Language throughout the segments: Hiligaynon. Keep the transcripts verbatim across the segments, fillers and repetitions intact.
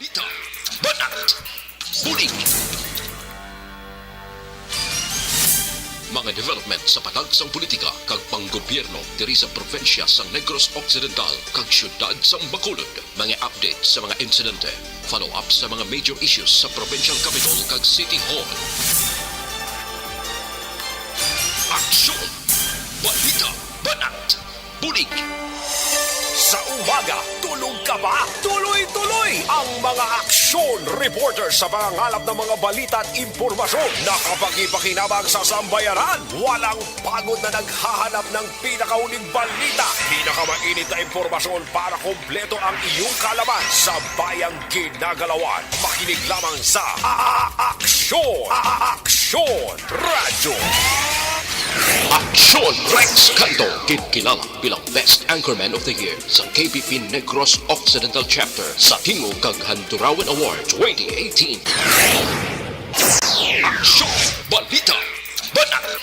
Balita, banat, bulig. Mga development sa patag sang politika kag panggobyerno diri sa probinsya sang Negros Occidental kag siyudad sang Bacolod. Mga update sa mga insidente, follow-up sa mga major issues sa provincial capital kag city hall. Aksyon! Balita, banat, bulig. Sa umaga, tulog ka ba? Tuloy-tuloy ang mga aksyon reporter sa pangangalap ng mga balita at impormasyon na kapakipakinabang sa sambayanan. Walang pagod na naghahanap ng pinakahuling balita, pinakamainit na impormasyon para kompleto ang iyong kaalaman sa bayang ginagalawan. Makinig lamang sa A-, A-, Aksyon! A-, A-, Aksyon! Radyo! Aksyon! Rex Canto, ginkilala bilang Best Anchorman of the Year sa K B P Negros Occidental Chapter sa tingog kag Handurawan Award twenty eighteen. Aksyon! Balita! Banat!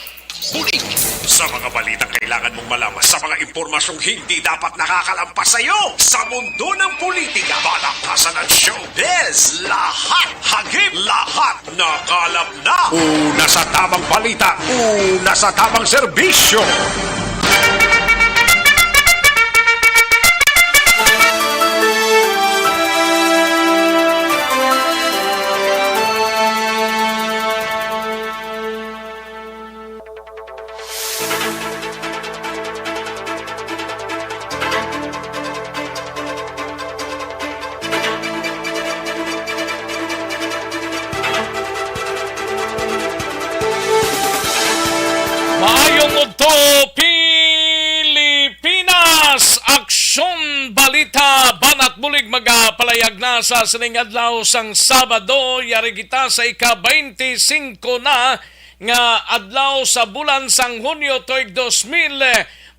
Bulig! Sa mga balitang kailangan mong malaman, sa mga impormasyong hindi dapat nakakalampas sa iyo, sa mundo ng politika, palakasan at showbiz, lahat hagip, lahat nakalap na. Una sa tamang balita, una sa tamang serbisyo. Maayong udto, Pilipinas! Aksyon, balita, banat bulig magapalayag na sa sining adlaw sang Sabado. Yari kita sa ika-twenty-five na nga adlaw sa bulan sang Hunyo tuig dos mil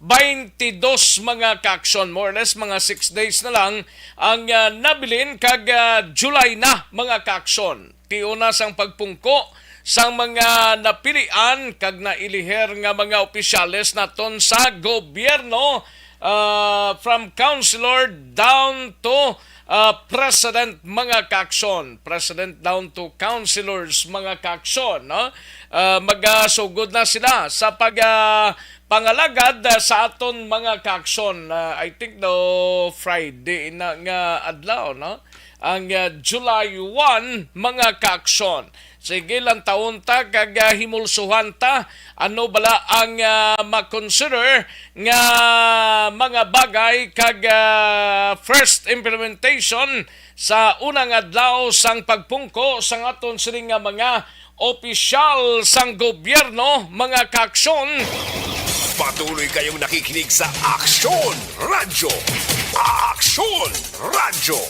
twenty-two, mga kaaksyon. More or less, mga six days na lang ang, ah, nabilin, kag, ah, July na, mga kaaksyon. Tion na sang pagpungko sang mga napilian kag nailihir nga mga opisyales naton sa gobyerno, ah, from councilor down to, ah, president, mga kaaksyon. President down to councilors, mga kaaksyon, no? Ah, magasugod na sila sa pag, ah, pangalagad, ah, sa aton mga kaaksyon. Ah, I think daw Friday na nga adlaw, no? Ang, ah, July one, mga kaaksyon. Sige lang, taon ta kag, ah, himulsuhan ta ano bala ang, ah, ma-consider nga mga bagay kag, ah, first implementation sa unang adlaw sang pagpungko sang aton sini nga mga opisyal sang gobyerno, mga kaaksyon. Patuloy kayong nakikinig sa Aksyon Radyo. Aksyon Radyo.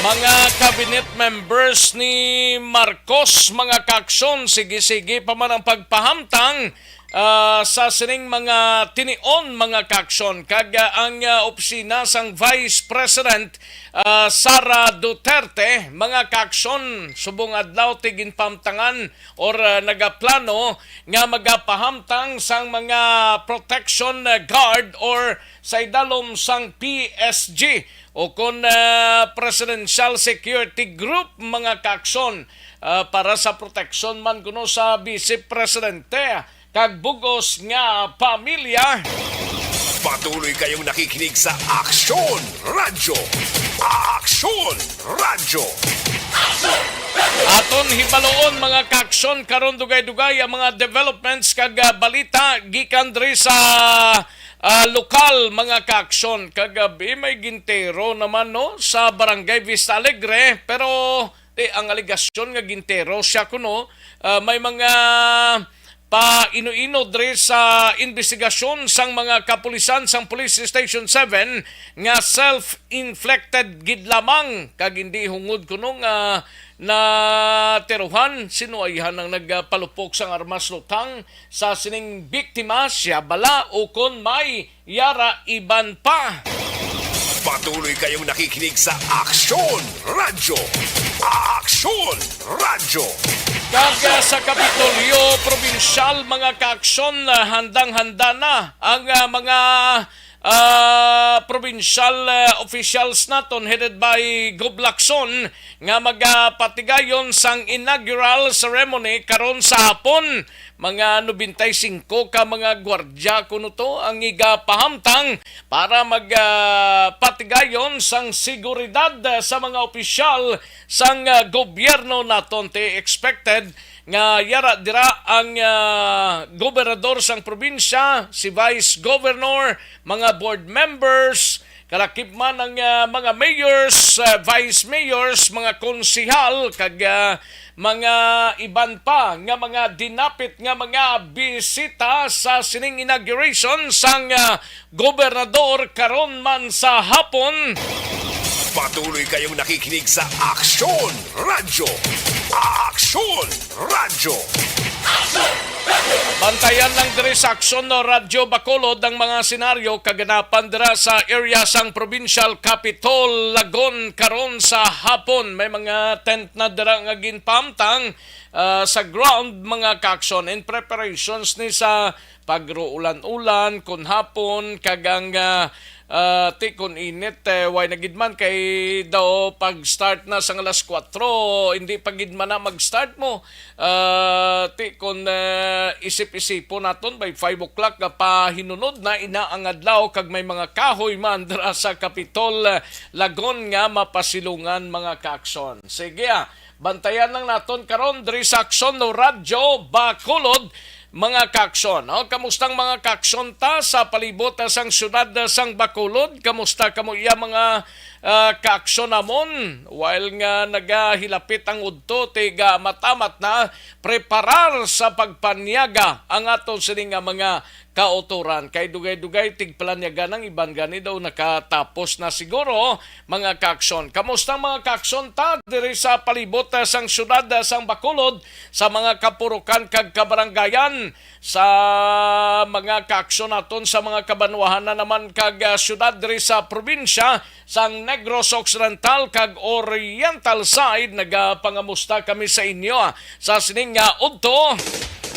Mga cabinet members ni Marcos, mga kaaksyon, sige-sige pa man ang pagpahamtang, ah, sa sining mga tinion, mga kaaksyon, kag, ah, ang, ah, opisina sang Vice President, ah, Sara Duterte, mga kaaksyon, subong adlaw ti ginpahamtangan or, ah, nagaplano nga magapahamtang sang mga protection, ah, guard or sa idalom sang P S G o kon, ah, Presidential Security Group, mga kaaksyon, ah, para sa proteksyon man kuno sa Vice Presidente kag bug-os nga pamilya. Patuloy kayong nakikinig sa Aksyon Radyo. Aksyon Radyo. Aton hibaluon, mga kaaksyon, karon dugay-dugay ang mga developments kag, ah, balita gikan diri sa, ah, lokal, mga kaaksyon. Kagabi may gintero naman, no, sa Barangay Vista Alegre, pero, eh, ang alegasyon nga gintero siya kuno, ah, may mga paino-ino diri sa imbestigasyon sang mga kapulisan sang Police Station seven nga self-inflicted gid lamang kag hindi hungod kuno nga naterohan. Sino ayhan ang nagpalupok sang armas lutang sa sining biktima? Siya bala o kon may yara iban pa? Patuloy kayong nakikinig sa Aksyon Radyo. Aksyon Radyo. Kag, ah, sa Kapitolyo Probinsyal, mga kaaksyon, ah, handang-handa na ang, ah, mga, ah, provincial, uh, officials naton headed by Gob Lacson nga magapatigayon sang inaugural ceremony karon sa hapon. Mga nobenta y singko ka mga gwardya kuno to ang igapahamtang para mag, ah, patigayon sang seguridad, ah, sa mga opisyal sang, ah, gobyerno naton. Ti expected nga yara dira ang, ah, gobernador sang probinsya, si vice governor, mga board members, kalakip man ang, ah, mga mayors, ah, vice mayors, mga konsehal, kag, ah, mga iban pa nga mga dinapit nga mga bisita sa sining inauguration sang, ah, gobernador karon man sa hapon. Patuloy kayong nakikinig sa Aksyon Radyo. Aksyon Radyo. Bantayan lang diri sa Aksyon Radyo Bacolod ang mga senaryo kaganapan dira sa area sang Provincial Capitol, Lagon, karon sa hapon. May mga tent na dira nga ginpahamtang, ah, sa ground, mga kaaksyon, in preparations ni sa pagruulan-ulan kon hapon, kag ang, ah, ah, ti kon init, eh, way na gid man kay daw pag-start na sang alas kuwatro, hindi pa gid man na mag-start mo. Ah, ti kon, ah, isip-isipon naton by five o'clock nga pahinunod na ina ang adlaw kag may mga kahoy man dira sa Kapitol, ah, Lagon nga mapasilungan, mga kaaksyon. Sige, ah, bantayan lang naton karon diri sa Aksyon no Radyo Bacolod, mga kaaksyon. Oh, kamustang mga kaaksyon ta sa palibot, ah, sang syudad, ah, sang Bacolod? Kamusta kamo iya mga, ah, kaaksyon namon? While nga nagahilapit ang udto, tiga matamat na preparar sa pagpanyaga ang aton sini nga mga kautoran. Kay dugay-dugay tigpalanyagan ang iban gani daw nakatapos na siguro, mga kaaksyon. Kamusta, mga kaaksyon ta diri sa palibot, ah, sang syudad, ah, sang Bacolod, sa mga kapurukan kag kabarangayan, sa mga kaaksyon naton sa mga kabanwahan na naman kag, ah, syudad diri sa probinsya sang Negros Occidental kag Oriental side? Nagapangamusta kami sa inyo, ah, sa sining nga udto.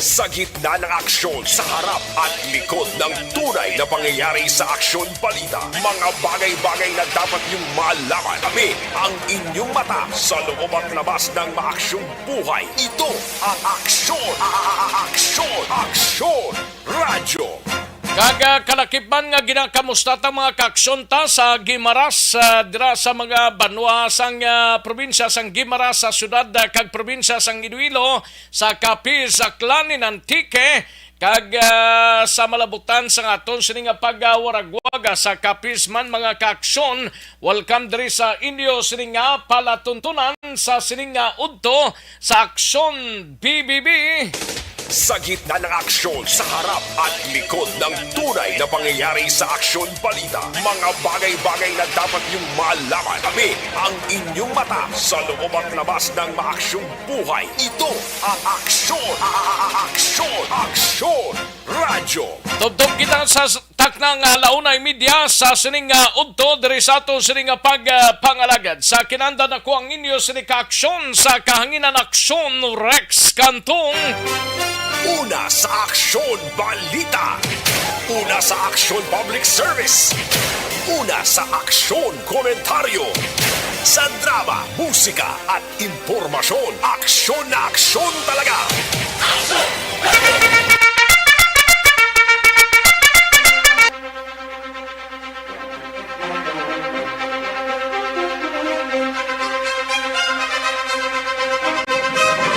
Sa gitna ng aksyon, sa harap at likod ng tunay na pangyayari sa Aksyon Balita, mga bagay-bagay na dapat niyong malaman. Kami ang inyong mata sa loob at labas ng maaksyong buhay. Ito ang Aksyon, a-, a-, a-, Aksyon, Aksyon Radyo. Kag, ah, kalakip man nga ginakamusta ta, mga kaaksyon ta sa Guimaras, ah, dira sa mga banwa sang, ah, probinsya sang Guimaras, sa syudad, ah, kag probinsya sang Iloilo, sa Capiz, Aklan, in Antique, kag, ah, sa malabutan sang aton sini nga pagawaraguaga sa Capiz man, mga kaaksyon. Welcome diri sa inyo sini nga palatuntunan sa sini nga udto sa Aksyon B B B. Sa gitna ng aksyon, sa harap at likod ng tunay na pangyayari sa Aksyon Balita, mga bagay-bagay na dapat niyong malaman. Kami ang inyong mata sa loob at labas ng maaksyong buhay. Ito ang Aksyon, a-, a-, a-, Aksyon, Aksyon Radyo. Tubtob kita sa s-, takna nga ala una y media sa sining nga udto diri sa aton sining nga pag, ah, pangalagad. Sa kinandan ako ang inyo sini ka aksyon sa kahanginan, Aksyon Rex Cantong. Una sa Aksyon Balita. Una sa Aksyon Public Service. Una sa Aksyon Komentaryo. Sa drama, musika at impormasyon, aksyon na aksyon talaga.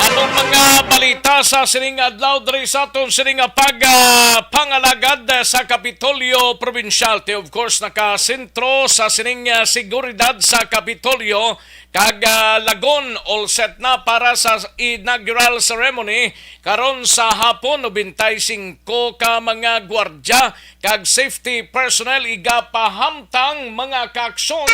Anong mga balita sa sining adlaw diri sa aton sining nga pag, ah, pangalagad sa Kapitolyo Probinsyal? Ti, of course, nakasentro sa sining, ah, seguridad sa Kapitolyo kag, ah, Lagon, all set na para sa inaugural ceremony. Karon sa hapon, nobenta y singko ka mga gwardya kag safety personnel igapahamtang, mga kaaksyon.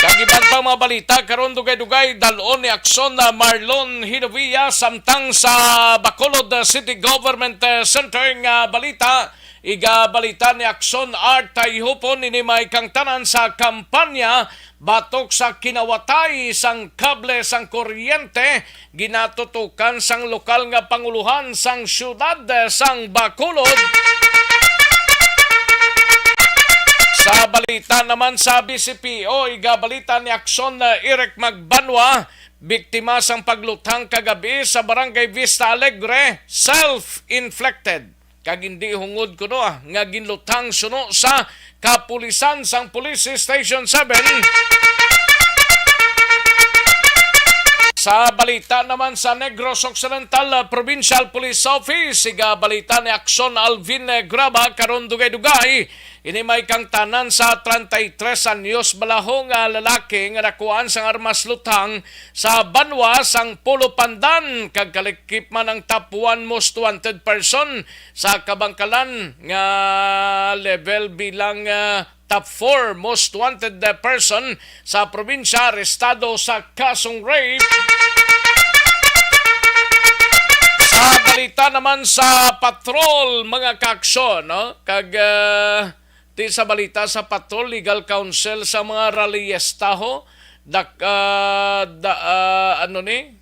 Kag iban pa mga balita karon, dugay-dugay, dal-on ni aksyon na Marlon Hinovia samtang sa Bacolod City Government, eh, Center nga balita. Igabalita ni Aksyon Art Tayhupon, ini may kangtanan sa kampanya batok sa kinawatay sang kable sang kuryente ginatutukan sang lokal nga panguluhan sang siyudad sang Bacolod. Sa balita naman sa B C P O, igabalita ni Aksyon na Eric Magbanwa, biktima sang pagluthang kagabi sa Barangay Vista Alegre, self-inflicted. Kag hindi hungod kuno, ah, nga ginluthang suno sa kapulisan sang Police Station seven. Sa balita naman sa Negros Occidental, ah, Provincial Police Office, igabalita ni Aksyon Alvin, eh, Graba, karon dugay-dugay, ini may kangtanan sa treinta y tres anyos balaho nga lalaki nga nakuhaan sang armas luthang sa banwa sang Polo Pandan, kag kalikip man ang top one most wanted person sa kabangkalan nga level bilang, ah, top four most wanted, ah, person sa probinsya arestado sa kasong rape. Sa balita naman sa patrol, mga kaaksyon, no? Kag, ah, di sa balita sa patrol, legal counsel sa mga rallyestaho, dak-, ah, da-, ah, ano ni?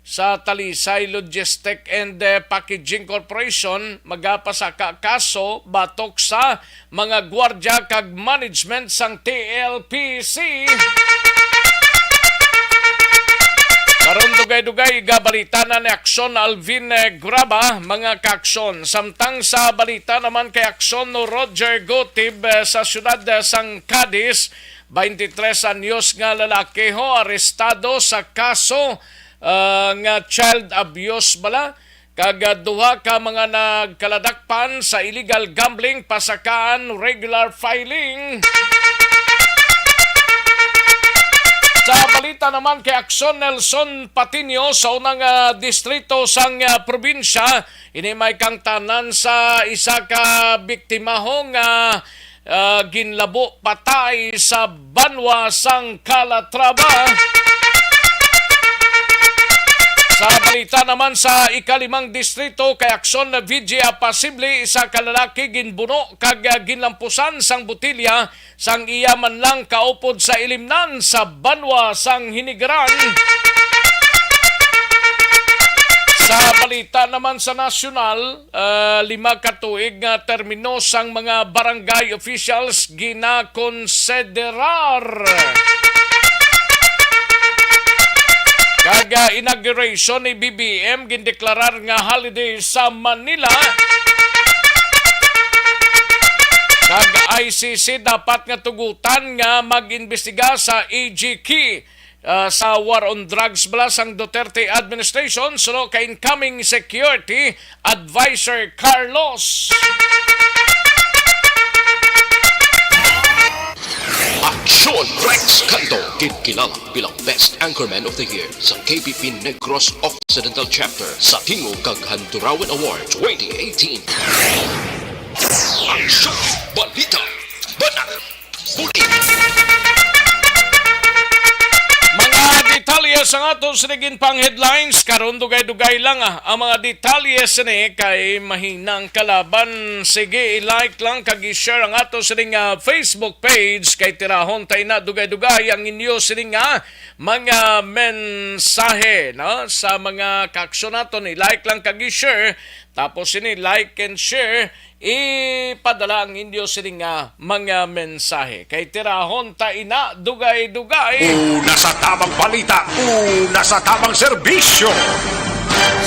Sa Talisay Logistic and, eh, Packaging Corporation magapasaka kaso batok sa mga gwardya kag management sang T L P C. Karon dugay-dugay, igabalita na ni Aksyon Alvin, eh, Graba, mga kaaksyon. Samtang sa balita naman kay Aksyon no Roger Gotib, eh, sa siyudad, eh, sang Cadiz, twenty-three anyos nga lalaki ho arestado sa kaso, ah, nga child abuse bala, kag, ah, duha ka mga nagkaladakpan sa illegal gambling, pasakaan regular filing. Sa balita naman kay Aksyon Nelson Patiño sa unang, ah, distrito sang, ah, probinsya, ini may kangtanan sa isa ka biktima ho nga ah, ginlabo patay sa banwa sang Calatrava. Sa balita naman sa ikalimang distrito kay Aksyon V G Apasible, isa ka lalaki ginbuno kag, ah, ginlampusan sang botilya sang iya man lang kaupod sa ilimnan sa banwa sang Hinigaran. Sa balita naman sa nasyonal, ah, lima ka tuig nga termino sang mga barangay officials ginakonsiderar. Kag, ah, inauguration ni B B M gindeklarar nga holiday sa Manila. Kag I C C dapat nga tugutan nga mag-imbestiga sa A G Key ah, sa war on drugs bala sang Duterte administration, suno kay incoming security advisor Carlos. Aksyon Rex Canto, ginkilala bilang Best Anchorman of the Year sa K P P Negros Occidental Chapter sa Tingog kag Handurawan Award twenty eighteen. Aksyon, balita, banat, Mga detalye sa aton sining pang headlines karon, dugay-dugay lang, ah, ang mga detalye sini kay mahinang kalaban. Sige, i-like lang kag i-share ang ato sining, ah, Facebook page kay tirahon ta ina dugay-dugay ang inyo sining, ah, mga mensahe, no? Sa mga kaaksyon naton, i-like lang kag i-share, tapos sini like and share, ipadala ang inyo sini nga mga mensahe. Kay tirahon ta ina dugay-dugay. Una sa tamang balita, una sa tamang serbisyo.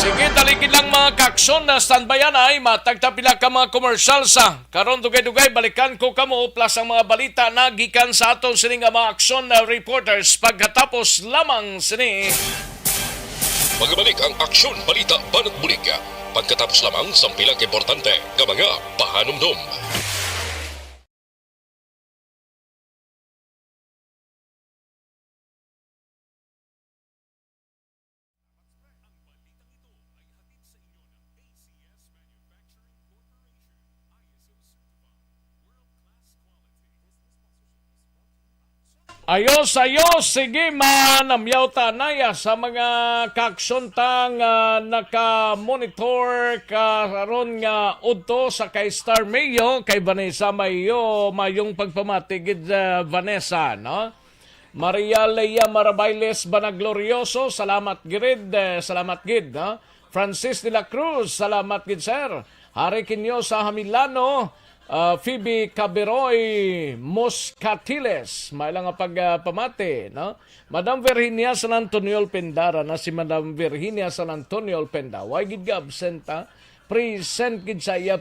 Sige, dali gid lang, mga kaaksyon, na standby anay, matag ta pila ka mga commercial sa karon dugay-dugay. Balikan ko kamo plus ang mga balita na gikan sa aton sini nga mga aksyon na reporters pagkatapos lamang sini. Magabalik ang Aksyon Balita Banat Bulig pagkatapos lamang sang pila ka importante nga mga pahanumdom. Ayos, ayos. Sige, manamyaw ta anay sa mga kaaksyon ta nga naka-monitor karon nga udto sa kay Star Mayo, kay Vanessa Mayo. Mayong pagpamati gid, ah, Vanessa, no? Maria Lea Marabailes Banaglorioso, salamat gid, eh, salamat gid, no? Francis de la Cruz, salamat gid, sir. Hari Kinyo sa Hamilano, Ah, Phoebe Caberoy Moscatiles, may lang nga pagpamati, no? Madam Virginia San Antonio Alpendara na si Madam Virginia San Antonio Alpenda. Why gid ka absent, ha? Present gid sa iya.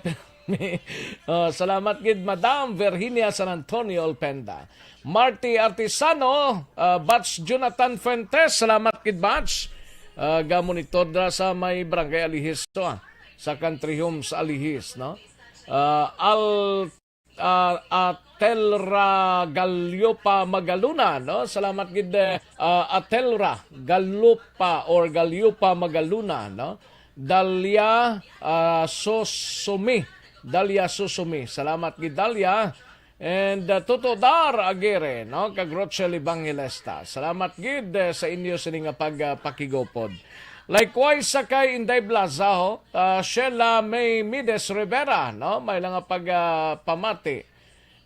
Ah, salamat gid, Madam Virginia San Antonio Alpenda. Marty Artisano, ah, Batch Jonathan Fuentes, salamat gid, Batch. Ah, gamonitor dra sa may Barangay Alihis to, ah, sa Country Homes Alihis, no? Ah, Al-, ah, Atelra Galiopa Magaluna, no? Salamat gid, eh, ah, Atelra Galupa or Galiopa Magaluna, no? Dalia, ah, Susumi. Dalia Susumi. Salamat gid, Dalia. And, uh, Tuto Dar Aguirre, no? Kag Rochelle Evangelista. Salamat gid, uh, sa inyo sini nga pag, uh, pakigupod. Likewise sa kay Inday Blazaho, uh, Sheila May Mides Rivera, no? May lang nga pag, uh, pamati.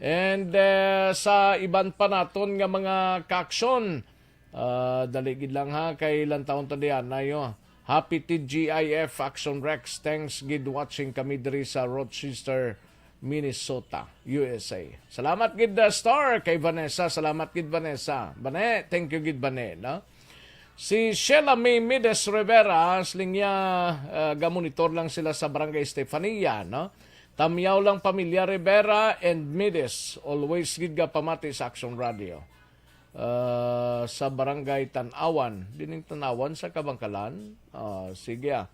And, uh, sa iban pa naton nga mga kaaksyon, Ah, dali gid lang ha, kay lantawon ta diyan, ayo. Happy T G I F Action Rex. Thanks gid, watching kami diri sa Rochester, Minnesota, U S A. Salamat gid, uh, Star, kay Vanessa. Salamat gid, Vanessa. Bane, thank you gid, Bane, no? Si Sheila May Mides Rivera, siling niya, uh, gamonitor lang sila sa Barangay Estefania, no? Tamyaw lang pamilya Rivera and Mides. Always gid ga pamati sa Action Radio. Ah, sa Barangay Tanawan. Dining Tanawan sa Kabangkalan. Ah, sige, ah.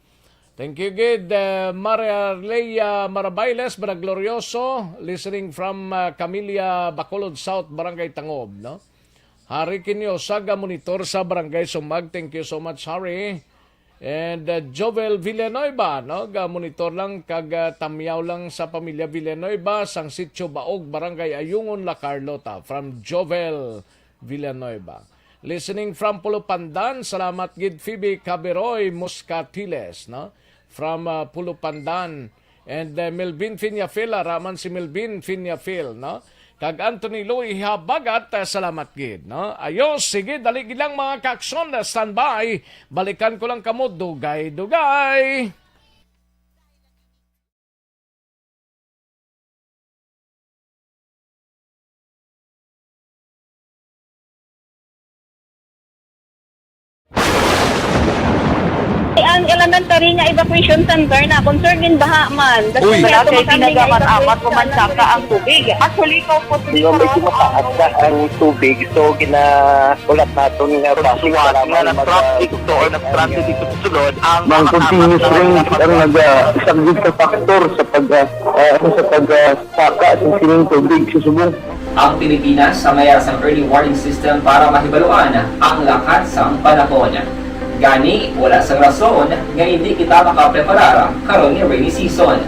Thank you gid, eh, Maria Leia Marabailes, Maraglorioso, listening from, ah, Camilla, Bacolod South, Barangay Tangob, no? Harry Quiniosa, ga monitor sa Barangay Sumag. Thank you so much, Harry. And, uh, Jovel Villanueva, no? Ga monitor lang kag, uh, tamyaw lang sa pamilya Villanueva sang Sitio Baog, Barangay Ayungon, La Carlota. From Jovel Villanueva. Listening from Pulupandan, salamat gid Phoebe Caberoy Muscatiles, no? From, uh, Pulupandan. And, uh, Melvin Fiñafil, ara man si Melvin Fiñafil, no? Kag Anthony Louis Habagat, uh, salamat gid, no? Ayo, sige, dali gid lang, mga kaaksyon, uh, standby. Balikan ko lang kamo, dugay-dugay. Ang elementary nga evacuation center na concern in baha man. Uy. Wala kay ginagaman-amat, pumansaka ang tubig. Actually, ikaw po, medyo mataas na ang tubig, so gina-, ulat naton nga traffic, salamat nga nag-traffic to or nag-traffic ito sulod ang mga continuous rain ang nag-, ah, isang gid sa factor sa pag, ah, ah, ano, sa pag, ah, saka sa sining tubig sa subong. Ang Pilipinas sa mayara sang early warning system para mahibaluan ang lakat sang panahon. Gani, wala sang rason nga indi kita makapreparar karon nga rainy season.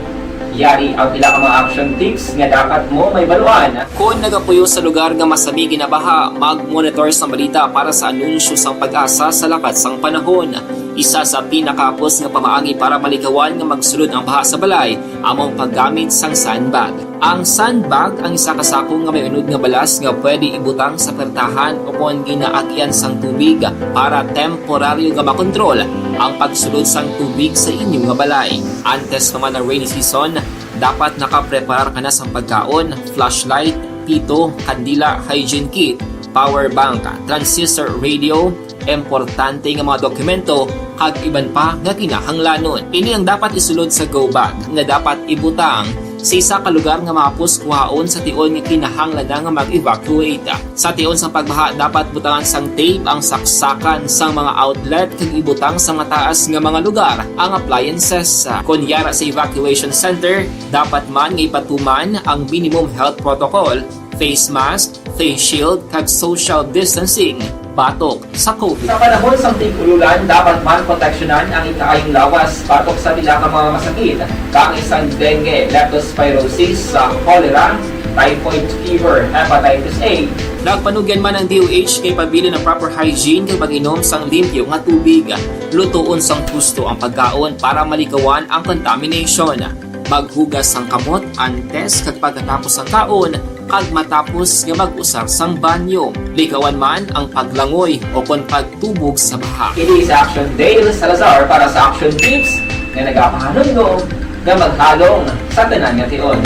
Yari ang pila ka mga action tips nga dapat mo mahibaluan. Kon nagapuyo sa lugar nga masami ginabaha, mag-monitor sa balita para sa anunsyo sang PAGASA sa lakat sang panahon. Isa sa pinakahapos nga pamaagi para malikawan nga magsulod ang baha sa balay amo ang paggamit sang sandbag. Ang sandbag ang isa ka sako nga may unod nga balas nga pwede ibutang sa pertahan o kon ginaagyan sang tubig para temporaryo nga makontrol ang pagsulod sang tubig sa inyo nga balay. Antes pa man ang rainy season, dapat nakapreparar ka na sang pagkaon, flashlight, pito, kandila, hygiene kit, power bank, transistor radio, importante nga mga dokumento, kag iban pa nga kinahanglanon. Ini ang dapat isulod sa go bag nga dapat ibutang sa isa ka lugar nga mahapos kuhaon sa tion nga kinahanglan na nga mag-evacuate. Sa tion sang pagbaha, dapat butangan sang tape ang saksakan sang mga outlet kag ibutang sa mataas nga mga lugar ang appliances. Kon yara sa evacuation center, dapat man nga ipatuman ang minimum health protocol, face mask, face shield, kag social distancing batok sa COVID. Sa panahon sang tig-ululan, dapat man proteksyonan ang ikaayong lawas batok sa pila ka mga masakit, kaangay sang dengue, leptospirosis, sa cholera, typhoid fever, hepatitis A. Nagpanugyan man ang D O H kay pabilin ang proper hygiene kag pag-inom sang limpyo nga tubig. Lutoon sang husto ang pagkaon para malikawan ang contamination. Maghugas sang kamot antes kag pagkatapos sang kaon, kag matapos nga mag-usar sang banyo. Likawan man ang paglangoy o kon pagtubog sa baha. Ini si Action Dale Salazar para sa Action Tips nga nagapahanumdom nga maghalong sa tanan nga tion.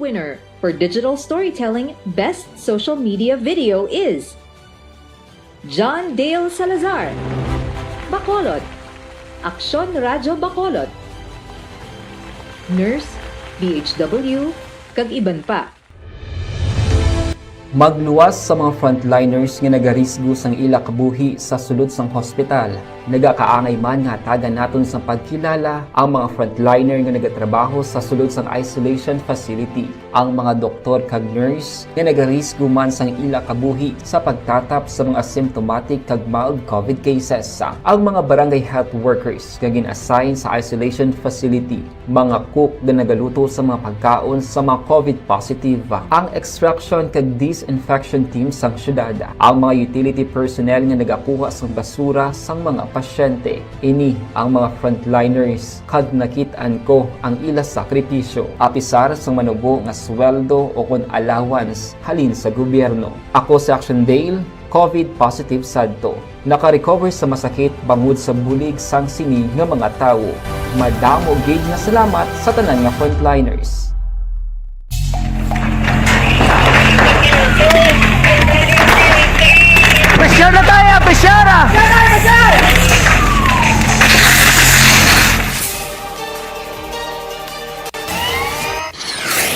Winner for digital storytelling best social media video is John Dale Salazar, Bacolod, Aksyon Radyo Bacolod, Nurse, B H W, kag iban pa. Magluwas sa mga frontliners nga nagarisgo sang ila kabuhi sa sulod sang hospital. Nagakaangay man nga hatagan naton sang pagkilala ang mga frontliner nga nagatrabaho sa sulod sang isolation facility, ang mga doktor kag nurse nga nagarisgo man sang ila kabuhi sa pagtatap sa mga symptomatic kag mild covid cases, ang mga barangay health workers nga gin-assign sa isolation facility, mga cook nga nagaluto sa mga pagkaon sa mga covid positive, ang extraction kag disinfection team sang syudad, ang mga utility personnel nga nagakuha sang basura sang mga pasyente. Ini ang mga frontliners, kag nakit-an ko ang ila sakripisyo. Apisar sang manubo nga sweldo o kon allowance halin sa gobyerno. Ako si Action Dale, covid positive sadto. Naka-recover sa masakit bangod sa bulig sang sini nga mga tawo. Madamo gid nga salamat sa tanan nga frontliners. Pressure na tayo! Pressure na!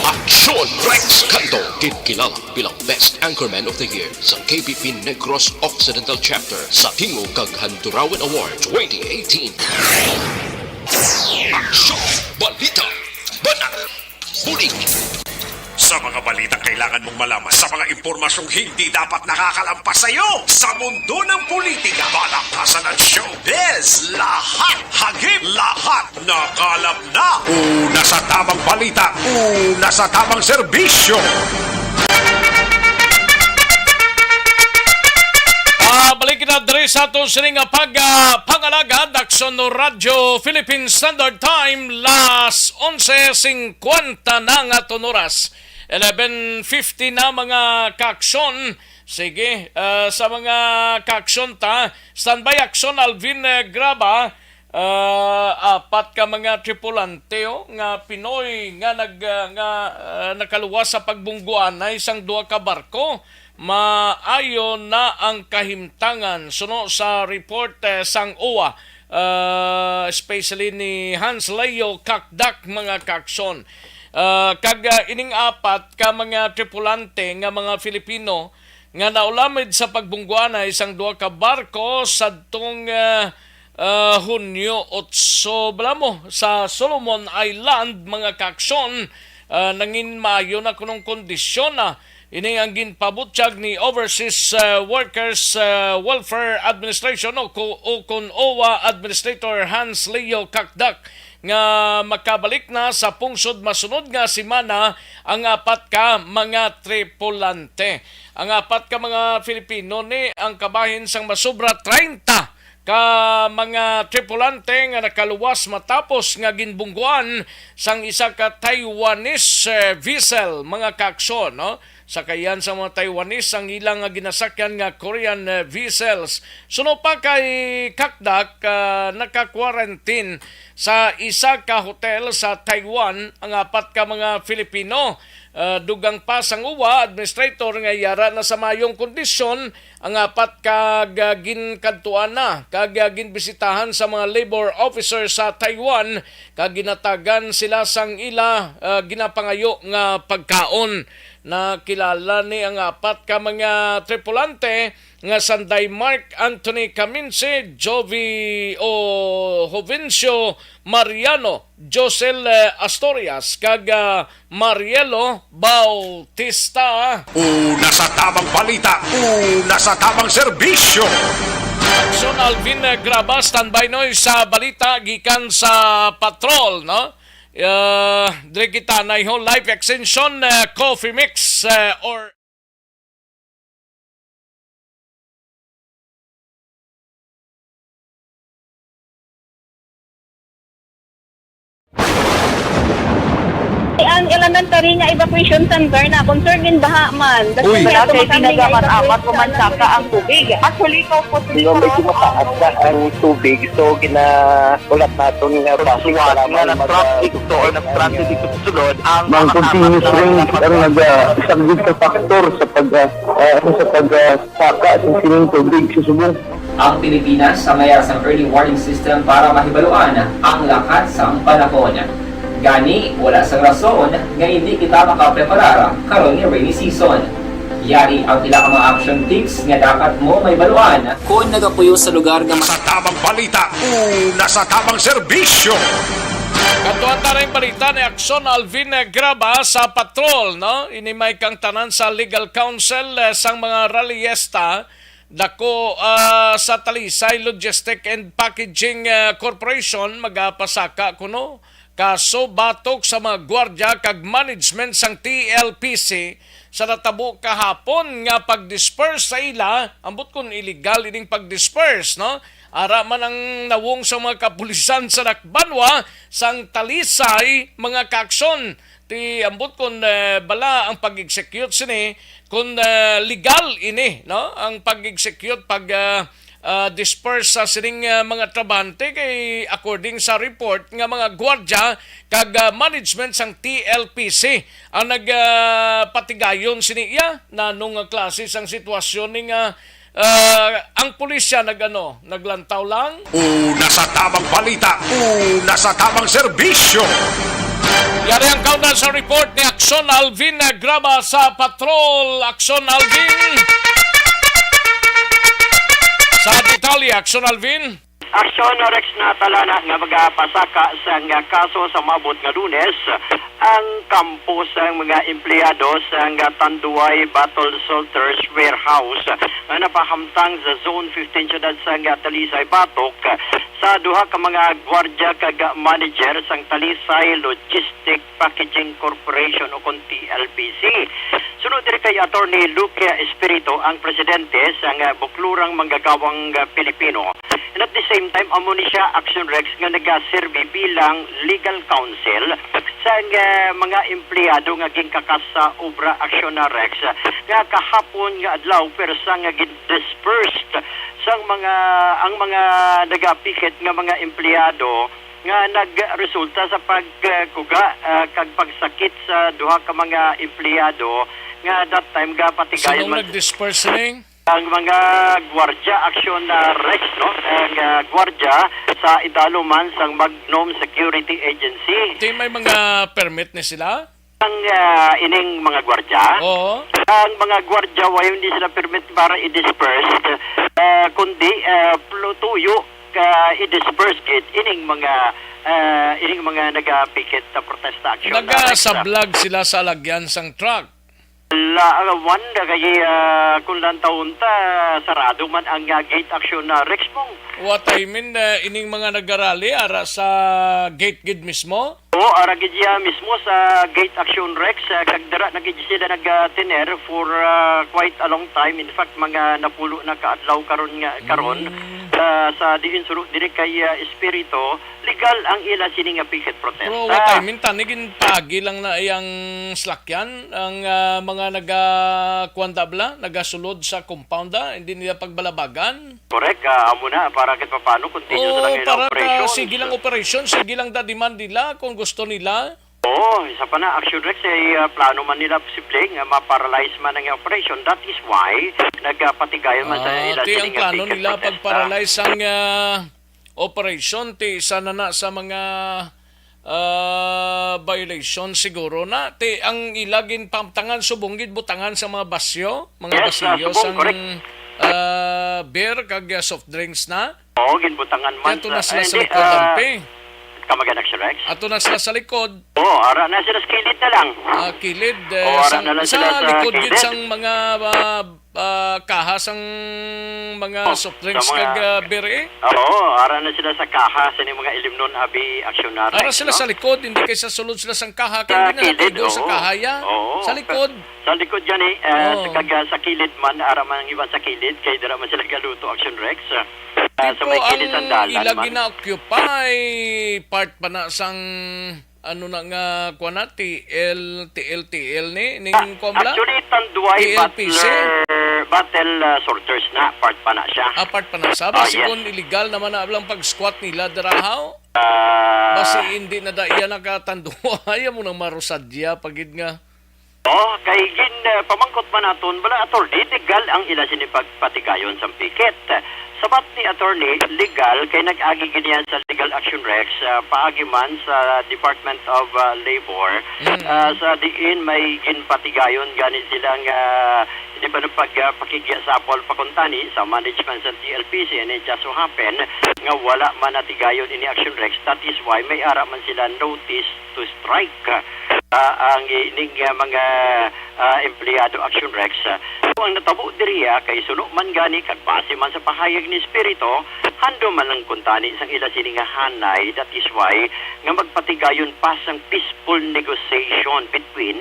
Aksyon Rex Canto, ginkilala bilang Best Anchorman of the Year sa K P P Negros Occidental Chapter sa Tingog kag Handurawan Award twenty eighteen. Aksyon! Balita! Banat! Bulig! Sa mga balitang kailangan mong malaman, sa mga impormasyong hindi dapat nakakalampas sa iyo, sa mundo ng politika, balakasan at showbiz, lahat, hagip, lahat, nakalap na. Una sa tamang balita, una sa tamang serbisyo. Ah, balik kita diri sa aton sini nga pag, ah, pangalagad, Aksyon Radyo Philippine Standard Time, las onse singkwenta na nga aton oras. Eleven fifty na, mga kaaksyon. Sige, ah, sa mga kaaksyon ta, standby aksyon, Alvin, eh, Graba. Ah, apat ka mga tripulante, oh, nga Pinoy nga nag-, ah, nga, ah, nakaluwas sa pagbungguanay sang duha ka barko. Maayo na ang kahimtangan, suno sa report, eh, sang owa, ah, especially ni Hans Leo Kakdak, mga kaaksyon. Ah, kag, ah, ining apat ka mga tripulante nga mga Filipino nga naulamid sa pagbungguanay sang duha ka barko sadtong, ah, ah, Hunyo otso, bala mo, sa Solomon Island, mga kaaksyon, ah, nangin maayo na kunong kondisyon na. Ini ang ginpabutyag ni Overseas, ah, Workers, ah, Welfare Administration o ku-, o kun owa Administrator Hans Leo Kakdak nga makabalik na sa pungsod masunod nga semana ang apat ka mga tripulante. Ang apat ka mga Filipino ni ang kabahin sang masobra treinta ka mga tripulante nga nakaluwas matapos nga ginbungguan sang isa ka Taiwanese, eh, vessel, mga kaaksyon, no? Sakayan sa mga Taiwanese ang ilang nga ginasakyan nga Korean, eh, vessels. Suno pa kay Kakdak, ah, naka-quarantine sa isa ka hotel sa Taiwan ang apat ka mga Filipino. Ah, dugang pa sang owa administrator nga yara na sa mayong kondisyon ang apat ka, ah, ginkadtuan na kag, ah, ginbisitahan sa mga labor officer sa Taiwan kag ginatagan sila sang ila, ah, ginapangayo nga pagkaon. Nakilala ni ang apat ka mga tripulante nga sanday Mark Anthony Caminse, Jovi o Jovencio Mariano, Josel, eh, Asturias, kag, ah, Marielo Bautista. Una sa tamang balita, una sa tamang serbisyo. Aksyon Alvin, eh, Graba, standby noy sa balita gikan sa patrol, no? Ah, diri kita na iho live extension, eh, coffee mix, eh, or Ang elementary nga evacuation center na concern in baha man. That's Uy. Why Wala ato kay makami nga tinaga man evacuate amat sa kumansaka ang tubig. Actually, ikaw po, Di ba, medyo mataas na ang tubig, so ginahulat naton nga Sa traffic suwat para nga man nag-traffic mag-, to or nag-transit dito sa sulod, ang Ang mga continuous tapat na rain ang nag-, ah, isang good factor sa pag, ah, ah, ano, sa pag, ah, saka sa sining tubig sa subong. Ang Pilipinas sa mayar sang early warning system para mahibaluan ang lakat sang panahon. Gani, wala sang rason nga hindi kita makapreparar karon nga rainy season. Yari ang pila ka mga action tips nga dapat mo mahibaluan kon nagapuyo sa lugar nga Sa tabang balita, una sa tabang serbisyo. Kadtuan ta na yung balita ni Action Alvin Graba sa Patrol, no? Ini may kang tanan sa legal counsel, eh, sang mga rallyista. Dako, ah, sa Talisay Logistic and Packaging, ah, Corporation magapasaka kuno kaso batok sa mga gwardya kag management sang T L P C sa natabo kahapon nga pag-disperse sa ila, ambot kon illegal ining pag-disperse, no? Ara man ang nawong sa mga kapulisan sa Nakbanwa sang Talisay, mga kaaksyon. Ti ambot kon, eh, bala ang pag-execute sini, kon, eh, legal ini, no? Ang pag-execute, pag, ah, ah, disperse sa sining, ah, mga trabahante kay according sa report nga mga gwardya kag, ah, management sang T L P C ang nag, ah, patigayon sini iya. Nanong nga klase sang sitwasyon ni nga, ah, ang pulisya nag-ano, naglantaw lang? Una sa tabang balita, una sa tabang serbisyo. Yari ang kaundan sa report ni Action Alvin Graba sa Patrol. Action Alvin. Sa detalye, Action Alvin. Action Rex Natalana nga magapasaka sang kaso sa maabot nga Lunes ang kampo sang mga empleyado sang Tanduay Bottle Sorters Warehouse nga napahamtang sa Zone fifteen, siyudad sang Talisay, batok sa duha ka mga gwardya kag manager sang Talisay Logistic Packaging Corporation o kon T L P C. Sunod diri kay Attorney Luke Espirito, ang presidente sang Buklurang Manggagawang Pilipino. And at the same time, amo ni siya, Action Rex, nga nagaserbi bilang legal counsel sa, ah, mga empleyado nga ginkakas sa obra, Action na Rex, nga kahapon nga adlaw pwersa nga gin-dispersed sang mga, ang mga nagapikit nga mga empleyado nga nagresulta sa pagkuga, ah, kag pagsakit sa duha ka mga empleyado nga that time gapatigayon Sinong man nag-disperse ning? Ang mga gwardya, Action, ah, Rex, no? Ang, ah, gwardya sa idalom man sang Magnum Security Agency. Ti may mga permit ni sila? Ang, ah, ining mga gwardya? Oo. Ang mga gwardya, way, hindi sila permit para i-disperse, ah, kundi, ah, plu-, tuyo ka i-disperse gid ining mga, ah, ining mga nagapikit sa protesta, Action, ah, Rex, ah. Nagasablag sila sa alagyan sang truck. La, ah, one, kay, ah, kung lantawon ta, sarado man ang, ah, gate, Action na Rex, Pong. What I mean, ah, ining mga nagarally ara sa gate gid mismo? Oo, ara gid iya mismo sa gate, Action Rex, ah, kag dira na gid sila nag, ah, tener for, ah, quite a long time. In fact, mga napulo na ka adlaw karon nga, karon, Mm. ah, sa diin suno diri kay, ah, Espiritu. Legal ang ila sini nga picket protesta. Pero what I mean, tani ginpaagi lang na iyang slakyan, ang, ah, mga naga-, kuwan ta bala, nagasulod sa compound, ah, hindi nila pagbalabagan. Correct, ah, amo na, para kahit papaano, continue Oo, sa lang ila para ka, operation. Sige lang operation, sige lang da demand nila kung gusto nila. Oo, isa pa na, Action Rex, ay, ah, plano man nila posible nga ma-paralyze man ang operation. That is why nagapatigayon man sa Ah, ila ti ang sining plano picket nila protesta. Pag-paralyze ang, ah, operation, ti isa na na sa mga, ah, violation siguro na. Ti ang ila ginpamtangan subong gid butangan sa mga basyo, mga Yes, ah, basyo subong, sang, correct. Ah, beer kag, ah, soft drinks na. Oo, ginbutangan man. Ti ato sa, na sila ay, sa hindi, likod, ah, ampe. Kamagan, Action Rex. Ato na sila sa likod. Oo, ara na sila sa kilid na lang. Ah, kilid, eh, Oo, ara sang, na lang sa sila sa likod gid kilid. Sang mga, ah, ah, kaha sang mga Oh, soft drinks sa mga kag, ah, beer, eh. Oo, ara na sila sa kaha, sa ining mga ilimnon, abi, Action na Ara Rex, sila no? Sa likod, hindi kay sa sulod sila sang kaha, kay Sa hindi na kilid, natigo sa oo. Kaha, ya. Oo. Sa likod. Sa likod gani, ah, Oo. Sa kag, ah, sa kilid man, ara man ang iban sa kilid, kay dira man sila galuto, Action Rex. Ah, sa Tipo may kilid ang sang dalan ila man. Gina-occupy, part pa na sang Ano na nga, kuwan na, T L, T L T L ni, ning Ah, kuwan bala? Actually, Tanduay T L P C? Battle, battle, ah, sorters na, part pa na siya. Ah, part pa na. Sabi, ah, yes, sigon illegal naman na lang pag-squat nila, dira, haw? Ah. Basi hindi na da iya nakatanduay, amo nang marusadya, pagid nga. Oh, kay gin, ah, pamangkot man naton, bala, attorney, legal ang ila sini pagpatigayon sang picket. Sabat ni attorney, legal kay nag-agi gid yan sa Legal Action Rex, ah, paagi man sa Department of, ah, Labor, mm, ah, sa diin may ginpatigayon gani silang, ah, di ba, pag, ah, pakigyasapol pa kuntani sa management sa T L P C, and it just so happen nga wala man natigayon ini Action Rex. That is why may ara man sila notice to strike, ah, ang ining, ah, mga, ah, empleyado Action Rex. So, ang natabo diri, ah, kay suno man gani kag base man sa pahayag ni Espiritu, handom man lang kuntani sang ila sini nga hanay, that is why nga magpatigayon pa sang peaceful negotiation between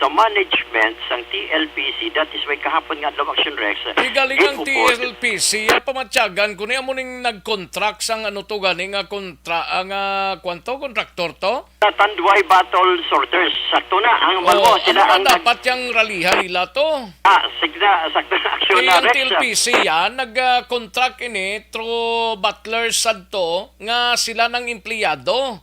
sa management sang T L P C, that is why kahapon nga adlaw, Action Rex, Di galing ang ginupod. T L P C, ya pamatyagan ko ni amo ning nag-contract sang ano to gani nga kontra-, ah, nga kwanto, kontraktor to? Sa Tanduay Battle Sorters. Sakto na. Ang Oh, Malmo, sila amo na ang nag- dapat yang ralihan nila to. Ah, signa, sakto na, Action Kay na, ang Rex. T L P C yan, nag, ah, contract ini through Butler sadto nga sila nang empleyado.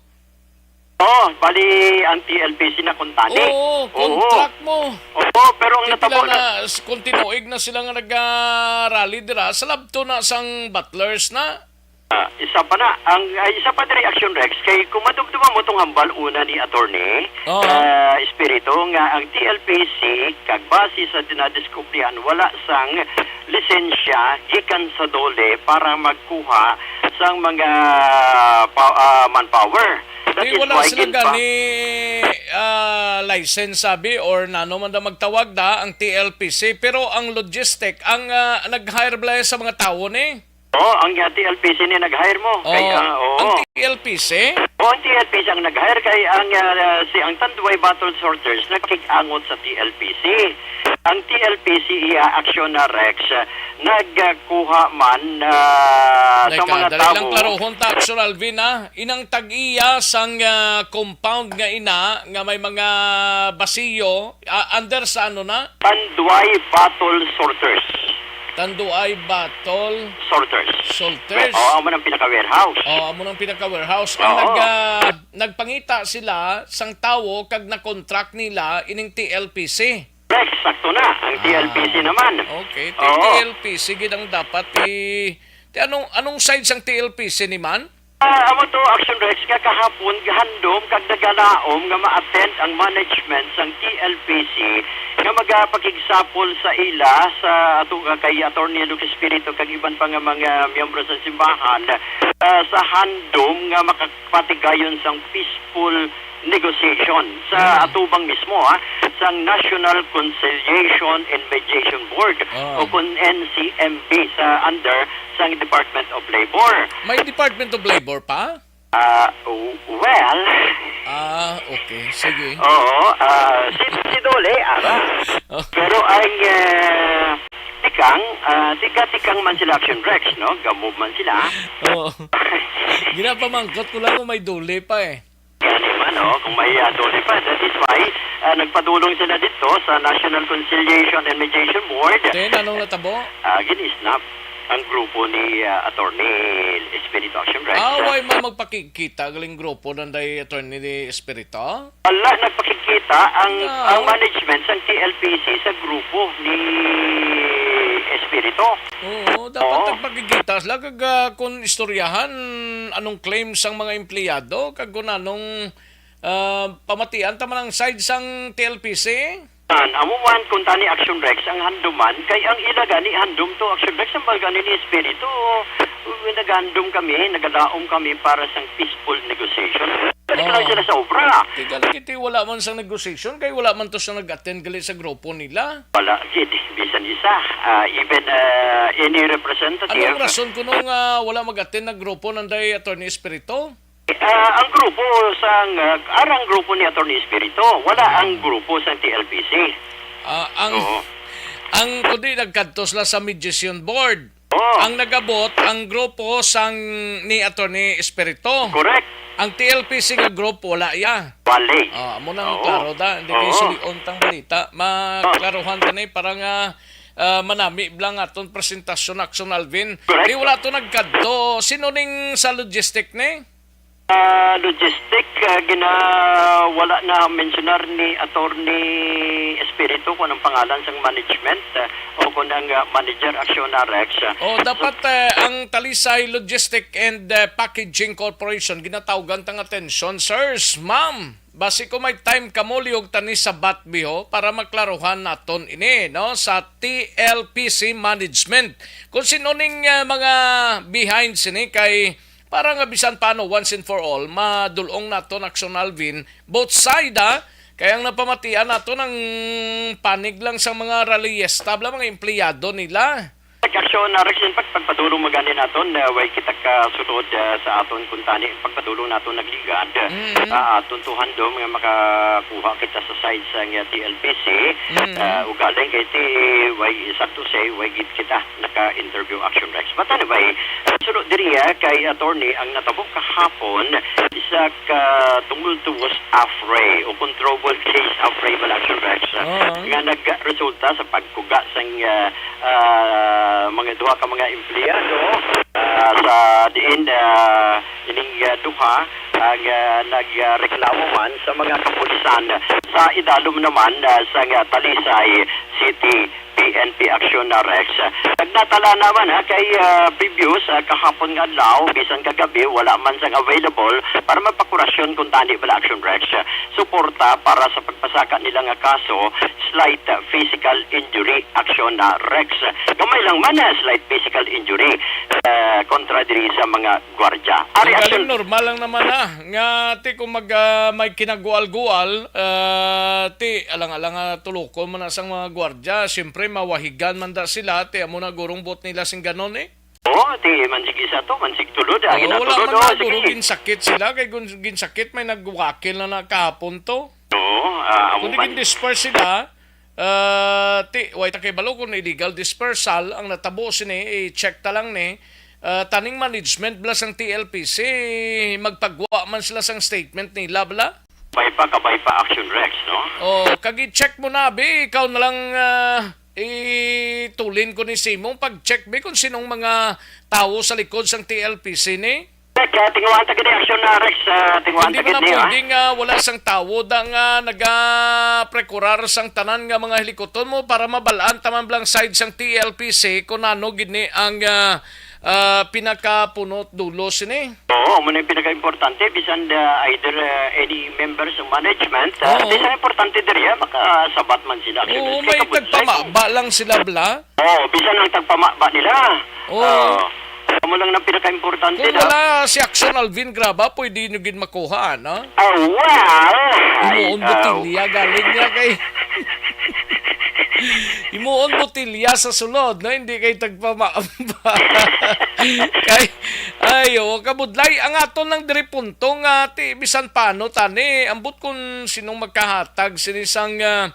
Oh, bali ang T L P C na kuntani. Oo, Oo. Contract mo. Oo, pero ang Di natabo pila na na, s-, kung tinuig na sila nga nag-rally dira, sa labto na sang Butlers na. Ah, isa pa na, ang, ah, isa pa diri, Action Rex, kay kung madumduman mo tong hambal una ni Attorney, Oo. ah, Espiritu, nga ang T L P C, kag base sa dinadiskubrihan, wala sang lisensya gikan sa DOLE para magkuha sang mga pa-, ah, manpower. That Di is wala why sila ginpa- gani, ah, license, sabi, or nano man daw magtawag da ang T L P C, pero ang logistic, ang, ah, nag-hire bala sa mga tawo ni? Oh, ang, ah, T L P C ni nag-hire mo. Oh, Kay, ah, oo. Ang T L P C? Oh, ang T L P C ang nag-hire kay ang, ah, si, ang Tanduay Battle Sorters nakig-angot sa T L P C. Ang T L P C iya aksyon na, Rex, ah, nagkuha man, ah, sa Teka, mga dali lang tawo. Klarohon ta, Action Alvin, ah. Inang tag-iya sang, ah, compound nga ina nga may mga basiyo, ah, under sa ano na? Tanduay Battle Sorters. Tanduay Battle Sorters. Sorters. Oh, amo nang pinaka-warehouse. Oh, amo nang pinaka-warehouse. Ang Oo. nag-, ah, nagpangita sila sang tawo kag na-contract nila ining T L P C. Correct, sakto na. Ang Ah, T L P C naman. Okay. Oo. T L P C gid ang dapat i-, ti anong, anong side sang T L P C ni man? Ah, amo to, Action Rex, nga kahapon, handom kag nagalaom nga ma-attend ang management sang T L P C nga magapakigsapol sa ila sa ato nga kay Attorney Luke Espiritu kag iban pa nga mga miyembro sa simbahan, ah, sa handom nga makapatigayon sang peaceful negotiation sa Hmm. atubang mismo, ha, sang National Conciliation and Mediation Board Ah. o kun N C M B sa under sang Department of Labor. May Department of Labor pa? Ah, w-, well, Ah, okay. Sige. Oo, ah, si, si DOLE, ara. Oh. Pero ang, eh, tikang, ah, tika-tikang man sila, Action Rex, no? Ga-move man sila. Oo. Ginapamangkot ko lang kung may DOLE pa, eh. Gani man, oh, kung may, ah, DOLE pa. That is why, ah, nagpadulong sila dito sa National Conciliation and Mediation Board. Then, anong natabo? Ah, gin-snap ang grupo ni, ah, Attorney Espiritu, Action Rex. Ah, why man magpakikita galing grupo nanday Attorney ni Espiritu? Wala nagpakikita ang, No. ang management sa T L P C sa grupo ni Espiritu. Oo, dapat Oo. nagpakikita sila kag, ah, kung istoryahan anong claim sang mga empleyado kag kung anong, ah, pamatian ta man ang side sang T L P C. An, amo man, kung tani, Action Rex, ang handuman, kay ang ila gani handom to, Action Rex, ang bal gani ni Espiritu, naghandom kami, nagadaom kami para sang peaceful negotiation. Balik lang Oo. sila sa obra. Di gali kiti wala man sang negotiation, kay wala man to sa nag-attend gali sa grupo nila. Wala gid, bisan isa. Ah, even, ah, any representative. Anong rason kuno nga wala mag-attend ang grupo nanday Attorney Espiritu? Ah, ang grupo sang, ah, arang grupo ni Attorney Espiritu, wala ang grupo sang T L P C. Ah, ang, Oo. ang kundi nagkadto sila sa mediation board. Oo. Ang nagabot, ang grupo sang ni Attorney Espiritu. Correct. Ang T L P C nga group, wala ya. Wali. Ah, amo nang Oo. klaro da. Hindi kayo Oo. sulion tang balita. Maklaruhan din eh, para nga ah, manami lang aton presentasyon, Action Alvin. Correct. Di wala to nagkadto. Sino ning sa logistic ni? Ah, logistic, ah, gina, wala na mensionar ni Attorney Espiritu kung anong pangalan sang management, ah, o kung ang, ah, manager, Action Rex. Oh, dapat eh, ang Talisay Logistic and eh, Packaging Corporation ginatawgan tang atensyon, sirs, ma'am. Basi ko may time kamo, liog tani sa Batbiho para maklaruhan naton ini, no, sa T L P C management. Kung sino ning ah, mga behind sini kay para nga bisan paano once and for all madulong naton, Action Alvin, both side, ah, kay ang napamatian nato ng panig lang sa mga rallyista, bala mga empleyado nila. Action Rex, in fact, pagpadulong magani naton, ah, way kita ka sulod, ah, sa aton kuntani, pagpadulong naton nagligad, Mm. ah, aton to handom nga makakuha kita sa side sang, ah, T L P C. Mm. Ah, ugaling kay ti, way, sad to say, way gid kita naka-interview, Action Rex. But anyway, ah, sulod diri, ah, kay attorney, ang natabo kahapon, isa ka tumultuous affray o controversial case affray bala, Action Rex, ah, Oo. nga nagresulta sa pagkuga sang, ah, ah, mga duha ka mga empleyado, ah, sa diin, ah, ining, ah, duha ang, ah, nagreklamo man sa mga kapulisan sa idalom naman, ah, sa, ah, Talisay City P N P, Action Rex. Nagdala naman, ha, kay, ah, previous, ah, kahapon nga adlaw, bisan kagabi, wala man sang available para magpakurasyon kung tani bala, Action Rex, suporta para sa pagpasaka nila nga kaso, slight physical injury, Action Rex. Gamay lang man, ah, slight physical injury, ah, kontra diri sa mga gwardya. Ari, Ang galing, Action. Normal lang naman na nga ti kung mag, ah, may kinagual-gual, ah, ti alang-alang nga tulukon man na sang mga gwardya, siyempre mawahigan man da sila, ti amo na gurong buot nila sing ganon eh. Oo, ti mansig isa to, mansig tulo, da, Oo, wala ginatulod, man oh, na sige. Guro ginsakit sila, kay gun-, ginsakit may nagwakil na na kahapon to. Oo, ah, amo Kung di man. Gindisperse sila, ah, ti, way ta kay balo kung illegal dispersal ang natabo sini, i-check ta lang ni, ah, taning management bala sang T L P C, magpagwa man sila sang statement nila bala. Kabay pa, kabay pa, Action Rex, no? Oh, kag i-check mo na, bi, ikaw na lang, ah, itulin ko ni Simong pag-check, bi, kung sinong mga tawo sa likod sang T L P C ni. Kaya tinguhaan ta gid ni Action na, Rex, ah, tinguhaan Hindi ta mo gid na ni, ah. Pwedeng, ah, wala sang tawo da nga nagaprekurar sang tanan nga mga hilikuton mo para mabalaan taman blang side sang T L P C kung ano gid ni ang, ah, ah, pinakapunot dulo sini. Oo, amo na yung pinaka-importante, bisan, ah, either, ah, any members of management, ah, Oo. bisan importante diri, ah, makasabat man sila. Oo, Kay may kabudlay tagpamaba lang sila, bla. Oo, bisan ang tagpamaba nila. Oo. Oo. Amo lang ang pinaka-importante Kung na. Wala si Action Alvin Graba, pwede nyo gid makuha, no? Ah, wow! Himuon Ay, botilya, galing niya kay Himuon botilya sa sulod, no? Hindi kay tagpamaba. Kay, ayo, kabudlay, ang aton lang diri punto nga, ti, bisan paano, tani, ambot kung sinong magkahatag, sinisang, ah,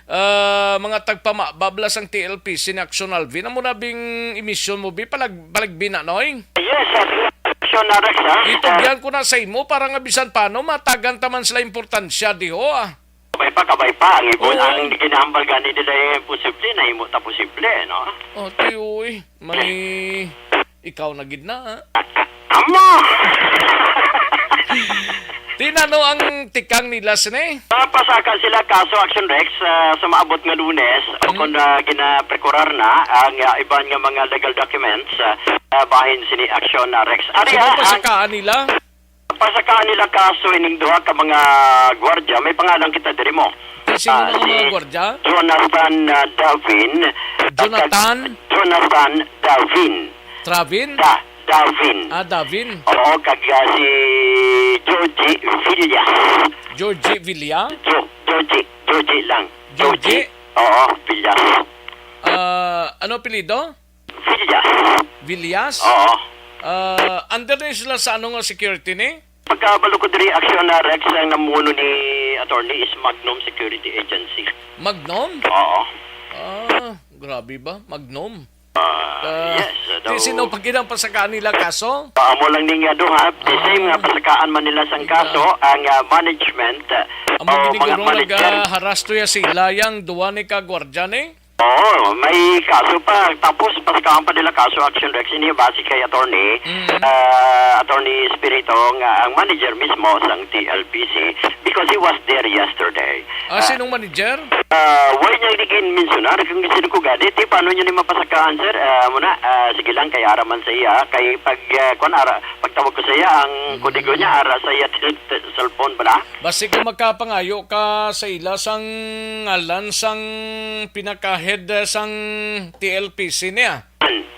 ah, mga tagpamaba bala sang T L P C ni Action Alvin, amo na bing emisyon mo, bi, palag-, palagbi na, noy? Yes, sir. Action na, Rex, ha? Itugyan ko na sa imo para nga bisan paano matagan ta man sila importansya diho, ah. Kabay pa, kabay pa. Ang ibon, Oo. ang ginahambal gani nila, eh, posible, nahimo ta posible, no? Oh, ti, uy. May ikaw na gid na, ah. Amo! Ti, ano ang tikang nila sini? Ah, pasaka sila kaso, Action Rex, ah, sa maabot nga Lunes, o Hmm. kung, ah, ginaprekurar na ang, ah, iban nga mga legal documents, ah, ah, bahin sini Action, ah, Rex. Ari, Sino ah, ang pasakaan nila? Pasakaan nila kaso ining duha ka mga gwardya. May pangalan kita diri mo. Ti, sino Ah, mga si mga gwardya? Jonathan, ah, Davin. Jonathan? Jonathan Davin. Travin? Da-, Davin. Ah, Davin. Oo, kag, ah, si Georgie Villas. Georgie Villa? Jo-, Georgie, Georgie lang. Georgie? Georgie? Oo, Villas. Ah, ano apelyido? Villas. Villas? Oo. Ah, under ni sila sa ano nga security ni? Pagkabalo ko diri, Action na, Rex, ang namuno ni attorney is Magnum Security Agency. Magnum? Oo. Ah, grabe ba? Magnum? Ah, yes, di daw. Sino pag inang pasakaan nila kaso? Ah, amo lang ni nga duha, the same nga pasakaan man nila sang kaso, ang, ah, management, ah, ang mga o mga giniguro manager. Nagaharasto ya sila, yang duwa ni ka gwardiya ni? Oo, may kaso pa. Tapos, pasakaan pa nila kaso, Action Rex, ini base kay attorney, ah, Attorney Espirito, nga ang manager mismo sang T L P C, because he was there yesterday. Ah, sinong manager? Ah, wala niya gid mensionar kung sino ko gani. Ti, paano niya ni mapasakaan, sir? Ah, muna, ah, sige lang, kay ara man sa iya. Kay pag, ah, kwan, ara, pagtawag ko sa iya, ang kodigo niya, ara sa iya, t-, t-, cellphone bala. Basi kung magkapangayo ka sa ila sang ngalan sang pinaka-head, eh, sang T L P C niya.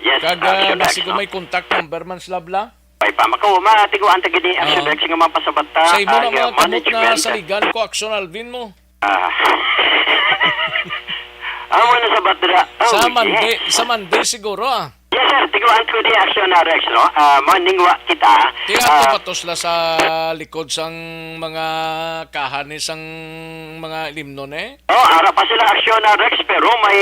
Yes, Kag, ah, Action basi Rex, kung no? May contact number man sila bala? Ay, pa, makaw-, matiguan ta gid ni Action Oo. Rex nga mapasabata Sa imo na ang, mga uh, kamot na management. Saligan ko, Action Alvin mo. Ah. Ah, wala sa batra. Oh, Sa yeah. Monday, sa Monday siguro, ah. Yes, sir. Tiguan ko ni Action Rex, no? Ah, maningwa kita. Ti ato Ah, pa to sila sa likod sang mga kahan ni sang mga limnon, eh? Oh, ara pa sila Action Rex, pero may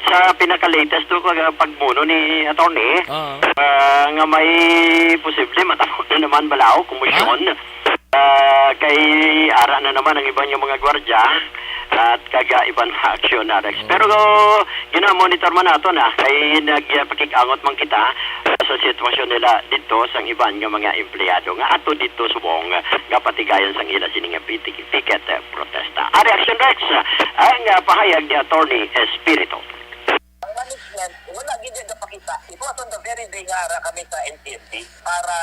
sa pinaka-latest to kag pagmuno ni attorney, Ah. ah, nga may posible matabo na naman balaw, kumusyon. Ah? Ah, kay ara na naman ang iban nga mga gwardya at kag, ah, iban nga Action Rex. Oh. Pero gina-monitor man nato na kay nagpakig-angot man kita sa sitwasyon nila dito sang iban nga mga empleyado nga ato dito subong nga patigayon sang ila sini nga piti-, picket, eh, protesta. Ari Action Rex, ang, ah, pahayag ni Attorney Espirito. Ang management, wala gid niya gapakita. It was on the very day nga ara kami sa N T F D para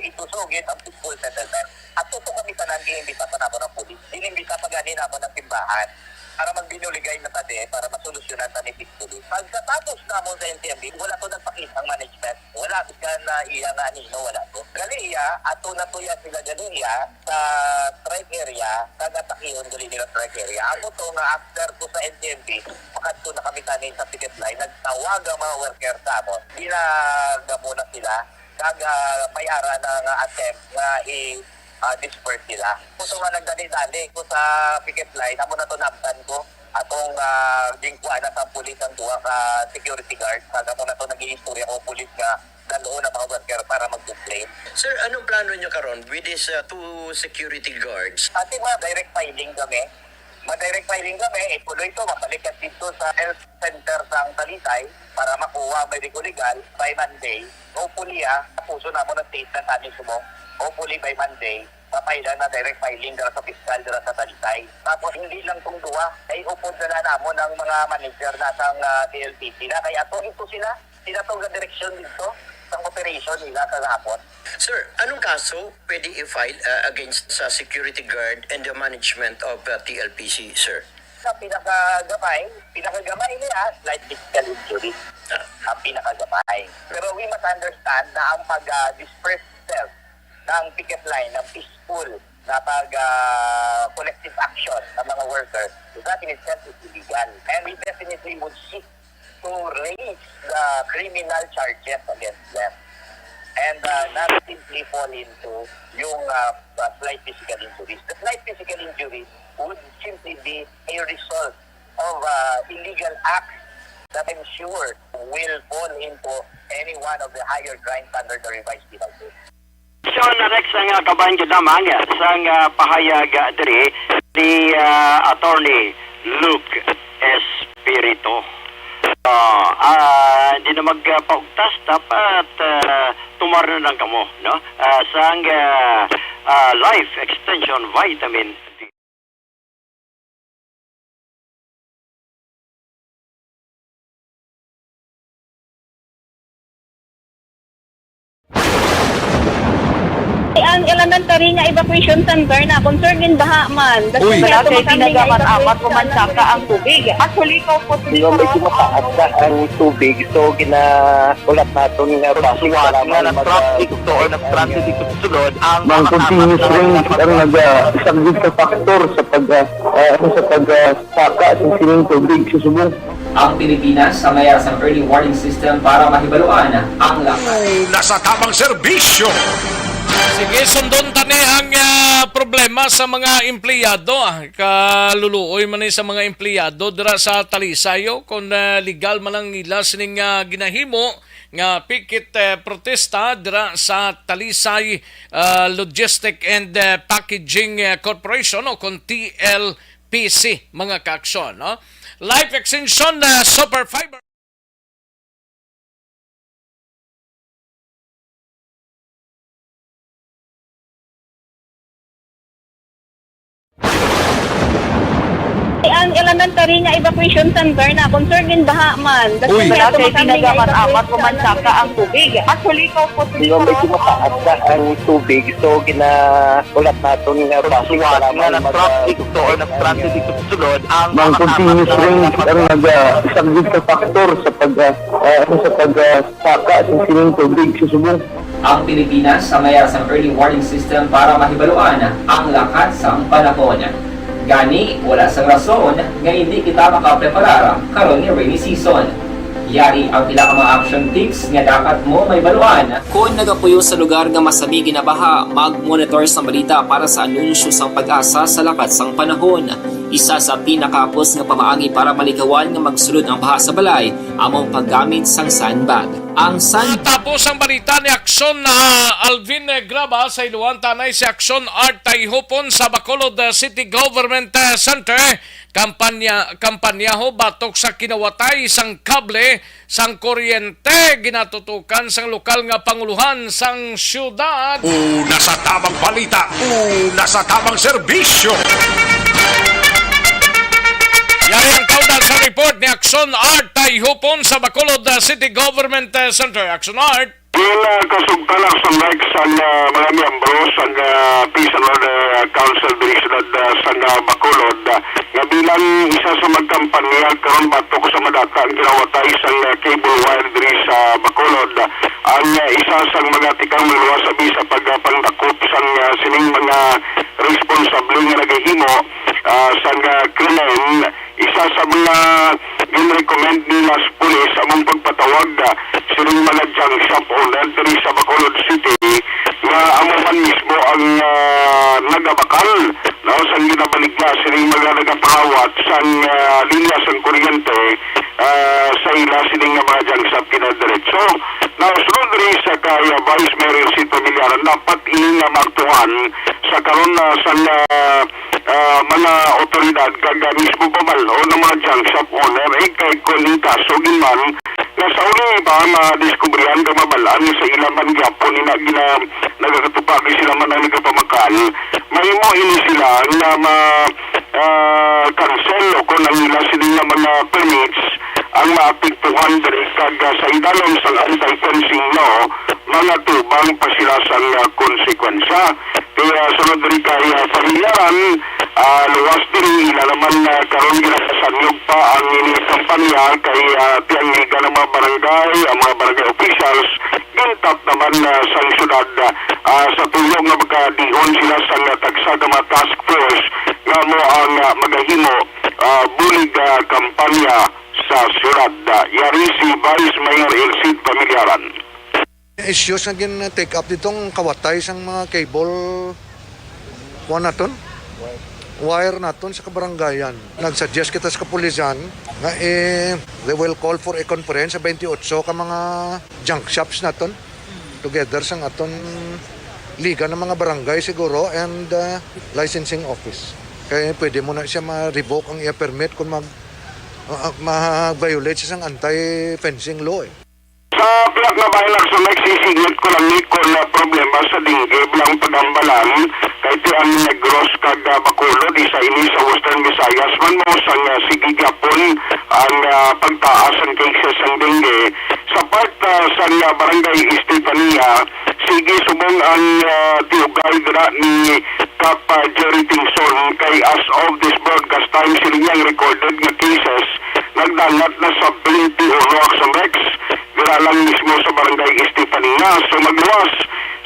itusugid ang peaceful settlement. At tuto kami tanan, ginimbitar pa namo ng pulis. Ginimbita pa gani namo ng simbahan para magbinuligay na tadi, para masolusyonan ta ni peacefully. Pagkatapos namon sa N T F D, wala to nagpakita ang management. Wala ka na iya nga anino, wala to. Gali iya, ato na to iya sila gali iya sa strike area, kag atakihon gali nila strike area. Amo to nga after ko sa N T F D, makadto na kami tani sa picket line, nagtawag ang mga worker sa amon. Ginagamo na sila, kag, ah, may ara na nga attempt nga i, ah, disperse sila. Amo to nga nagdali-dali ko sa picket line, amo na to naabtan ko. Atong, ah, ginkuha na sa pulis ang duha ka security guard. Kag amo na to nag-iistorya ko pulis nga dal-on ang mga worker para mag-complain. Sir, anong plano nyo karon with these, uh, two security guards? Ate, ma-direct filing kami. Ma-direct filing kami, ituloy to, mabalik ka dito sa health center sa Talisay para makuha ang medical legal by Monday. Hopefully, ah, tapuson namo ng statement sa mismo. Hopefully, by Monday, mapailan na direct filing dira sa piskal dira sa Talisay. Tapos, hindi lang tong duha, ay upod na lang namon ang mga manager na sang, ah, T L P C na. Kaya ato ito sila. Sila to nga direksyon dito sa operation nila kagahapon. Sir, anong kaso pwede i-file, uh, against sa security guard and the management of, uh, T L P C, sir? Sa pinakagamay, pinakagamay niya, slight physical injury. Ah. Ang pinakagamay. Pero we must understand na ang pag, uh, disperse itself ng picket line, ng peaceful na pag, uh, collective action ng mga workers, that in itself is illegal. And we definitely would seek to raise the criminal charges against them and, uh, not simply fall into yung, uh, uh, slight physical injuries. The slight physical injuries would simply be a result of, uh, illegal acts that I'm sure will fall into any one of the higher crimes under the Revised Penal Code. So, na Rex, ang, ah, kabahin gid lamang, ah, sang, ah, pahayag, ah, diri ni, ah, Attorney Luke Espirito. Ah, ah, di na magpaugtas, dapat, ah, tumar na lang kamo, no? Ah, sang, ah, ah, Life Extension Vitamin D. Ang elementary nga evacuation center na concern in baha man. Uy. Wala kay ginagaman-amat, pumansaka ang tubig. Actually, ikaw po, Di ba, medyo mataas na ang tubig, so gina-, ulat naton nga base nga lamang nag-, nag-transit to or nag-transit ito sulod ang mga continuous rain ang nag-, ah, isang big factor sa pag, ah, ah, ano, sa pag, ah, saka sa sining tubig sa subong. Ang Pilipinas sa mayara sang early warning system para mahibaluan ang lakas. Nasa tamang serbisyo. Sige, sundon tani ang, ah, problema sa mga empleyado, ah. Kaluluoy man ni sa mga empleyado dira sa Talisay, oh, kung, ah, legal man ang ila sining, ah, ginahimo nga picket, eh, protesta dira sa Talisay, ah, Logistic and, eh, Packaging, eh, Corporation o kung T L P C, mga kaaksyon, no? Life extension, ah, super fiber. Ang elementary nga evacuation center na concerned in baha man. Uy. Wala kay pinagaman amat o mansaka ang tubig. Actually, ikaw po, Di ba, medyo mataas na ang tubig, so gina-, ulat naton nga basic nga lamang na mag-, nag-transit to or nag-transit dito sa sulod ang mga continuous rain ang nag-, ah, isang big factor sa pag, ah, ah, ano, sa pag, ah, saka sa sining tubig sa subong. Ang Pilipinas sa mayara sang early warning system para mahibaluan ang lakat sang panahon. Gani, wala sang rason nga indi kita makapreparar karon nga rainy season. Yari ang pila ka mga action tips nga dapat mo mahibaluan. Kon nagapuyo sa lugar nga masami ginabaha, mag-monitor sang balita para sa anunsyo sang PAGASA sa lakat sang panahon. Isa sa pinakahapos nga pamaagi para malikawan nga magsulod ang baha sa balay amo ang paggamit sang sandbag. Ang sand- Tapos ang balita ni Aksyon na Alvin Graba sa Iluan Tanay si Aksyon Art Tayhupon sa Bacolod, uh, City Government, uh, Center. Kampanya, kampanyaho batok sa kinawatay sang kable sang kuryente ginatutukan sang lokal nga panguluhan sang syudad. Una sa tamang balita, una sa tamang serbisyo. Yari ang tawda sa report ni Aksyon Art Tayhupon sa Bacolod, uh, City Government, uh, Center. Aksyon Art. Ang, ah, kasugtanak sa Mike sang, ah, mga miyembro sang, ah, Peace and Order, ah, Council diri sa siyudad, ah, sang, ah, Bacolod, ah, nga bilang isa sa magkampanya karon batok sa madata ang kinawatay sang, ah, cable wire diri sa Bacolod. Ang, ah, isa sang mga tikang magluwas abi sa pagpangdakop sang, ah, sining mga responsable nga nagahimo, ah, sang, ah, krimen. Isa sa mga gin-recommend nila sa pulis among pagpatawag, ah, sining mga junk shop owner diri sa Bacolod City nga amo man mismo ang, ah, nagabakal, no, sang ginabaligya sining mga nagapangawat sang, ah, linya sang kuryente, ah, sa ila sining nga mga junk shop kinadiretso. Now, sunod diri sa kay, ah, Vice Mayor Elcid Familiaran, dapat ini nga maaktuhan sa karon na sang, ah, ah, mga otoridad kag, ah, mismo pabal-on ang mga junk shop owner, eh, kay kon in kaso gid man nga sa uli pa madiskubrihan kag mabal-an nga sa ila man gyapon ina gina-, nagakatupag, sila man ang nagapamakal, mahimo ini sila nga ma-, ah, cancel o kon ang ila sini nga mga permits ang maapektuhan diri kag, ah, sa idalom sang anti-fencing law, mangatubang pa sila sang, ah, konsekwensya. Kaya sunod diri kay, ah, Familiaran, ah, luwas diri, ila naman, ah, karon ginapasanyog pa ang ini kampanya kay, ah, ti ang liga ng mga barangay, ang mga barangay officials, gintap naman, ah, sang syudad, ah, sa tuyo nga magkadihon sila sang, ah, tagsa ka mga task force nga mo ang, ah, magahimo, ah, bulig, ah, kampanya sa syudad. Ah, yari si Vice Mayor Elcid Familiaran. Issues nga gin-take up ditong kawatay sang mga cable, kuwan naton? Wire naton sa kabarangayan. Nag-suggest kita sa kapulisan nga, eh, they will call for a conference sa twenty-eight ka mga junk shops naton together sang aton liga ng mga barangay siguro and, uh, licensing office. Kaya pwede mo na siya ma-revoke ang iya permit kung mag-, uh, uh, ma-violate siya sang anti-fencing law, eh. Sa pila ka bahin sa nagsisingit ko lang ni kon, ah, problema sa dengue bilang pagambalan kay ti ang Negros kag, ah, Bacolod, isa ini sa Western Visayas man mo sang, ah, sige gyapon ang, ah, pagtaas ang cases sang dengue. Sa part, ah, sa, ah, Barangay Estefania, sige subong ang, ah, tiugay dira ni Kap, ah, Jerry Tingson kay as of this broadcast time, sila niyang recorded nga cases nagdangat na sa twenty-one, Action Rex. Dira lang mismo sa Barangay Estefania. So, magluwas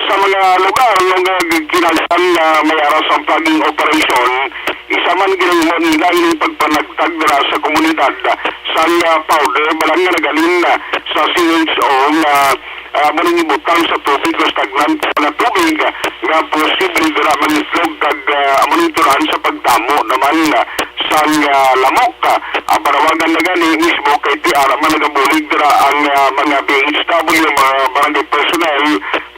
sa mga lugar nga kinahanglan nga may ara sang plugging operation. Isa man ginahimo nila ining pagpanagtag dira sa komunidad sang, ah, powder, balang nga naghalin, ah, sa C H O nga Ah, amo ning ibutang sa tubig o stagnant na tubig, ah, nga posible dira mangitlog kag, ah, amo ning tularan sa pagdamo naman, ah, sang, ah, lamok. Ah, panawagan na gani mismo kay ti ara man nagabulig dira ang, ah, mga B H W, mga barangay personnel,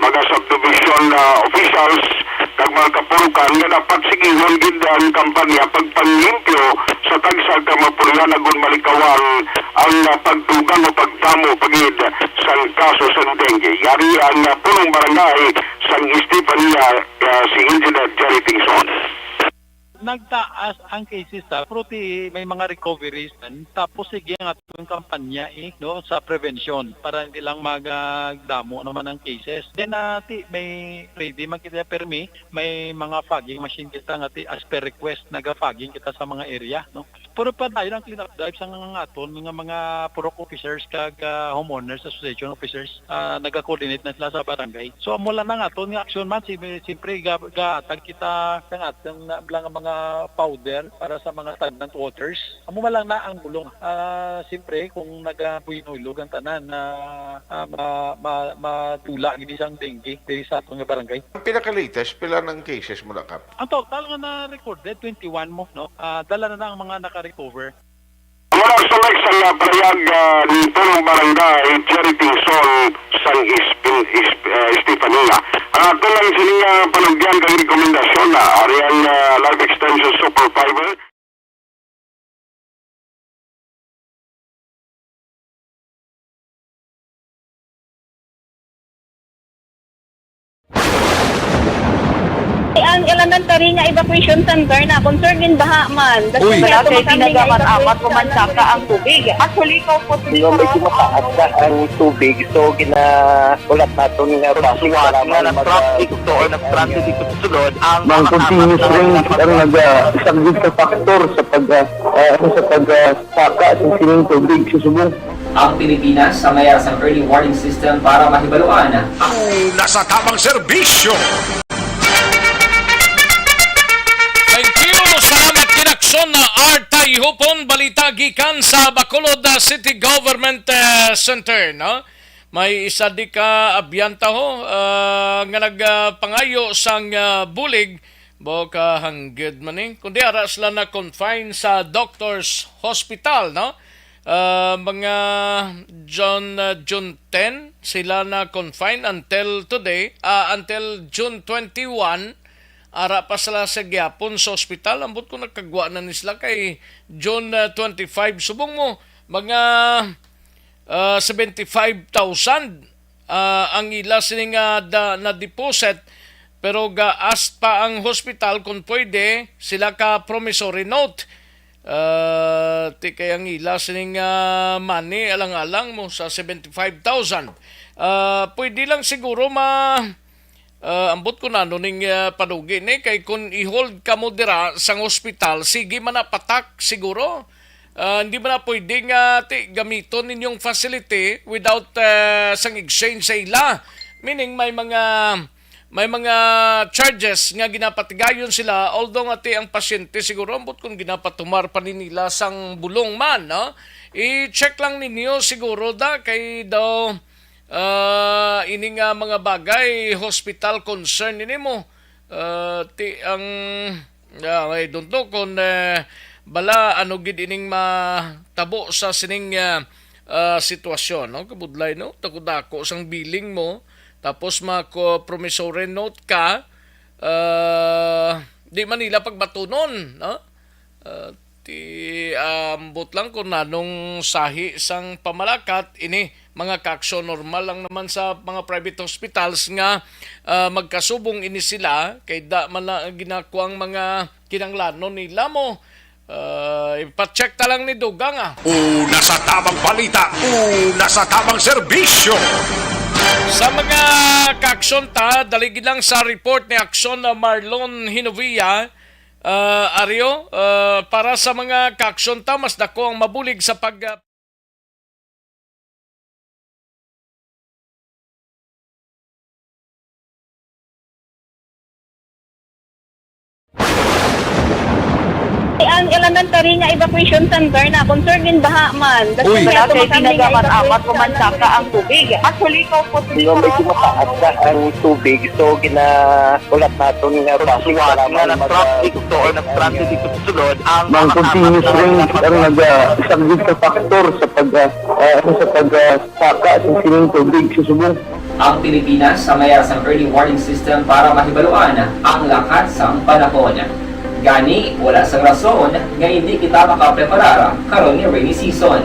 mga subdivision, ah, officials, kag mga kapulokan nga dapat sigihon gid ang kampanya pagpanglimpyo sa tagsa ka mga pulyan agon malikawan ang, ah, pagdugang o pagdamo pa gid sang kaso sang dengue. Yari ang, ah, punong barangay sang Estefania, ah, si Engineer Jerry Tingson. Nagtaas ang cases, ah, pero ti may mga recoveries man. Tapos sige ang atong kampanya, eh, no, sa prevention para hindi lang magdamo naman ang cases. Then, ah, ti may ready man kita permi, may mga fogging machine kita nga ti as per request naga-fogging kita sa mga area, no. Pero padayon ang clean up drive sa nga aton nga mga purok officers kag, ah, homeowners association officers, ah, naga-coordinate na sila sa barangay. So, amo lang ang aton nga action man, si-, siyempre, ga-, gahatag kita sa aton na, lang ang mga powder para sa mga stagnant waters. Amo man lang na ang bulong. Ah, siyempre, kung nagabuhinuylog ang tanan na, ah, ma-, ma-, matula gid sang dengue diri sa aton nga barangay. Ang pinaka-latest, pila nang cases mo na, Kap? Ang total nga na-recorded, twenty-one mo, no? Ah, dala na na ang mga naka-recover. Mula sa Lex, ang, ah, pahayag, ah, ni Punong Barangay Jerry Tingson sang Ispin-, Isp-, ah, Estefania. Ang ato lang sini nga panugyan kag rekomendasyon na ari ang, ah, Life Extension Super Fiber. Ang elementary nga evacuation center na concern din baha man. Uy. Wala kay tinaga man amat ko man saka ang tubig. Actually, ko po. Medyo mataas na ang tubig, so ginahulat naton nga bus para nga mag-, nag-traffic to or nag-transit dito sa sulod ang mga continuous rains ang nag-, ah, isang big factor sa pag, ah, ah, sa pag, ah, saka sa sining tubig sa subong. Ang Pilipinas sa mayara sang early warning system para mahibaluan. Una sa tamang serbisyo. Thank you. Salamat, Kinakson na Artay Hupon. Balita gikan sa Bacolod, ah, City Government, ah, Center, no? May isa di ka abyanta ho, ah, nga nagpangayo sang, ah, bulig. Bo ka hanggid man ni. Kundi ara sila na-confine sa Doctors Hospital, no? Ah, mga June, ah, June ten, sila na-confine until today, ah, until June twenty-one, ara pa sila sa gihapon sa ospital. Ambot ko nagkagwa na ni sila kay June, ah, twenty-five. Subong mo, mga, ah, seventy-five thousand, ah, ang ila sini nga da-, na-deposit, pero ga-ask pa ang hospital kung pwede sila ka promissory note. Ah, ti kay ang ila sining, ah, money, alang-alang mo sa seventy-five thousand. Ah, pwede lang siguro ma-, ah, ambot ko na ano ning, ah, padugi ni, kay kung i-hold ka mo dira sang hospital, sige man na patak siguro. Ah, hindi man na pwede nga ti gamiton ninyong facility without, ah, sang exchange sa ila. Meaning may mga may mga charges nga ginapatigayon sila, although nga ti ang pasyente siguro ambot kung ginapatumar pa ni nila sang bulong man, no? I-check lang ninyo siguro da kay daw, ah, ini nga mga bagay, hospital concern ini mo. Ah, ti ang, ah, I don't know kung, eh, bala ano gid ining matabo sa sining, ah, ah, sitwasyon, no? Kabudlay, no? Dako-dako sang billing mo, tapos mako promissory note ka, ah, di man nila pagbatunon, no? Ah, ti, ambot lang kung nanong sahi sang pamalakat ini, mga kaaksyon. Normal lang naman sa mga private hospitals nga, ah, magkasubong ini sila, kay da man na ginakuang mga kinanglanon nila mo. Ah, ipa-check ta lang ni Dugang, ah. Una sa tamang balita, una sa tamang serbisyo. Sa mga kaaksyon ta, dali gid lang sa report ni Aksyon na Marlon Hinovia. Ah, Ario, ah, para sa mga kaaksyon ta, mas dako ang mabulig sa pag, ah, Ang ilan Nagtari nga evacuation center na, concern din baha man. Uy. Wala kay pinagamat-amat ko man saka ang tubig. Actually, ko po. Di ba, medyo mataas na ang tubig, so ginahulat naton nga bus para nga mag-, nag-transit to or nag-transit dito sa sulod ang mga continuous rain ang nag-, ah, isang big factor sa pag, ah, ah, sa pag, ah, saka sa sining tubig sa subong. Ang Pilipinas sa mayara sang early warning system para mahibaluan ang lakat sang panahon. Gani, wala sang rason nga indi kita makapreparar karon nga rainy season.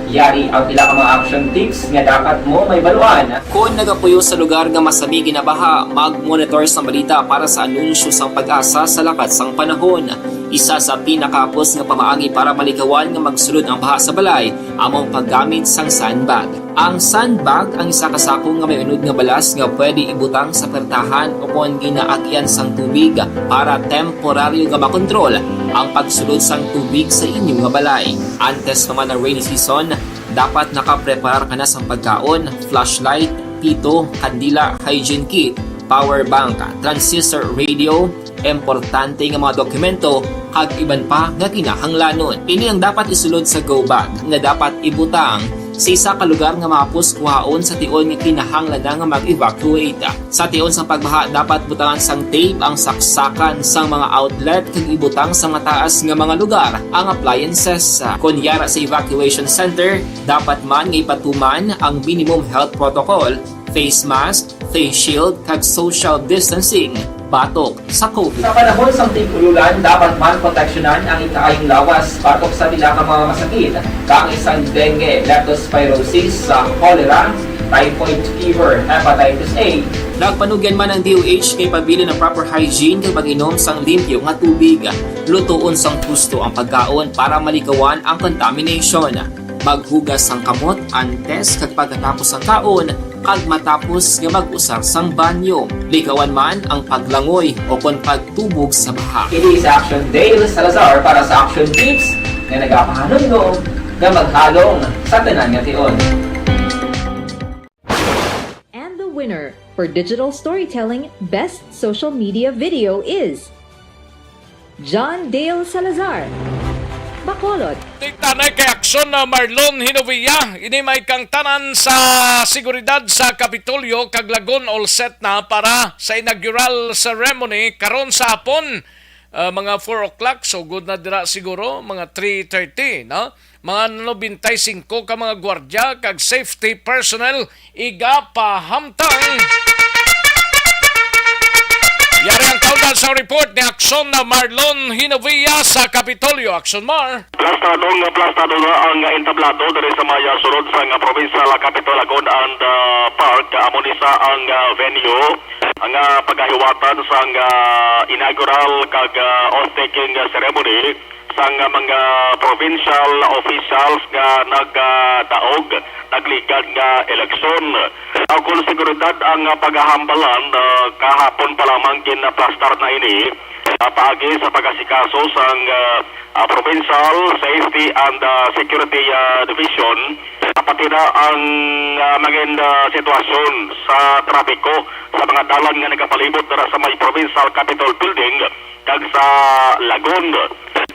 Yari ang pila ka mga action tips nga dapat mo mahibaluan. Kon nagapuyo sa lugar nga masami ginabaha, mag-monitor sa balita para sa anunsyo sang PAGASA sa lakat sang panahon. Isa sa pinakahapos nga pamaagi para malikawan nga magsulod ang baha sa balay amo ang paggamit sang sandbag. Ang sandbag ang isa ka sako nga may unod nga balas nga pwede ibutang sa pertahan o kon ginaagyan sang tubig para temporaryo nga makontrol ang pagsulod sang tubig sa inyo nga balay. Antes pa man ang rainy season, dapat nakapreparar ka na sang pagkaon, flashlight, pito, kandila, hygiene kit, power bank, transistor radio, importante nga mga dokumento, kag iban pa nga kinahanglanon. Ini ang dapat isulod sa go bag nga dapat ibutang sa isa ka lugar nga mahapos kuhaon sa tion nga kinahanglan na nga mag-evacuate. Sa tion sang pagbaha, dapat butangan sang tape ang saksakan sang mga outlet kag ibutang sa mataas nga mga lugar ang appliances. Kon yara sa evacuation center, dapat man nga ipatuman ang minimum health protocol, face mask, face shield, kag social distancing batok sa COVID. Sa panahon sang tig-ululan, dapat man proteksyonan ang ikaayong lawas batok sa pila ka mga masakit, kaangay sang dengue, leptospirosis, sa cholera, typhoid fever, hepatitis A. Nagpanugyan man ang D O H nga ipabilin ang proper hygiene kag pag-inom sang limpyo nga tubig. Lutoon sang husto ang pagkaon para malikawan ang contamination. Maghugas sang kamot antes kag pagkatapos sang kaon, kag matapos nga mag-usar sang banyo. Likawan man ang paglangoy o kon pagtubog sa baha. Ini si Action Dale Salazar para sa Action Tips nga nagapahanumdom nga maghalong sa tanan nga tion. And the winner for digital storytelling best social media video is John Dale Salazar, Bacolod. Tigtanay kay Aksyon na Marlon Hinovia, ini may kangtanan sa seguridad sa Kapitolyo kag Lagun all set na para sa inaugural ceremony karon sa hapon, ah, mga four o'clock, so good na dira siguro, mga three thirty, no? Mga nobenta y singko ka mga gwardya kag safety personnel igapahamtang. Yari ang kaundan sa report ni Aksyon na Marlon Hinovia sa Kapitolyo. Aksyon, Mar. Plastado nga plastado na ang entablado diri sa may sulod sang Provincial Capitol Lagun and, ah, Park. Amo ni sa ang, ah, venue nga pagahiwatan sang, ah, inaugural kag, ah, oath-taking ceremony sang, ah, mga provincial officials nga nagdaog, nagligad nga eleksyon. Ukon seguridad ang, ah, paghahambalan, ah, kahapon pa lamang ginaplastar na ini, ah, paagi sa pag-asikaso sang, ah, ah, Provincial Safety and, ah, Security, ah, Division, pati na ang, ah, mga, ah, sitwasyon sa trapiko sa mga dalan nga nagapalibot dira sa may Provincial Capitol Building kag sa Lagun.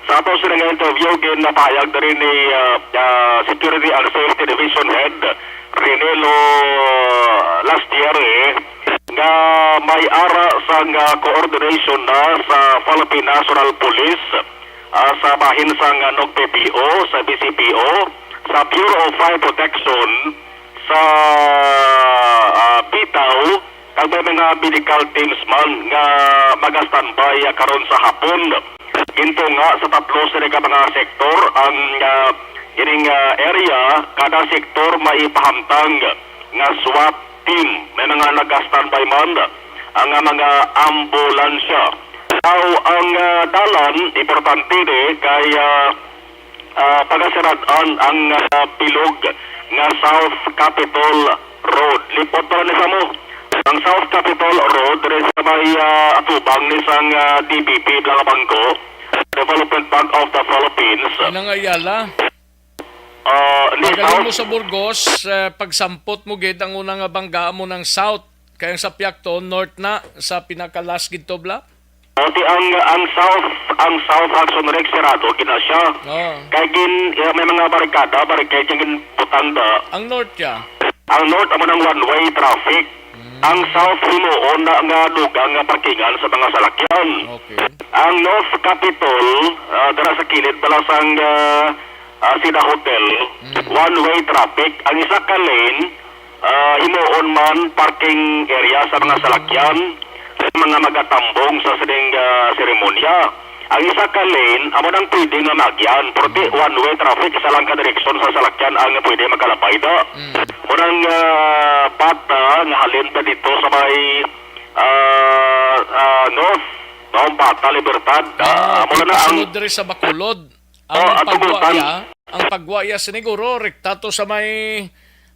Sa ato sini nga interview, ginapahayag diri ni, ah, ah, Security and Safety Division Head Renelo Lastiere nga may ara sang, ah, coordination na sa Philippine National Police, ah, sa bahin sang, ah, N O C P P O, sa B C P O, sa Bureau of Fire Protection, sa, ah, bitaw, kag may mga medical teams man nga maga-standby, ah, karon sa hapon. Gintunga sa tatlo sini ka mga sektor ang, ah, ining, ah, area, kada sektor maipahamtang nga SWAT team. May mga naga-standby man ang, ah, mga ambulansya. Now, ang, ah, dalan, importante ni kay, ah, ah, pagasirad-an ang, ah, bilog nga South Capitol Road. Lipot pa ni sa mo. Ang South Capitol Road, diri sa may, ah, atubang ni sang, ah, D B P, Blanca Bangko, Development Bank of the Philippines. Inang Ayala. Ah, ni Pagdali South mo sa Burgos, eh, pagsampot mo gid ang una nga bangga mo ng South. Kaya ang sa Piakto, North na, sa pinaka-last gid to, bla? Ati ang, ang South Ang South Hudson Rick, sirado gid na siya. Oh. Kay gin-, eh, may mga barikada, barricade yung ginbutang da. Ang North, ya? Ang North, amo nang one-way traffic. Mm. Ang South, himuon na nga dugang nga parkingan sa mga salakyan. Okay. Ang North Capitol, ah, dira sa kilid pala sang, ah, ah, Sida Hotel, Mm. one-way traffic. Ang isa ka lane, ah, himuon man parking area sa mga salakyan, sa mga magatambong sa sining, ah, seremonya. Ang isa ka lane, amo nang pwede nga maagyan, pero di Mm. one-way traffic, isa lang ka direksyon sa salakyan ang pwede makalabay da. Mm. Murang, ah, bata nga halin pa dito sa may, ah, ah, North, no? Bata Libertad. Ah, Ah, amo na ang kasunod diri sa Bacolod. Ang Oh, ang pagwa tubutan. iya, ang pagwa iya siniguro rekta to sa may,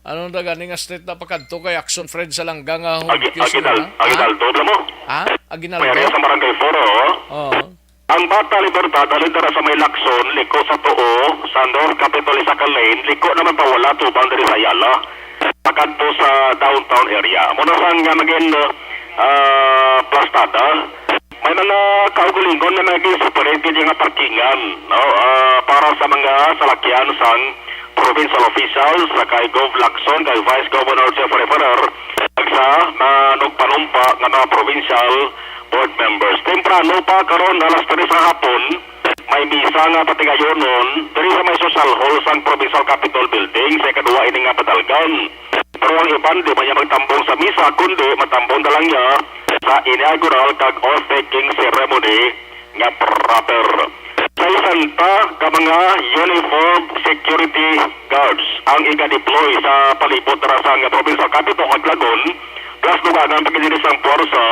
ano na gani nga street na pakadto kay Action Fred sa Langga nga home Agi-, Q C Aguinal-, na? Ha? Aguinaldo, alam mo? Ha? Aguinaldo? May area sa Barangay Four, oh. Oo. Ang Bata Libertad, halin dira sa may Lacson, liko sa tuo, sa North Capitol, isa ka lane, liko naman pawala, tubang diri sa Ayala. Pakadto sa downtown area. Muna sa nga maging, ah, plastada, may mga kaugalingon na nag-separate gid nga parkingan, no, ah, para sa mga salakyan sang provincial officials, sa kay Gov Lacson, kay Vice Governor Jeffrey Ferrer, kag sa manugpanumpa nga mga provincial board members. Temprano pa karon, alas tres sa hapon, may misa nga patigayonon diri sa may social hall sang Provincial Capitol Building sa ikaduha ini nga padalgan. Pero ang iban di man niya magtambong sa misa, kundi matambong na lang niya sa inaugural kag oath-taking ceremony nga proper. Sa sesenta ka mga uniformed security guards ang iga-deploy sa palibot ra sang Provincial Capitol kag Lagon, plus dugangan pa gid sang puwersa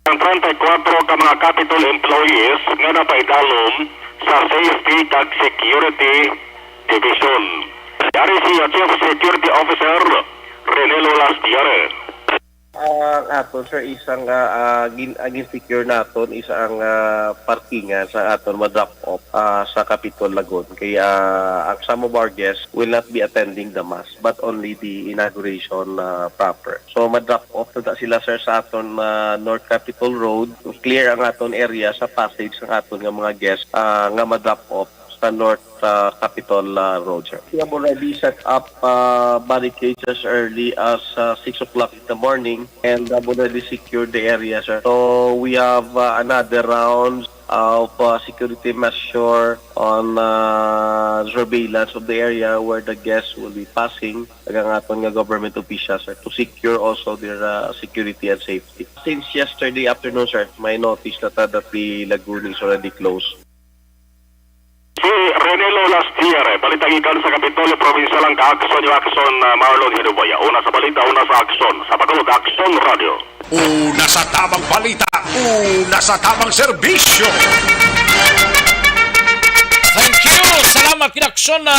ang treinta y cuatro ka mga Capitol employees nga napaidalom sa Safety kag Security Division. Yari si Chief Security Officer Renelo Lastiere. Ang aton, sir, isang, ah, ah, gin-, ang gin-secure naton is ang, ah, parkingan sa aton ma-drop off, ah, sa Capitol Lagon. Kay, ah, ang some of our guests will not be attending the mass, but only the inauguration, ah, proper. So, ma-drop off na sila, sir, sa aton, ah, North Capitol Road. Clear ang aton area sa passage sa aton nga mga guests, ah, nga ma-drop off sa North, ah, Capitol, ah, Road, sir. We have already set up, ah, barricades as early as, ah, six o'clock in the morning, and have already secured the area, sir. So we have, ah, another round of, ah, security measure on, ah, surveillance of the area where the guests will be passing, kag ang aton nga government officials, sir, to secure also their, ah, security and safety. Since yesterday afternoon, sir, may notice na ta that the lagoon is already closed. Si Renelo Lastiere, balita gikan sa Kapitolyo Provincial ang Kaaksyon, yung Aksyon, ah, Marlon Hinuboya. Una sa balita, una sa aksyon. Sa Bacolod, Aksyon Radio. Una sa tamang balita, una sa tamang serbisyo. Thank you. Salamat, Kinaksyon, na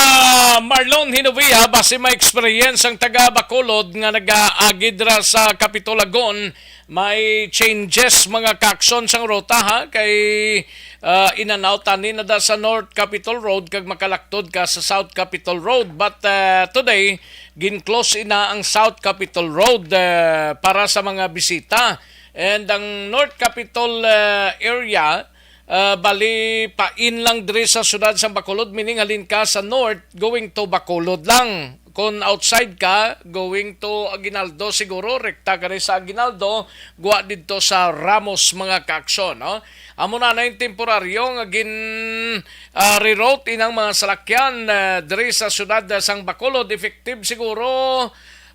Marlon Hinovia. Basi may experience ang taga Bacolod nga nag-aagid ra sa Capitol Lagon. May changes, mga kaaksyon, sang ruta, ha? Kay, ah, in-and-out tani na da sa North Capitol Road kag makalaktod ka sa South Capitol Road. But, ah, today, gin-close ina ang South Capitol Road, ah, para sa mga bisita. And ang North Capitol, ah, area, ah, bali, pain lang diri sa siyudad sa Bacolod, meaning halin ka sa north, going to Bacolod lang. Kung outside ka, going to Aguinaldo siguro, rekta ka rin sa Aguinaldo, guwa didto sa Ramos, mga kaaksyon, no? Amo na na yung temporaryo nga gin, ah, reroute inang mga salakyan, ah, diri sa siyudad, ah, sang Bacolod. Effective siguro,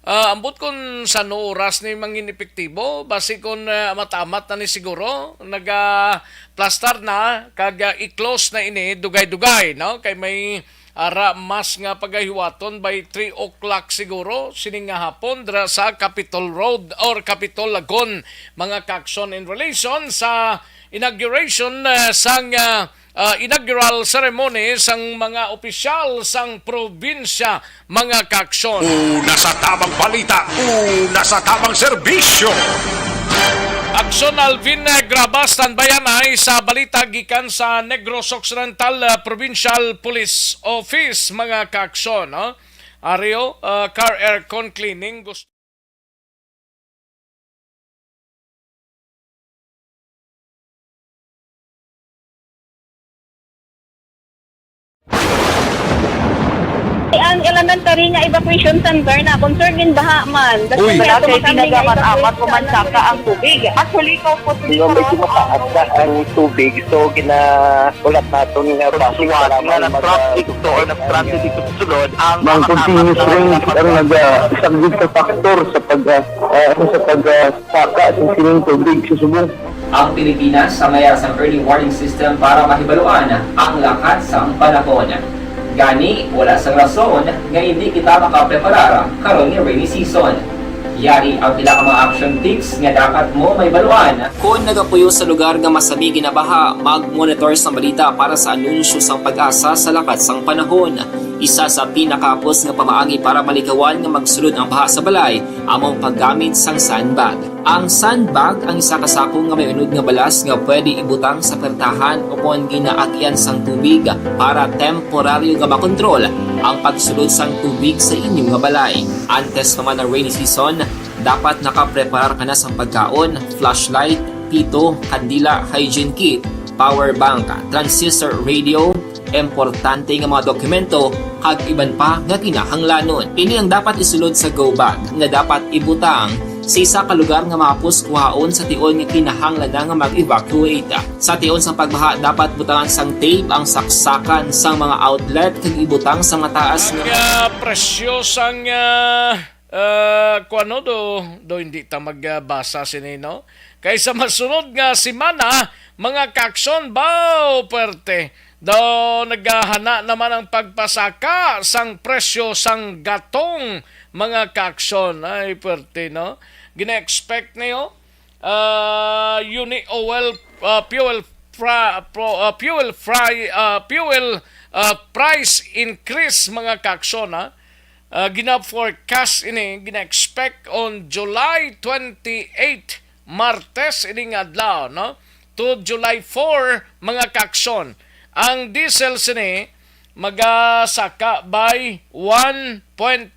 ah, ambot kung sa ano oras ni mangin epektibo, basi kung, ah, amat-amat na ni siguro, naga-plastar na, kag, ah, i-close na ini, dugay-dugay, no? Kay may ara mas nga pagahiwaton by three o'clock siguro, sining nga hapon, dira sa Capitol Road or Capitol Lagon, mga kaaksyon, in relation sa inauguration, ah, sang, ah, ah, inaugural ceremony sang mga opisyal sang probinsya, mga kaaksyon. Una sa tamang balita, una sa tamang serbisyo. Aksyon Alvin, eh, Graba, standby anay sa balita gikan sa Negros Occidental, ah, Provincial Police Office, mga kaaksyon, no? Ario, ah, car aircon cleaning, gusto Ang elementary nga evacuation center na concern in baha man. Uy. Wala kay ginagamit-amat o mansaka ang tubig. Actually, ikaw po, medyo mataas na ang tubig, so ginahulat naton nga base nga mag-, nag-transit to or nag-transit ito sa sulod ang mga continuous rain ang nag-, ah, isang big factor sa pag, ah, ah, sa pag, ah, saka sa sining tubig sa subong. Ang Pilipinas sa mayara sang early warning system para mahibaluan ang lakat sang panahon. Gani, wala sang rason nga hindi kita makapreparar karon nga rainy season. Yari ang pila ka mga action tips nga dapat mo mahibaluan. Kon nagapuyo sa lugar nga masami ginabaha, mag-monitor sang balita para sa anunsyo sang PAGASA sa lakat sang panahon. Isa sa pinakahapos nga pamaagi para malikawan nga magsulod ang baha sa balay amo ang paggamit sang sandbag. Ang sandbag ang isa ka sako nga may unod nga balas nga pwede ibutang sa pertahan o kon ginaagian sang tubig para temporaryo nga makontrol ang pagsulod sang tubig sa inyo nga balay. Antes pa man ang rainy season, dapat nakapreparar ka na sang pagkaon, flashlight, pito, kandila, hygiene kit, power bank, transistor radio, importante nga mga dokumento, kag iban pa nga kinahanglanon. Ini ang dapat isulod sa go bag nga dapat ibutang sa isa ka lugar nga mahapos kuhaon sa tion nga kinahanglan na nga mag-evacuate. Sa tion sang pagbaha, dapat butangan sang tape ang saksakan sang mga outlet kag ibutang sa mataas nga Ang, ah, presyo sang, ah, ah, kuano do, do hindi ta magbasa sini, no? Kay sa masunod nga semana, mga kaakson, baw, perte. Daw naghahana naman ang pagpasaka sang presyo sang gatong, mga kaakson. Ay, perte, no? Gina-expect niyo, ah, uni oil, ah, fuel fra-, pro-, ah, fuel fry, ah, fuel, ah, price increase, mga kaakson, ha? Ah, gina-forecast ini, gina-expect on July twenty-eight, Martes ini nga adlaw, no? To July four, mga kaakson. Ang diesel sini magasaka by one point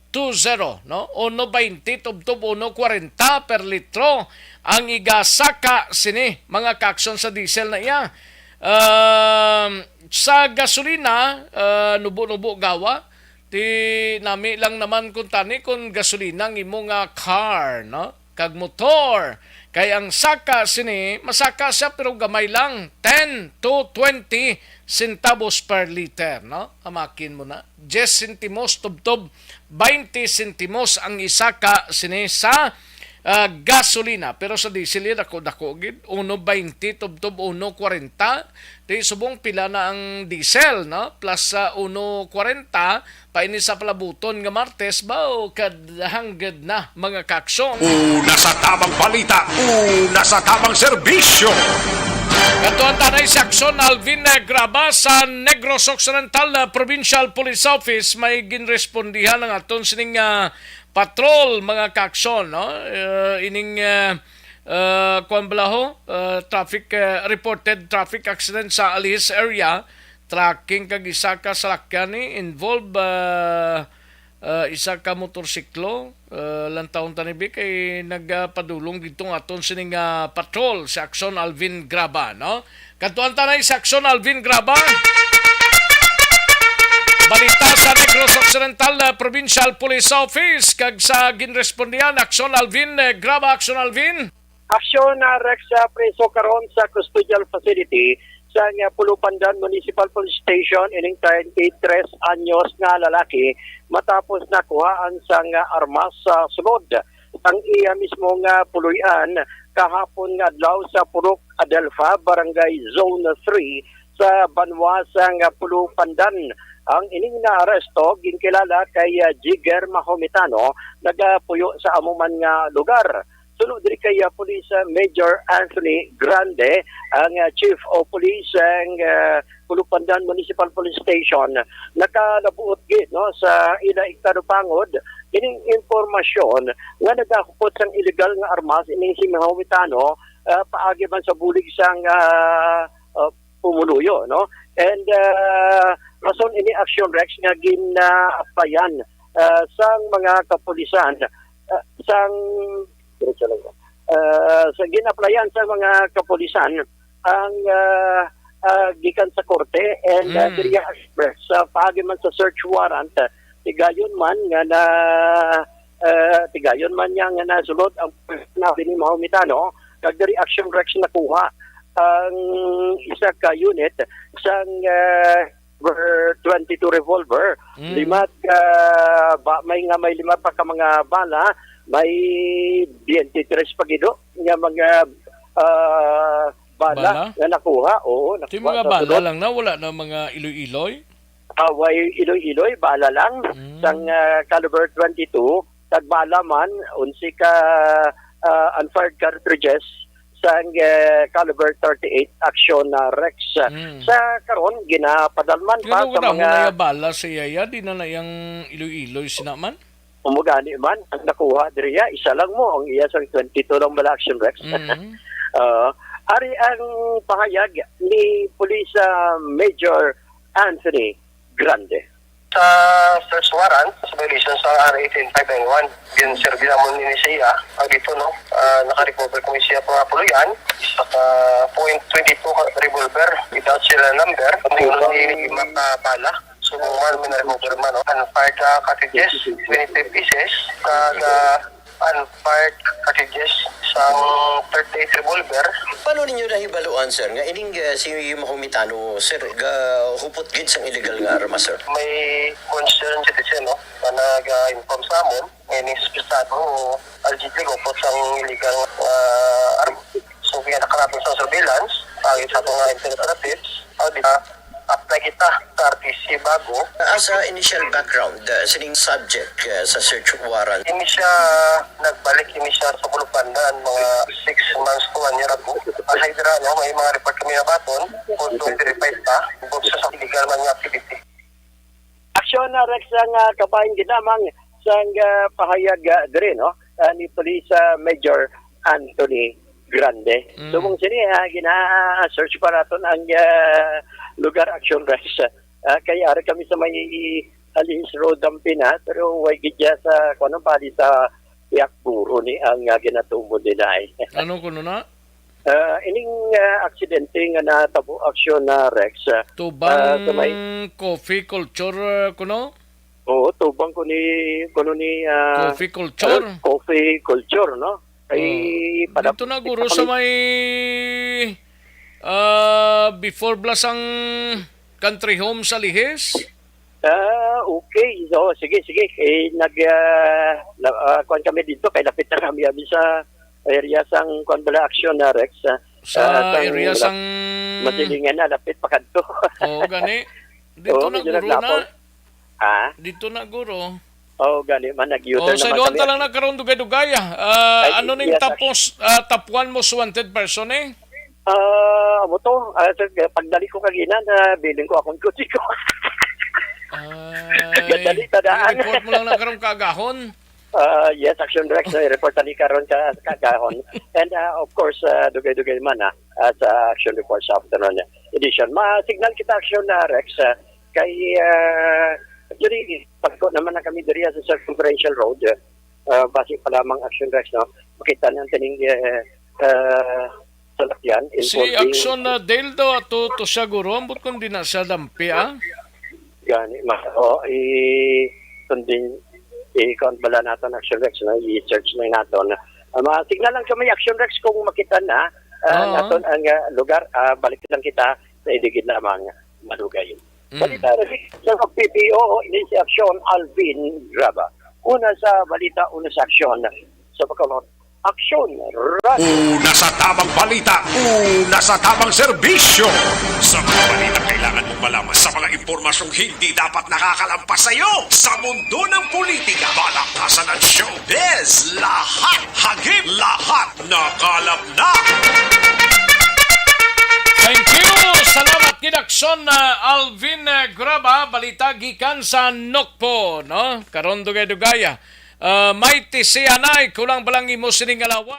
two zero, no? Uno baynte tubtob uno kwarenta per litro ang igasaka sini, mga kaakson, sa diesel na iya. Um, sa gasolina, ah, nubo-nubo gawa, ti nami lang naman kung tani kung gasolina ang imo nga car, no? Kag motor. Kay ang saka sini, masaka siya pero gamay lang, ten to twenty centavos per liter, no? Amakin mo na, diyes sentimos tubtob baynte sentimos ang isaka sini sa, ah, gasolina. Pero sa diesel, iya dako-dako gid, uno baynte tubtob uno kwarenta. Di subong pila na ang diesel, no? Plus sa uno kwarenta, pa ini sa palabuton nga Martes, baw, kadhanggad na, mga kaakson. Una sa tamang balita, una sa tamang serbisyo. Katuan tanay si Aksyon Alvin, eh, Graba sa Negros Occidental, eh, Provincial Police Office, may ginrespondihan ang aton sining, ah, patrol, mga kaakson, no? Eh, ining, eh, eh, kuwan bala ho, eh, traffic, eh, reported traffic accident sa Alihis area, tracking kag isa ka salakyan ni involve, ah, ah, isa ka motorsiklo, ah, lantawon ta ni bi kay nagapadulong didto nga aton sining, ah, patrol si Aksyon Alvin Graba, no? Katuan tanay si Aksyon Alvin Graba. Balita sa Negros Occidental, ah, Provincial Police Office kag sa ginrespondihan Aksyon Alvin, eh, Graba, Aksyon Alvin. Aksyon na Rex sa preso karon sa custodial facility sa nga Pulupandan Municipal Police Station ining treinta y tres anyos nga lalaki matapos nakuhaan sang armas sa sulod sang iya mismo nga puloy-an kahapon nga adlaw sa Purok Adelfa, Barangay Zone three sa banwa sang Pulupandan. Ang ining naaresto ginkilala kay, ah, Jigger Mahometano, nagapuyo sa amo man nga lugar. Suno diri kay, ah, Police, ah, Major Anthony Grande, ang, ah, Chief of Police sang, ah, Pulupandan Municipal Police Station, nakalabuot gid, no, sa ila ikadupangod ining impormasyon nga nagahupot sang illegal nga armas ining si Mahometano, ah, paagi man sa bulig sang, ah, ah, pumuluyo, no? And, ah, rason ini, Aksyon Rex, nga gin-applyan, ah, sang mga kapulisan, ah, sang, diretso lang, ah, sa gin-applyan sa mga kapulisan ang, ah, ah, gikan sa korte, and, ah, Mm. diri sa paagi man sa search warrant, ah, tigayon man nga na, ah, tigayon man niya nga nasulod ang personahe ni Mahometano, kag diri Action Rex nakuha ang isa ka unit sang, ah, twenty-two revolver, Mm. lima ka ba-, may nga may lima pa ka mga bala, may twenty-three pa gid nga mga, ah, bala Bala? nga nakuha. Oo, Ito yung nakuha mga sa bala sulod. lang na, wala na mga iloy-iloy? Ah, way iloy-iloy, bala lang. Mm. Sang, ah, caliber twenty-two, tag bala man, onse ka, ah, unfired cartridges, sang, eh, caliber thirty-eight action na Rex. Mm. Sa karon, ginapadalman pa Pero sa wala mo mga na yung bala sa iya, di na na yung iloy-iloy sinaman? Umugani man, ang nakuha diriya, isa lang mo, ang iya sang twenty-two lang bala action Rex. Mm. Ah, ari ang pahayag ni Police, ah, Major Anthony Grande. Sa search warrant, sa violation sa R eighteen five nine one, ginserbi namon ini sa iya, ang dito, no? Ah, naka-recover kami siya mga puluyan, isa ka point twenty-two ka revolver without serial number, ang ulo ni lima ka bala. So, man, may na-recover man, no? Unfired, ah, cartridges, twenty-five pieces, kag, ah, unfired cartridges sang thirty-eight revolver. Paano ninyo nahibaluan, sir, nga ining, eh, si Mahometano, sir, gahupot gid sang illegal nga armas, sir? May concerned citizen, no, na nag-inform sa amon nga ining suspetsado allegedly gahupot sang illegal, ah, armas. So, ginakaraton sa surveillance, paagi sa ato nga intel operatives, ah, di ba, apply kita sa R T C bago. Ah, sa initial background, ah, sining subject, ah, sa search warrant? Ini siya, nagbalik ini siya sa Bulugpandan mga six months to one year ago. Aside ra, no, may mga report kami nabaton, kung to verify pa, bukod sa illegal man nga activity. Aksyon na Rex ang, ah, kabahin ginamang sang, ah, pahayag, ah, diri, no? Ah, ni Police, ah, Major Anthony Grande. Mm. So, kung sini, ah, gina-search pa naton ang, ah, lugar action Rex. Ah, kay ari kami sa may Alihis Road ang pina, pero way gid siya sa, kuwan, bali sa Piakburo ni ang, ah, ginatumod nila, eh. Ano kuno na? Ah, ining, ah, aksidente nga natabo aksyon na Rex, ah, Tubang ah, sa may coffee culture, ah, kuno? Oo, tubang ko ni, kuno ni, ah, Coffee culture? ano, coffee culture, no? Ay, Oh, padap-, dito na guro sa kami may, ah, before blasang country home sa Lihis? Ah, okay. So, sige, sige. Eh, nag, ah, la-, ah, kuwan kami dito, kay lapit na kami, abi, sa area sang, kuwan bala, action na, Rex, ah, Sa ah, sang area lap-, sang Masilingan na, lapit pa kadto. Oo, gani. Dito Oo, na, medyo guro, na. naglapaw. Ha? Dito na, guro. Oo, gani man, nag-U-turn Oh, sa naman iluhan kami. ta lang na karon, dugay-dugay, ah. Ah, Ay, ano ning yes, tapos, ah, tapuan mo sa wanted person, eh? Ah, amo to. Ah, sir, pagdali ko kagina, nabilin ko akong kutsi ko. Ay, Gadali ta daan. i-report mo lang na karong kaagahon. Ah, yes, Action Rex, no, i-report tani karon ka, kaagahon. And, ah, of course, ah, dugay-dugay man, ah, ah, sa Action Report sa afternoon edition. Ma-signal kita, Action, ah, Rex, ah, kay, ah, actually, pagko naman na kami diri sa Circumferential Road, ah, basi pa lamang, Action Rex, no? Makita na ang kining, eh, ah, salakyan Si involving Action na Dale daw ato to siya, guro. Ambot kung di na siya dampi, ah. Gani, ma-, oh, i-, kundi, i-count bala naton, Action Rex, no? I-search na naton. Ah, ma-signal lang kami, Action Rex, kung makita na, ah, Oo. naton ang, ah, lugar. Ah, balik lang kita sa iligid lamang, madugay. Mm. Balita na sa P P O, ini si Action Alvin Graba. Una sa balita, una sa aksyon. Sa pagkabot, aksyon, run! Una sa tamang balita, una sa tamang serbisyo. Sa mga balita kailangan mong malaman, sa mga impormasyong hindi dapat nakakalampas sa iyo, sa mundo ng politika, balakasan at showbiz, lahat hagip, lahat nakalap na. Thank you! Salamat gid, Aksyon, ah, Alvin, ah, Graba, balita gikan sa Nokpo, no? Karon dugay-dugay, ah. Ah, may tisianay, kulang balang imo sining alawa.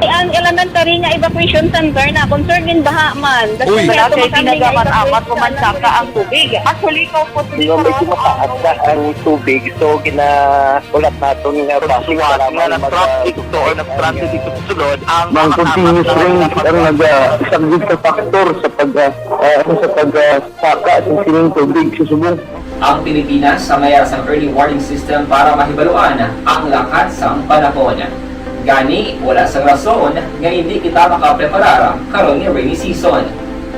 Ang Ang elementary nga evacuation center na concern in baha man. That's Uy. Why Wala ato kay makami nga tinaga man, evacuation amat ko man center. Saka ang tubig. Actually, ko po Di ba, medyo mataas na ang tubig, so ginahulat naton nga Sa basi buwan para nga man nag-traffic mag-, to or nag-transit dito sa sulod, ang Ang mga continuous tapat na rain ang nag-, ah, isa gid sa factor sa pag, ah, ah, ano, sa pag, ah, saka sa sining tubig sa subong. Ang Pilipinas sa mayara sang early warning system para mahibaluan ang lakat sang panahon. Gani, wala sang rason nga hindi kita makapreparar karon nga rainy season.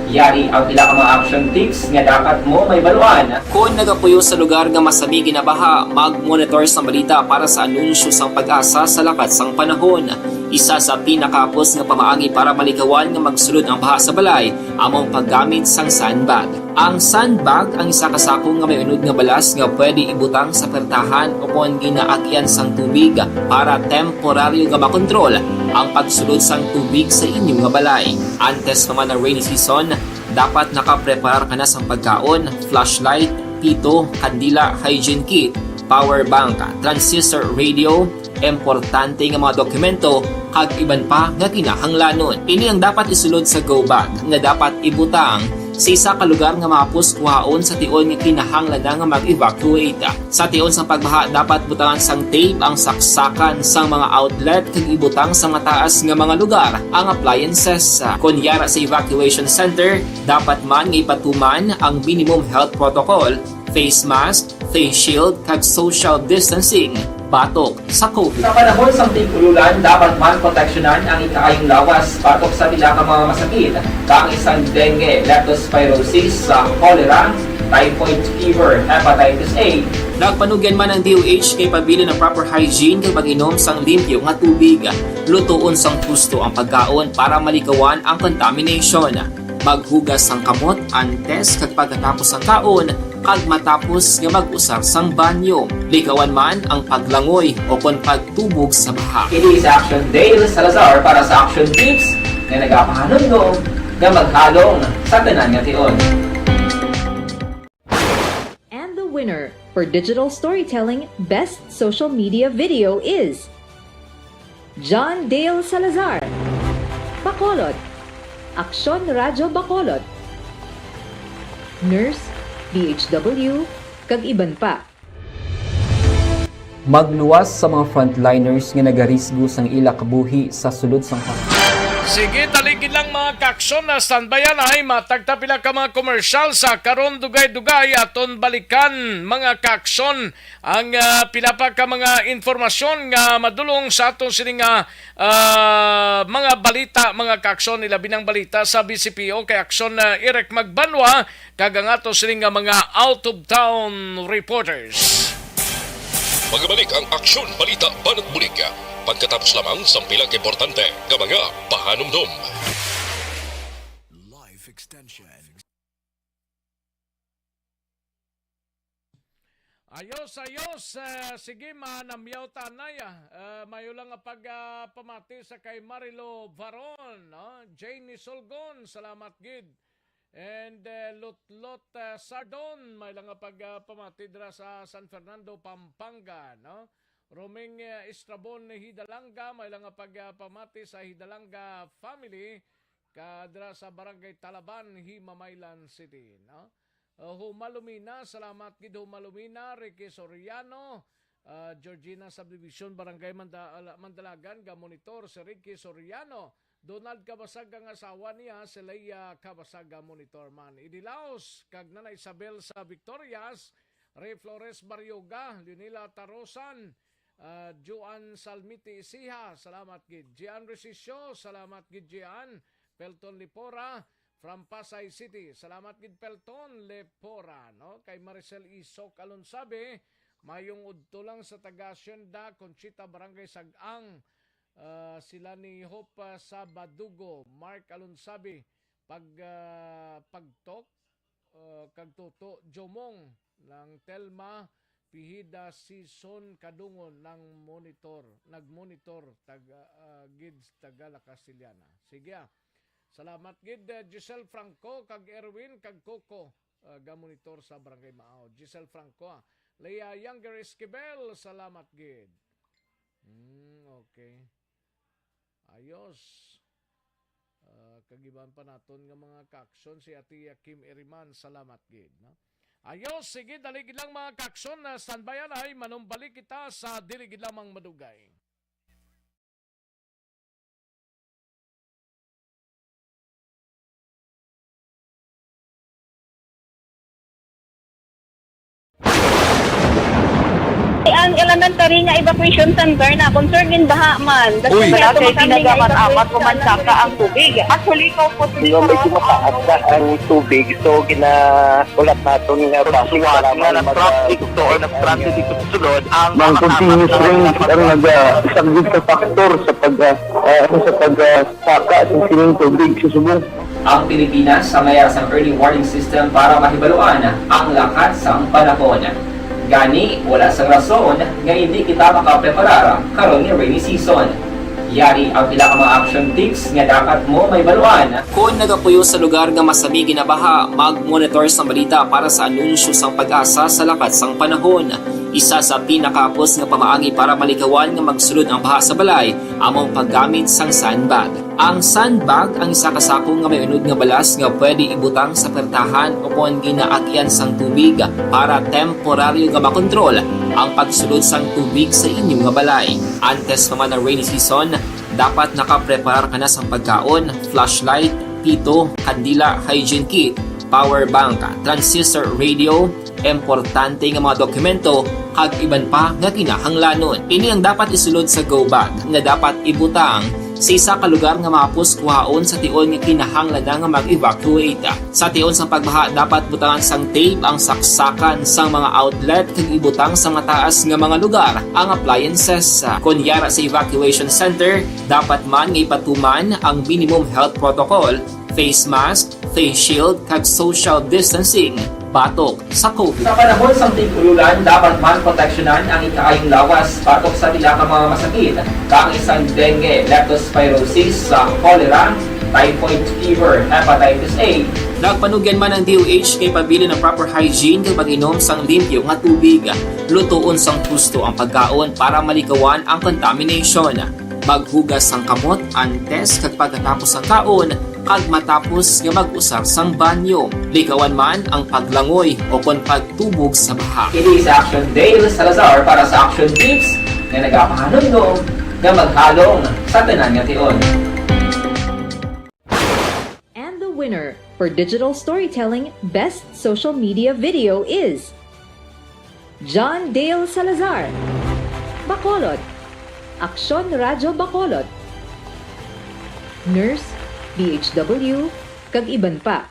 Yari ang pila ka mga action tips nga dapat mo mahibaluan. Kon nagapuyo sa lugar nga masami ginabaha, mag-monitor sa balita para sa anunsyo sang PAGASA sa lakat sang panahon. Isa sa pinakahapos nga pamaagi para malikawan nga magsulod ang baha sa balay amo ang paggamit sang sandbag. Ang sandbag ang isa ka sako nga may unod nga balas nga pwede ibutang sa pertahan o kon ginaagyan sang tubig para temporaryo nga makontrol ang pagsulod sang tubig sa inyo nga balay. Antes pa man ang rainy season, dapat nakapreparar ka na sang pagkaon, flashlight, pito, kandila, hygiene kit, power bank, transistor radio, importante nga mga dokumento, kag iban pa nga kinahanglanon. Ini ang dapat isulod sa go bag nga dapat ibutang sa isa ka lugar nga mahapos kuhaon sa tion nga kinahanglan na nga mag-evacuate. Sa tion sang pagbaha, dapat butangan sang tape ang saksakan sang mga outlet kag ibutang sa mataas nga mga lugar ang appliances. Kon yara sa evacuation center, dapat man nga ipatuman ang minimum health protocol, face mask, face shield, kag social distancing batok sa COVID. Sa panahon sang tig-ululan, dapat man proteksyonan ang ikaayong lawas batok sa pila ka mga masakit, kaangay sang dengue, leptospirosis, sa cholera, typhoid fever, hepatitis A. Nagpanugyan man ang D O H nga ipabilin ang proper hygiene kag pag-inom sang limpyo nga tubig. Lutoon sang husto ang pagkaon para malikawan ang contamination. Maghugas sang kamot antes kag pagkatapos sang kaon, kag matapos nga mag-usar sang banyo. Likawan man ang paglangoy o kon pagtubog sa baha. Kini si Action Dale Salazar para sa Action Tips nga nagapahanumdom nga maghalong sa tanan nga tion. And the winner for digital storytelling best social media video is John Dale Salazar, Bacolod, Aksyon Radyo Bacolod, Nurse, D H W, kag iban pa. Magluwas sa mga frontliners nga nagarisgo sang ila kabuhi sa sulod sang pag- Sige, taligid lang, mga kaaksyon, na standby na ay matagta pila ka mga komersyal sa karon. Dugay-dugay aton balikan, mga kaaksyon, ang, ah, pila pa ka mga impormasyon nga madulong sa aton sini nga, ah, mga balita, mga kaaksyon, ilabi ng balita sa B C P O kay Aksyon, ah, Eric Magbanwa, kag ang ato sini nga mga out-of-town reporters. Magabalik ang Aksyon Balita Banat Bulig pagkatapos lamang sang pila ka importante nga mga pahanumdom. Life Extension. Ayos, ayos. Ah, sige, manamyaw tanay, ah. Ah, mayo lang nga pag, ah, pamati sa kay Marilo Varon, no? Jane Isolgon, salamat gid. And, ah, Lutlot, ah, Sardon, may lang nga pag, ah, pamati dira sa San Fernando, Pampanga, no? Roming, ah, Estrabon Hidalanga, may lang nga pag, ah, pamati sa Hidalanga family. Kadra sa Barangay Talaban, Himamaylan City, no? Uh, Huma Lumina, salamat gid Huma Lumina, Ricky Soriano, uh, Georgina Subdivision, Barangay Manda-, Mandalagan, ga monitor si Ricky Soriano, Donald Cabasag ang asawa niya, si Leia Cabasag, ga monitor man. Idilaos, kag Nanay Isabel sa Victorias, Ray Flores Barioga, Leonila Tarosan, Ah, Joan Salmiti Isiha, salamat gid. Gian Resisio, salamat gid, Gian. Pelton Lipora, from Pasay City, salamat gid, Pelton Lipora, no? Kay Maricel Isok Alonsabe, mayong udto lang sa taga Hacienda Conchita, Barangay Sag-ang. Ah, sila ni Hope, ah, Sabadugo, Mark Alonsabe, pag, ah, pagtok, uh, kag Toto Jomong, nang Telma Pihida, Season Kadungon, nang monitor, nagmonitor, taga, uh, gid taga La Castellana. Sige, ah. Salamat gid, uh, Giselle Franco, kag Erwin, kag Coco, uh, ga monitor sa Barangay Maaw. Giselle Franco, ah. Leah Younger Esquivel, salamat gid. Hmm, okay. Ayos. Ah, kagiban pa naton nga mga kaaksyon si Ate Kim Iriman. Salamat gid, no? Ayos, sige, dali gid lang mga kaaksyon na standby ay manumbalik kita sa dili gid lamang madugay. Ang elementary nga evacuation center na concern in baha man. Uy. Wala kay pinagamat-amat ko man saka ang tubig. Actually, ikaw po. Medyo mataas na ang tubig, so gina-, ulat naton nga base nga lang mag-, traffic to or nag-transit dito sa sulod ang mga continuous rain ang nag-, ah, isang gid sa factor sa pag, ah, ah, sa pag, ah, saka sa sining tubig sa subong. Ang Pilipinas sa mayara sang early warning system para mahibaluan ang lakat sang panahon. Gani, wala sang rason nga hindi kita makapreparar karon nga rainy season. Yari ang pila ka mga action tips nga dapat mo mahibaluan. Kon nagapuyo sa lugar nga masami ginabaha, mag-monitor sang balita para sa anunsyo sang PAGASA sa lakat sang panahon. Isa sa pinakahapos nga pamaagi para malikawan nga magsulod ang baha sa balay amo ang paggamit sang sandbag. Ang sandbag ang isa ka sako nga may unod nga balas nga pwede ibutang sa pertahan o kon ginaagyan sang tubig para temporaryo nga makontrol ang pagsulod sang tubig sa inyo nga balay. Antes pa man ang rainy season, dapat nakapreparar ka na sang pagkaon, flashlight, pito, kandila, hygiene kit, power bank, transistor radio, importante nga mga dokumento, kag iban pa nga kinahanglanon. Ini ang dapat isulod sa go bag nga dapat ibutang sa isa ka lugar nga mahapos kuhaon sa tion nga kinahanglan na nga mag-evacuate. Sa tion sang pagbaha, dapat butangan sang tape ang saksakan sang mga outlet kag ibutang sa mataas nga mga lugar ang appliances. Kon yara sa evacuation center, dapat man nga ipatuman ang minimum health protocol, face mask, face shield, kag social distancing batok sa COVID. Sa panahon sang tig-ululan, dapat man proteksyonan ang ikaayong lawas batok sa pila ka mga masakit, kaangay sang dengue, leptospirosis, sa cholera, typhoid fever, hepatitis A. Nagpanugyan man ang D O H nga ipabilin ang proper hygiene kag pag-inom sang limpyo nga tubig. Lutoon sang husto ang pagkaon para malikawan ang contamination. Maghugas sang kamot antes kag pagkatapos sang kaon, kag matapos nga mag-usar sang banyo. Likawan man ang paglangoy o kon pagtubog sa baha. Kini si Action Dale Salazar para sa Action Tips nga nagapahanumdom nga maghalong sa tanan nga tion. And the winner for Digital Storytelling Best Social Media Video is John Dale Salazar, Bacolod, Aksyon Radyo Bacolod, Nurse, D H W, kag iban pa.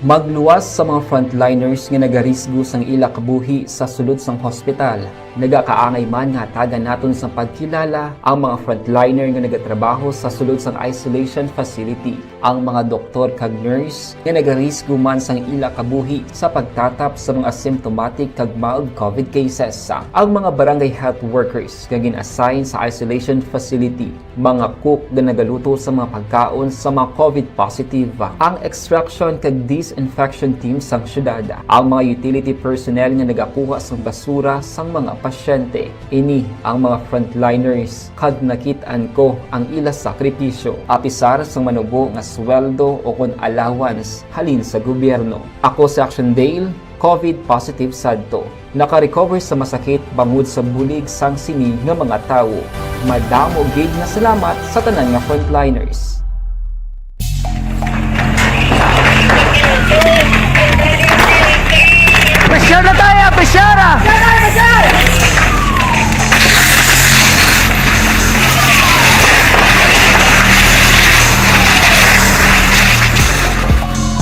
Magluwas sa mga frontliners nga nagarisgo sang ila kabuhi sa sulod sang hospital. Nagakaangay man nga hatagan naton sang pagkilala ang mga frontliner nga nagatrabaho sa sulod sang isolation facility. Ang mga doktor kag nurse nga nagarisgo man sang ila kabuhi sa pagtatap sa mga symptomatic kag mild COVID cases. Ang mga barangay health workers nga gin-assign sa isolation facility, mga cook nga nagaluto sa mga pagkaon sa mga COVID positive, ang extraction kag disinfection team sang syudad, ang mga utility personnel nga nagakuha sang basura sang mga pasyente. Ini ang mga frontliners kag nakit-an ko ang ila sakripisyo. Apisar sang manubo nga sweldo o kon allowance halin sa gobyerno. Ako si Action Dale, COVID positive sadto. Naka-recover sa masakit bangod sa bulig sang sini nga mga tawo. Madamo gid nga salamat sa tanan nga frontliners. Pressure na tayo! Pressure!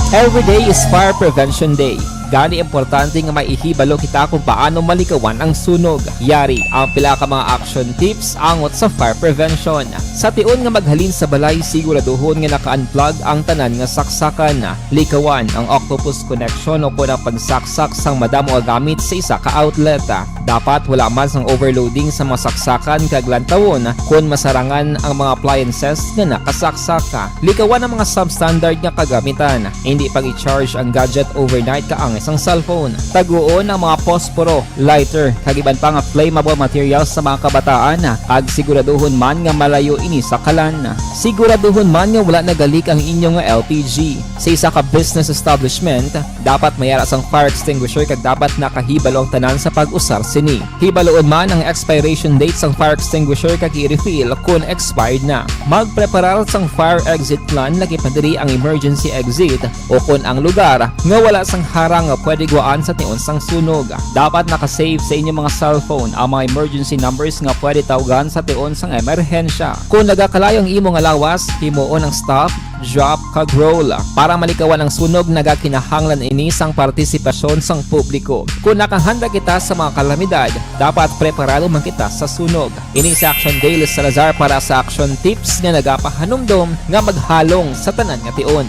Every day is Fire Prevention Day. Gani, importante nga maihibalo kita kung paano malikawan ang sunog. Yari ang pila ka mga action tips angot sa fire prevention. Sa tion nga maghalin sa balay, siguraduhon nga naka-unplug ang tanan nga saksakan. Likawan ang octopus connection o kon ang pagsaksak sang madamo nga gamit sa isa ka outlet. Dapat wala man sang overloading sa mga saksakan kag lantawon kon masarangan ang mga appliances nga nakasaksak. Likawan ang mga substandard nga kagamitan. Hindi pag-i-charge ang gadget overnight kaang sang cellphone. Taguon ang mga posporo, lighter, kag iban pa nga flammable materials sa mga kabataan, kag siguraduhon man nga malayo ini sa kalan. Siguraduhon man nga wala nagalik ang inyo nga L P G. Sa isa ka business establishment, dapat may ara sang fire extinguisher kag dapat nakahibalo ang tanan sa pag-usar sini. Hibaluon man ang expiration date sang fire extinguisher kag i-refill kon expired na. Magpreparar sang fire exit plan, lakip na diri ang emergency exit o kon ang lugar nga wala sang harang nga pwede gwaan sa tion sang sunog. Dapat naka-save sa inyo mga cellphone ang mga emergency numbers nga pwede tawgan sa tion sang emerhensya. Kon nagakalayo ang imo nga lawas, himuon ang stop, drop, kag roll. Para malikawan ang sunog, nagakinahanglan ini sang partisipasyon sang publiko. Kon nakahanda kita sa mga kalamidad, dapat preparado man kita sa sunog. Ini si Action Dale Salazar para sa Action Tips nga nagapahanumdom nga maghalong sa tanan nga tion.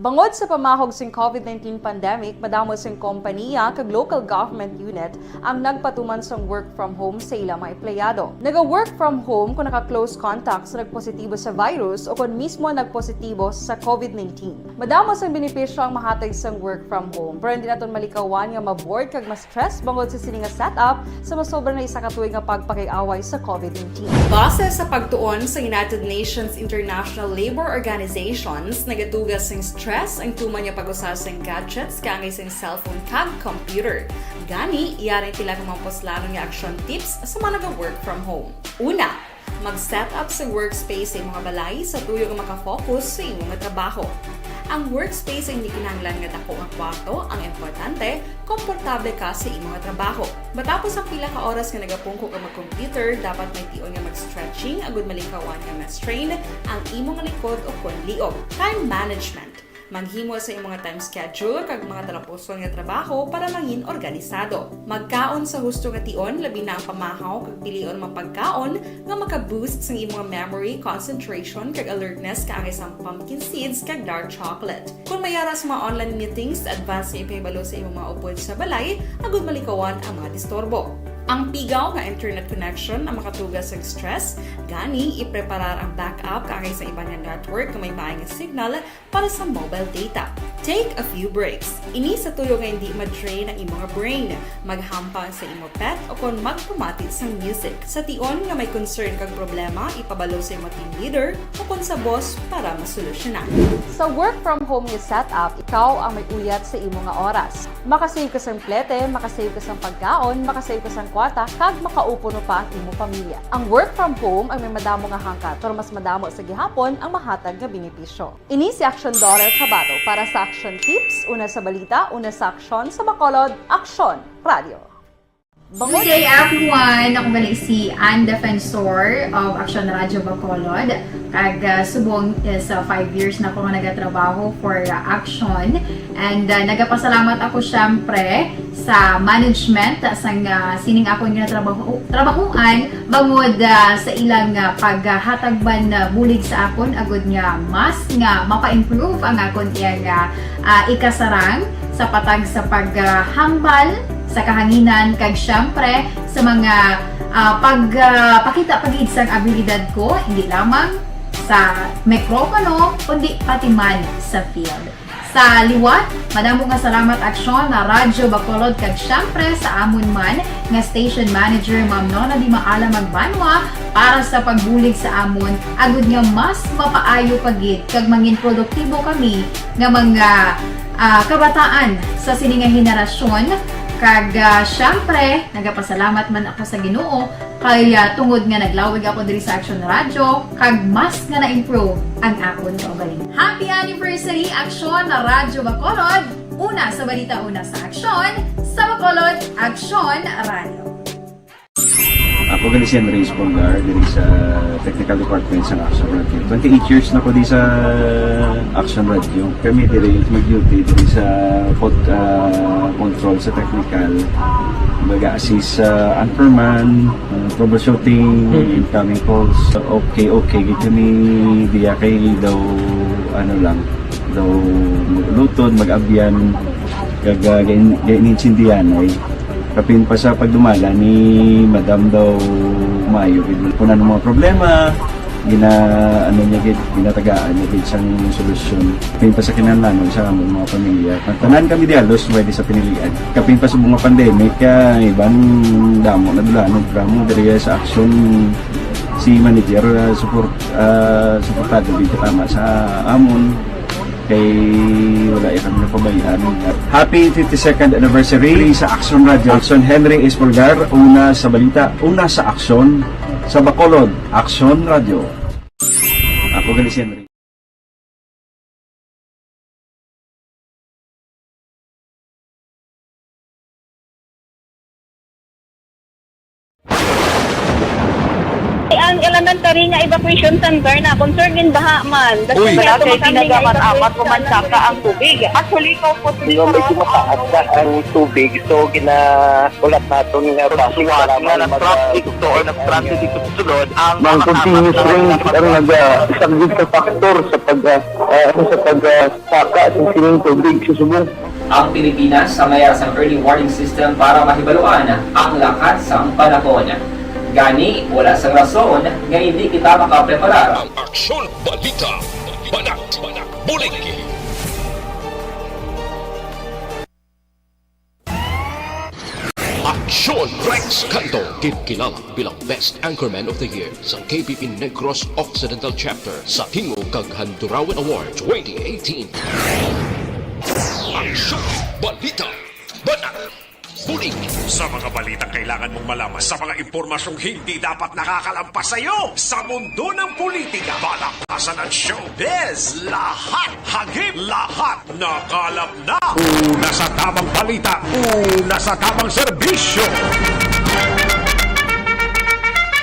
Bangod sa pamahog sing covid nineteen pandemic, madamo sing kompaniya kag local government unit ang nagpatuman sang work from home sa ila mga empleyado. Naga-work from home kung naka-close contact sa nagpositibo sa virus o kon mismo nagpositibo sa covid nineteen. Madamo sang benepisyo ang mahatag sang work from home, pero hindi naton malikawan nga ma-bored kag ma-stress bangod sa sini nga setup sa masobra na isa ka tuig nga pagpakig-away sa covid nineteen. Base sa pagtuon sa United Nations International Labour Organizations, nagatuga sing stress ang tuman nga pag-usa sing gadgets kaangay sing cellphone kag computer. Gani, yari sila nga mga puslanon nga action tips sa mga naga-work from home. Una, mag-set up sa workspace sa imo nga balay sa tuyo nga makafocus sa imo nga trabaho. Ang workspace ay hindi kinahanglan nga dako nga kwarto, ang importante, komportable ka sa imo nga trabaho. Matapos ang pila ka oras nga nagapungko ka mag-computer, dapat may tion nga mag-stretching agud malikawan nga ma-strain ang imo nga likod o kon liog. Time management. Maghimo sa imo nga time schedule kag mga talapuson nga trabaho para mangin organisado. Magkaon sa husto nga tion, labi na ang pamahaw kag pilion nga pagkaon nga maka-boost sang imo nga memory, concentration, kag alertness kaangay sang pumpkin seeds kag dark chocolate. Kon may ara sa mga online meetings, advance nga ipahibalo sa imo mga upod sa balay agud malikawan ang mga disturbo. Ang pigaw nga internet connection ang makatuga sa stress, gani ipreparar ang backup kaangay sa iban nga network nga may maay nga signal para sa mobile data. Take a few breaks. Ini sa tuyo nga hindi ma-drain ang imo nga brain. Maghampang sa imo pet o kon magpamati sang music. Sa tion nga may concern kag problema, ipabalo sa imo team leader o kon sa boss para masolusyonan. Sa work from home nga setup, ikaw ang may uyat sa imo nga oras. Makasave ka sang plete, makasave ka sang pagkaon, makasave ka sang kwarta, kag makaupo pa ang imo pamilya. Ang work from home ang may madamo nga hangkat, pero mas madamo sa gihapon ang mahatag nga benepisyo. Ini si Action Daughter Kabato para sa Action Tips, una sa balita, una sa aksyon, sa Bacolod, Aksyon Radio. Good day, everyone! Ako gali si Ann Defensor of Action Radio Bacolod. Kag, ah, subong is, ah, five years na ako nga nagatrabaho for, ah, Action. And, ah, nagapasalamat ako, syempre, sa management, ah, sang, ah, sining akon nga trabaho, trabahoan, bangod, ah, sa ilang, ah, paghatag man, ah, bulig sa akon, agud nga mas nga mapa-improve ang akon iyang, ah, ah, ikasarang sa patag sa paghambal sa kahanginan, kag syempre sa mga, ah, pag, ah, pakita pa gid sang abilidad ko, hindi lamang sa mikropono, kundi pati man sa field. Sa liwat, madamo nga salamat, Aksyon, na Radyo Bacolod, kag syempre sa amon man nga station manager, Ma'am Nona Di Maala Magbanwa, para sa pagbulig sa amon, agud nga mas mapaayo pa gid kag mangin produktibo kami nga mga, ah, kabataan sa sini nga henerasyon. Kag, ah, syempre, nagapasalamat man ako sa Ginoo kay, ah, tungod nga naglawig ako diri sa Aksyon Radyo, kag mas nga na-improve ang akon kaugalingon. Happy anniversary, Aksyon Radyo Bacolod! Una sa balita, una sa aksyon, sa Bacolod, Aksyon Radyo. Ako gali si Andres Polgar, diri sa technical department sa Action Radio. Twenty-eight years na ko di sa Action Radio. Kami diri mag-duty diri sa pod-, ah, control sa technical. Mag-assist sa anchorman, ah, troubleshooting, incoming calls. Okay, okay, gid kami diya kay daw, ano lang, daw maglutod, mag-abyan, kag, ah, gain-, gainintindihan ay. Kapin pa sa pagdumala ni Madam daw maayo gid. Kung ano mga problema, Gina-, ano niya gid, ginatagaan niya gid sang solusyon. Kapin pa sa kinahanglanon sa among mga pamilya. Tanan kami di halos pwede sa pinilian. Kapin pa sa mga pandemic, ah, iban damo na dulanon, programa diri sa Aksyon, si manager, ah, support, ah, suportado gid katama sa amon. Kay wala iya kami napabayaan. Happy fifty-second anniversary sa Aksyon Radio. Aksyon Henry Espolgar, una sa balita, una sa aksyon, sa Bacolod, Aksyon Radio. Ako gali si Henry. Ang elementary nga evacuation center na concern in baha man. That's Uy. why Wala ato kay kami nga ginagaman evacuate amat sa pumansaka ang tubig. Actually, ikaw po Di ba, medyo mataas na ang tubig, so ginaulat naton nga Sa base suwat salamat nga mag- nag-traffic to or nag-transit dito sa sulod, ang Ng mga continuous kapat na rain, ang nag-, ah, isang sa factor sa pag, ah, ah, ano, sa pag, ah, saka sa sining tubig sa subong. Ang Pilipinas sa mayara sang early warning system para mahibaluan ang lakat sang panahon. Gani, wala sang rason nga hindi kita makapreparar. Ang Aksyon Balita, Banat, Bulig. Aksyon Rex Canto, ginkilala bilang Best Anchorman of the Year sang K B P Negros Occidental Chapter sa Tingog kag Handurawan Award twenty eighteen. Aksyon, balita, banat, bulig. Sa mga balitang kailangan mong malaman, sa mga impormasyong hindi dapat nakakalampas sa iyo, sa mundo ng politika, palakpasan at showbiz, lahat hagip, lahat nakalap na. Una sa tamang balita, una sa tamang serbisyo.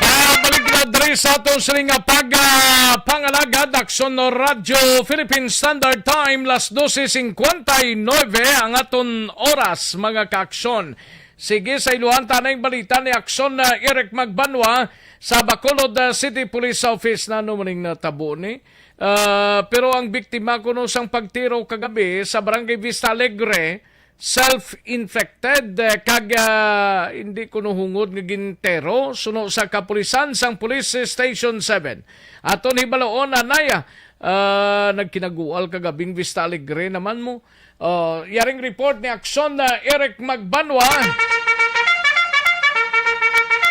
Ah, balik na diri sa aton sining nga pag, ah, pangalagad, Aksyon Radyo Philippine Standard Time, las doce cincuenta y nueve ang aton oras, mga kaaksyon. Sige, sa iluhan ta na yung balita ni Aksyon na Eric Magbanwa sa Bacolod, ah, City Police Office. Na ano maning natabo ni? Ah, pero ang biktima kuno sang pagtiro kagabi sa Barangay Vista Alegre, self-inflicted, eh, kag, ah, hindi kuno hungod nga gintero, suno sa kapulisan sang Police Station seven. Aton hibaloon, anay, ah, nagkinagual kagabing Vista Alegre naman mo. Oh, yaring report ni Aksyon na Eric Magbanwa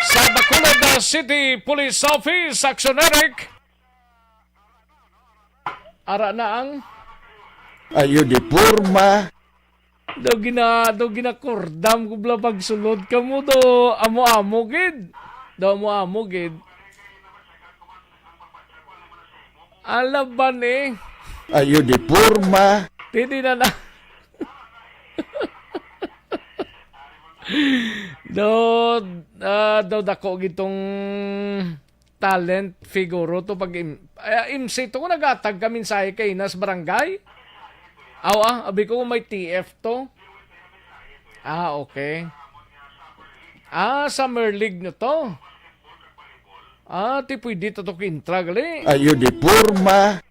sa Bacolod, ah, City Police Office. Aksyon, Eric. Ara na ang Ayo di porma. Daw gina-, daw ginakordam ko bala pagsulod kamo do amo-amo gid. Do amo-amo gid. Alaban eh. Ayo di porma. Dili na na. Do, ah, daw dako gitong talent figuro to pag im-, eh, M C to ko nagatag ka mensahe kay nas barangay? Aw, ah, abi ko may T F to. Ah, okay. Ah, Summer League na to. Ah, ti pwede to, to kintra gali. Ayo di porma.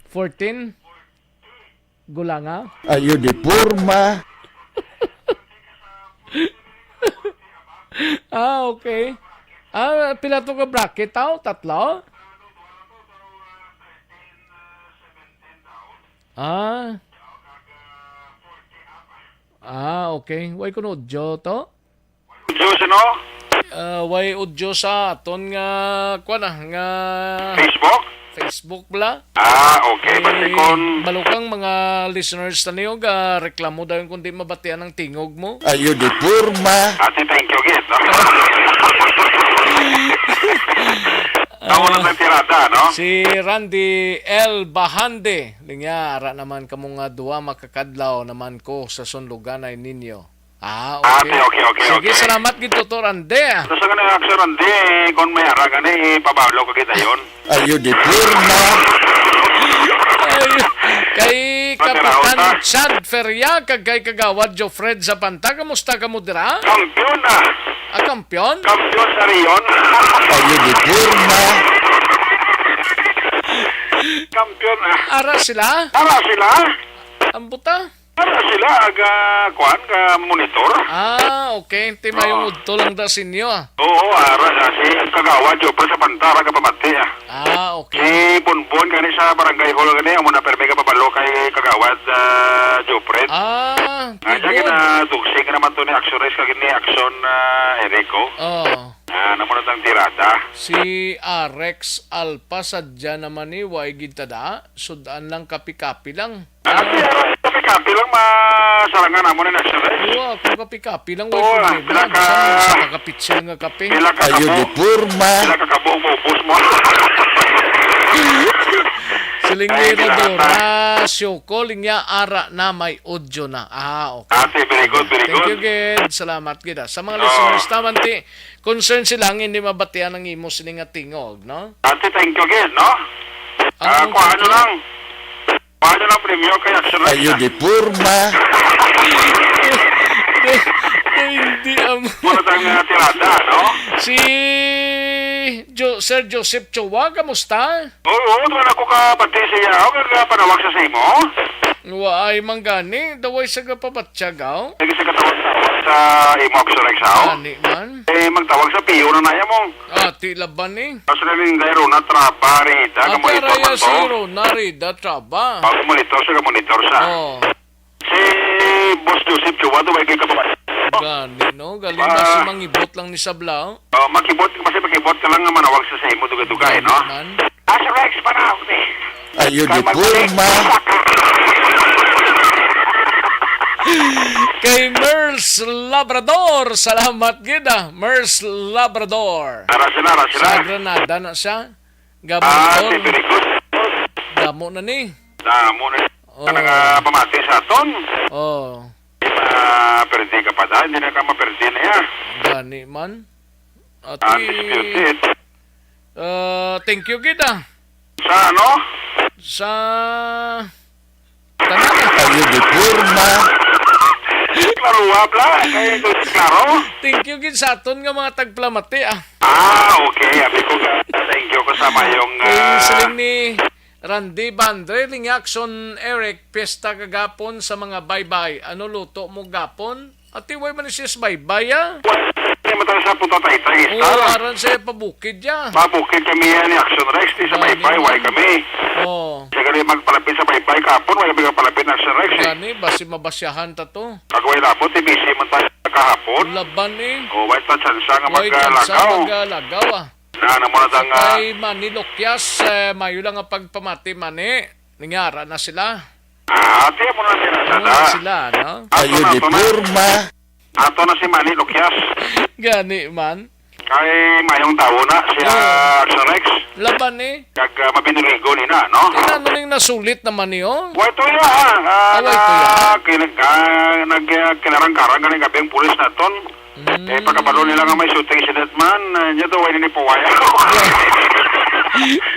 Fourteen? Gulanga? Ayo di porma. Ah, okay. Ah, pila to ka bracket, tao? Tatlo? Ah. Ah, okay. Way kuno audio to? Audio, sino? Ah, way audio sa aton nga, kuwan na, nga Facebook? Facebook bala. Ah, okay. Basi Eh, kun balukang mga listeners ta niyo, ga reklamo dayon kung di mabatian ang tingog mo. Ayo di porma. Ate, thank you, gid. Tama na Ah, tayong tirada, no? Si Randy L Bahande, linya, ara naman kamo nga duwa makakadlaw naman ko sa sunluganay ninyo. Ah, Ah, okay. okay, okay, okay, Sige, okay. salamat gid, Tutor Ande, ah. Sa, sa kanang Aksyon Ande, kung may ara gani, pabalo ka kita yon. Ayo di porma. Ay, kay Kapitan Chad Feria, kag kay Kagawad Jofred Zapanta, kamusta kamo dira? Kampiyon, ah. Ah, kampiyon? Kampiyon sa Rion. Ayo di porma. Kampiyon, ah. Ara sila? Ara sila? Ang buta? Ara sila aga, kuan, ka monitor. Ah, okay. Ti mayo. Oo. Udto lang da sa inyo, ah. Oo, ara na si Kagawad Jopra sa Pantara ka pamati, ah. Ah, okay. Si Bonbon gani sa Barangay Hall gani, amo na permi ka pabalo kay Kagawad, ah, Jopret. Ah, Ah, siya good. Gina-, dugsing naman to ni Action Rex kag ni Action, ah, Erico. Oh. Ah, namo na tang tirada. Si Arex Alpa, sadya naman ni, way gid tada. Sud-an lang, kapi-kapi lang. Ah, si Arex, kapi-kapi lang, masarangan namo ni Action Rex. Oo, kung kapi-kapi lang, way Oo, problema. Pila ka, Basta mo sa pagkapitsil nga kape. Pila ka Ayo, kabo? Di porma. Pila ka kabo ang maubos mo? Siling ni Ay, Rodora, kinahanglan. Sioko, linya ara na may audio na. Ah, okay. Ate, very good, very Thank good. you, gid. Salamat, gid, ah. Sa mga Oo. listeners naman, ti, concern sila nga hindi mabatian ang imo sini nga tingog, no? Ate, thank you again, no? Ah, Ang kuha ano concern lang. Kuha ano lang premyo kay Action Rex, Ayo, ah. Di porma. Ay, hindi, am. Muna tang, ah, tirada, no? Si Jo-, Sir Joseph Chua, kamusta? Oo, oo, naman ako kabati siya. Ako ka panawag sa sa imo. Waay man gani, daway sa gapabatyag, aw. Lagi sa katawag-tawag sa imo, Action Rex, aw. Gani man. Eh, magtawag sa piyo na naya mo. Ah, ti laban ni. Kaso na rin, dahil Rona Traba, Rida, Ate, kamonitor araya man si to. Rona Rida Traba. Bago monitor siya, kamonitor siya. Oh. Si Boss Joseph Chua, to, may kay kababayan. Gani, no? Galing Ah. na si mangibot lang ni Sabla, oh. Oh, makibot, kasi makibot ka lang nga manawag sa, sa imo, dugay-dugay, Gani no? man. Ah, si Rex, panawag, eh. Ayo, di Kay porma. Kay Merls Labrador, salamat gid, ah. Merls Labrador. Ara sila, ara sila. Sa Granada na siya. Gabon Ah, Tol. si Filipo. Damo na ni. Damo na. Oh. Kanang, ah, pamati sa aton. Oh. Ah, perdi ka pa dahil, hindi na ka maperdi na ya. Gani man. Ati, Undisputed. ah, thank you gid, ah. Sa ano? Sa tanan. Ayo, di porma. Klaruha, bla. Kaya ito, klaro. Thank you gid sa aton nga mga tagpalamati, ah. Ah, okay. Abi ko nga, thank you ko sa mayong, Eh, ah, siling ni Randy Bandre, linya Action Eric, piyesta kagapon sa mga baybay. Ano luto mo gapon? Ati, way man siya sa baybay, ah. Hindi mo tayo sa puta tayo, tayo, Oo, star. aran siya pabukid, ya. Pabukid kami yan ni Action Rex, di sa Gani baybay, way man. kami. Oo. Siya gali magpalapit sa baybay kahapon, way kami magpalapit na Action Rex, eh. Gani, basi mabasyahan ta to. Pag way labot, eh, busy man tayo kahapon. Laban, eh. O, way ta tsansa nga Way tsansa maglagaw. maglagaw, ah. Na, ano mo na Sa tang, ah, kay Manny Lokyas, eh, mayo lang ang pagpamati, Manny. Nangyara na sila. Ah, ati mo na sila, Ano na dada. sila, no? Ato Ayo, na, di ato na. porma. Ato na si Manny Lokyas. Gani man. Kay mayong tawo na siya, Oo. Sir Rex. Laban ni. Kag, ah, mabinurigo ni na, no? Tingnan mo ning nasulit naman niyo. Way tuya, ah, Ah, way na, tuya. kinag-, ah, nag-, ah, kinarang-karang ganing gabi ang pulis naton. Mm. Eh, pagkabalo nila nga may shooting incident man, ah, niya daw, way ni puwaya.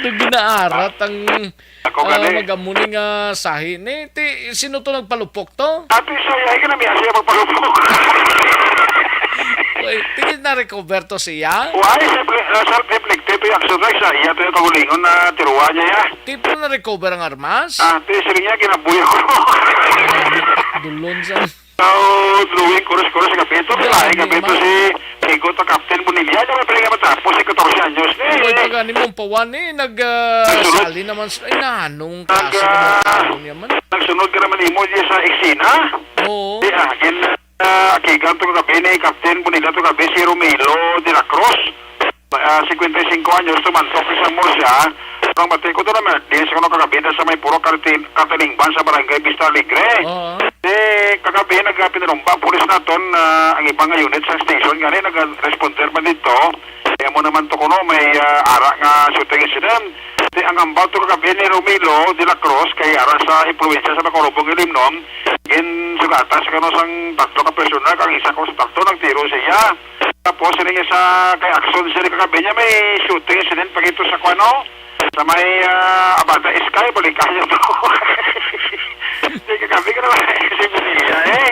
Nung ginaarat ang Ako Ah, gani. Mag-amo ni nga sahi ni. Ti, sino to nagpalupok to? Ati siya, ay ka na, may siya magpalupok. Uy, tingin na-recover to siya? Why? Self, uh, self-reflective yung action na siya. Iya to yung kagulingon na tiruwa niya, ya. Ti, pero na-recover ang armas? Ah, ti, sige niya, kinabuhi ko. Dulon sa So, drawing, kuros-kuros sa gabi. Ito, Gani, lain gabi ito ma- si Igo to Captain Bonilla. Ano ba pala nga matapos? Si katorse anyos ni. Uy, pag ani mong pawan eh, nag, ah, Nagsunod. sali naman sa, ay, nanong Nag, klase ka ah, ng tao niya man? Nagsunod ka naman imo diya sa eksena. Oo. Di, ah, gin, ah, akigan to kagabi ni Captain Bonilla to kagabi si Romelo de la Cruz. Ah, cincuenta y cinco anyos, tumantok sa Murcia. Ang bati ko to naman, di sa kuno kagabi na sa may puro karti-, kartilingban sa barangay Vista Alegre. Oo. Di, kagabi nagpinarumba, pulis naton, ah, ang ibang nga unit sa station, gani nag-responder man dito. Kaya mo naman to kuno, may, ah, ara nga shooting incident. Di, ang ambaw to kagabi ni Romelo de la Cruz, kay ara sa impluwensya sa Macorobong Ilimnon, ginsugatan sa kuno sang tatlo ka personal, kang isa ko sa tatlo, nagtiro siya. Tapos, sila niya sa kay Action Sir kagabi niya, may shooting sila pagito sa kuano, sa may, ah, Abada Sky, balikan niya to. Di kagabi ko naman, si Bonilla, eh.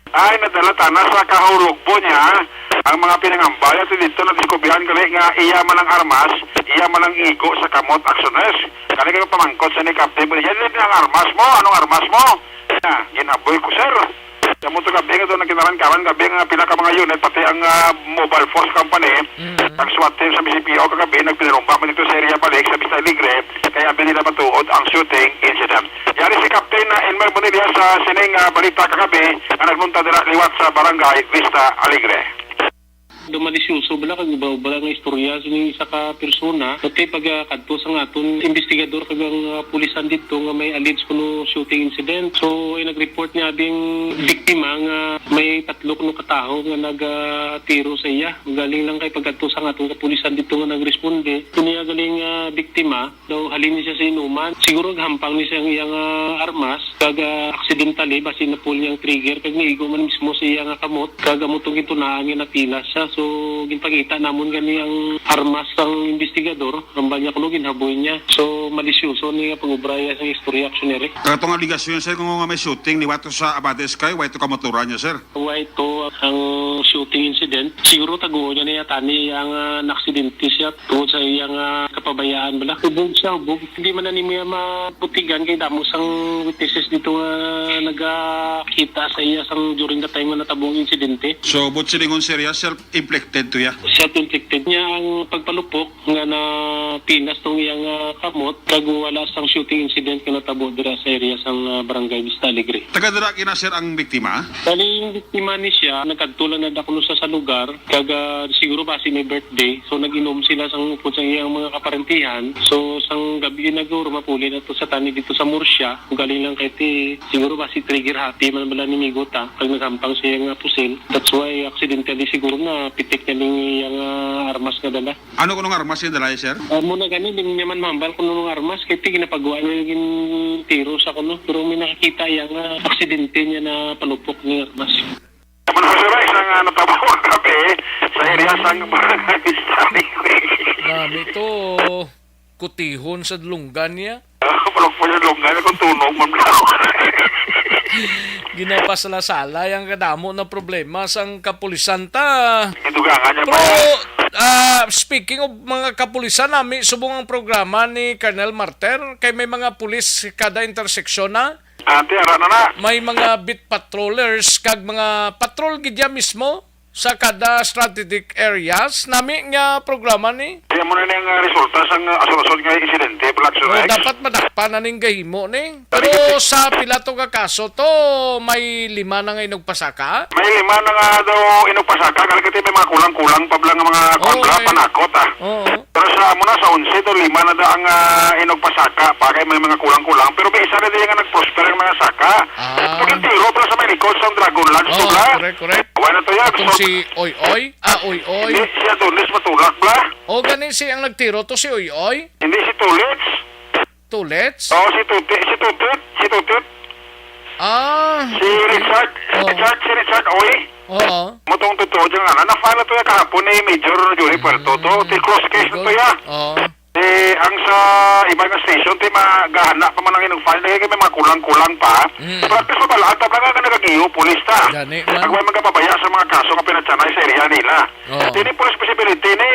Ay, nadala tana sa kahulugbo niya ang mga pinangambal. At dito, nadiskubrihan gali nga iya man ang armas, iya man ang igo sa kamot actioners. Kani kayo pamangkot sa ni Captain Bonilla, "Yan ang armas mo? Anong armas mo?" Na, ginaboy ko, sir. Sa mo to gabi nga to, nagkinaran-karan gabi nga pila ka mga unit, pati ang, ah, mobile force company, Mm. ang SWAT team sa C P O kagabi, nagpinarumba man dito sa area balik sa Vista Alegre, kaya abi nila matuod ang shooting incident. Yari si Captain, ah, Elmer Bonilla sa sining, ah, balita kagabi nga naglunta dira liwat sa barangay Vista Alegre. Daw malisyoso bala kag ubra-ubra nga istorya sini isa ka persona. Pati pag, ah, kadto sa nga aton investigador kag ang, ah, pulisan didto nga may alleged kuno shooting incident. So, ay nag-report niya ding biktima nga may tatlo kuno ka tawo nga nagatiro sa iya. Galing lang kay pagkadto sa nga aton kapulisan didto nga nagresponde. Kini nga galing, ah, biktima, daw halin ni siya sa inuman. Siguro gahampang ni siya ang iyang, ah, armas, kag, ah, accidentally, basi na-pull niya ang trigger, kag niigo man mismo sa iya nga kamot, kag amo tong gintunaan nga napilas siya. So, ginpakita namon gani ang armas sang investigador, ang banya kuno ginhaboy niya. So, malisyoso ni nga pag-ubra iya sang istorya, aksyonere. Katong aligasyon, sir, kung nga may shooting, liwat to sa Abante Sky, way to kamotoran niya, sir? Way to ang shooting incident. Siguro taguo niya niya tani ang, ah, naaksidente siya tungod sa iyang, ah, kapabayaan bala. Hubog siya, hubog. Hindi man na nimo iya mabutigan kay damo sang witnesses dito nga nagakita sa iya sang during the time nga natabo ang insidente. So, but silingon, sir, iya self-inflicted to ya? Self-inflicted niya ang pagpalupok nga napinas tong iyang, ah, kamot kag wala sang shooting incident nga natabo dira sa area sang, ah, barangay Vista Alegre. Taga dira kina, sir, ang biktima? Bali, yung biktima ni siya, nagkadto lang na dakulo sa, sa lugar, kag, ah, siguro basi may birthday. So, nag-inom sila sang upod sa iyang mga kaparentihan. So, sang gabi na guro, mapuli na to sa tani dito sa Murcia. Galing lang kay ti, siguro basi trigger happy man bala ni Migot, ah, pag naghampang siya nga pusil. That's why, accidentally siguro na pitik niya ning iyang, ah, armas nga dala. Ano kuno nga armas yung dala, sir? Ah, muna gani, di niya man mahambal kung anong armas, kay ti ginapagwa niya yung tiro sa kuno. Pero may nakakita iya nga aksidente niya na palupok ni armas. Naman sa sura, isang, ah, natabo ang gabi sa area sang barangay Vista Alegre. Nami to, kutihon sa dulunggan niya. Ah, palukpon yung lunggan, kung tunog man lang. Ginapasala-sala yung kadamo na problema sang kapulisan ta. Gidugangan niya Pero, pa. Ah, speaking of mga kapulisan, nami subong ang programa ni Colonel Marter, kay may mga pulis kada interseksyon na. Ate, ara na na. May mga beat patrollers kag mga patrol gid ya mismo sa kada strategic areas. Nami nga programa ni. Kaya mo na niyang, ah, resulta sang, ah, asunod-asunod nga insidente, Black Oh, Surex. Dapat madakpan na ning gahimo ni. Pero sa pila to ka kaso to, may lima na nga inugpasaka? May lima na nga daw inugpasaka, kaya may mga kulang-kulang pa bala nga mga Oh, kuwan bala, eh. Panakot, ah. Oo. Pero sa amo na, sa onse to, lima na da ang, ah, inugpasaka pa, kay may mga kulang-kulang. Pero may isa na diyan nga nag-prosper ang mga saka. Ah. Pag yung tiro, pero sa may likod, sa Dragon Lodge, Oh, to, bla. Correct, correct. Wala to yan. Itong So, si Oy Oy? Ah, Oy Oy. Hindi, si Adonis Matulak, bla. O, gani si ang nagtiro to si Oy Oy? Hindi, si Tulits. Tulits? Oo, si Tuti, si Tutit, si Tutit. Ah, Si okay. Richard, Oh. Richard, si Richard Oy. Oo. Mutong totoo dyan nga, na-file na to ya kahapon ni Major Johnny Puerto to. Mm, Ti cross case na to very ya. Good. Oo. Eh, ang sa iba nga station, ti magahana pa man ang inong file, eh, may mga kulang-kulang pa. Mm. Pero at least mabalaan ta, bala nga nagagiyo, pulis ta. Gani man. Kag way magapabaya sa mga kaso nga pinatsanay sa area nila. Oo. Ti ni pulis visibility ni,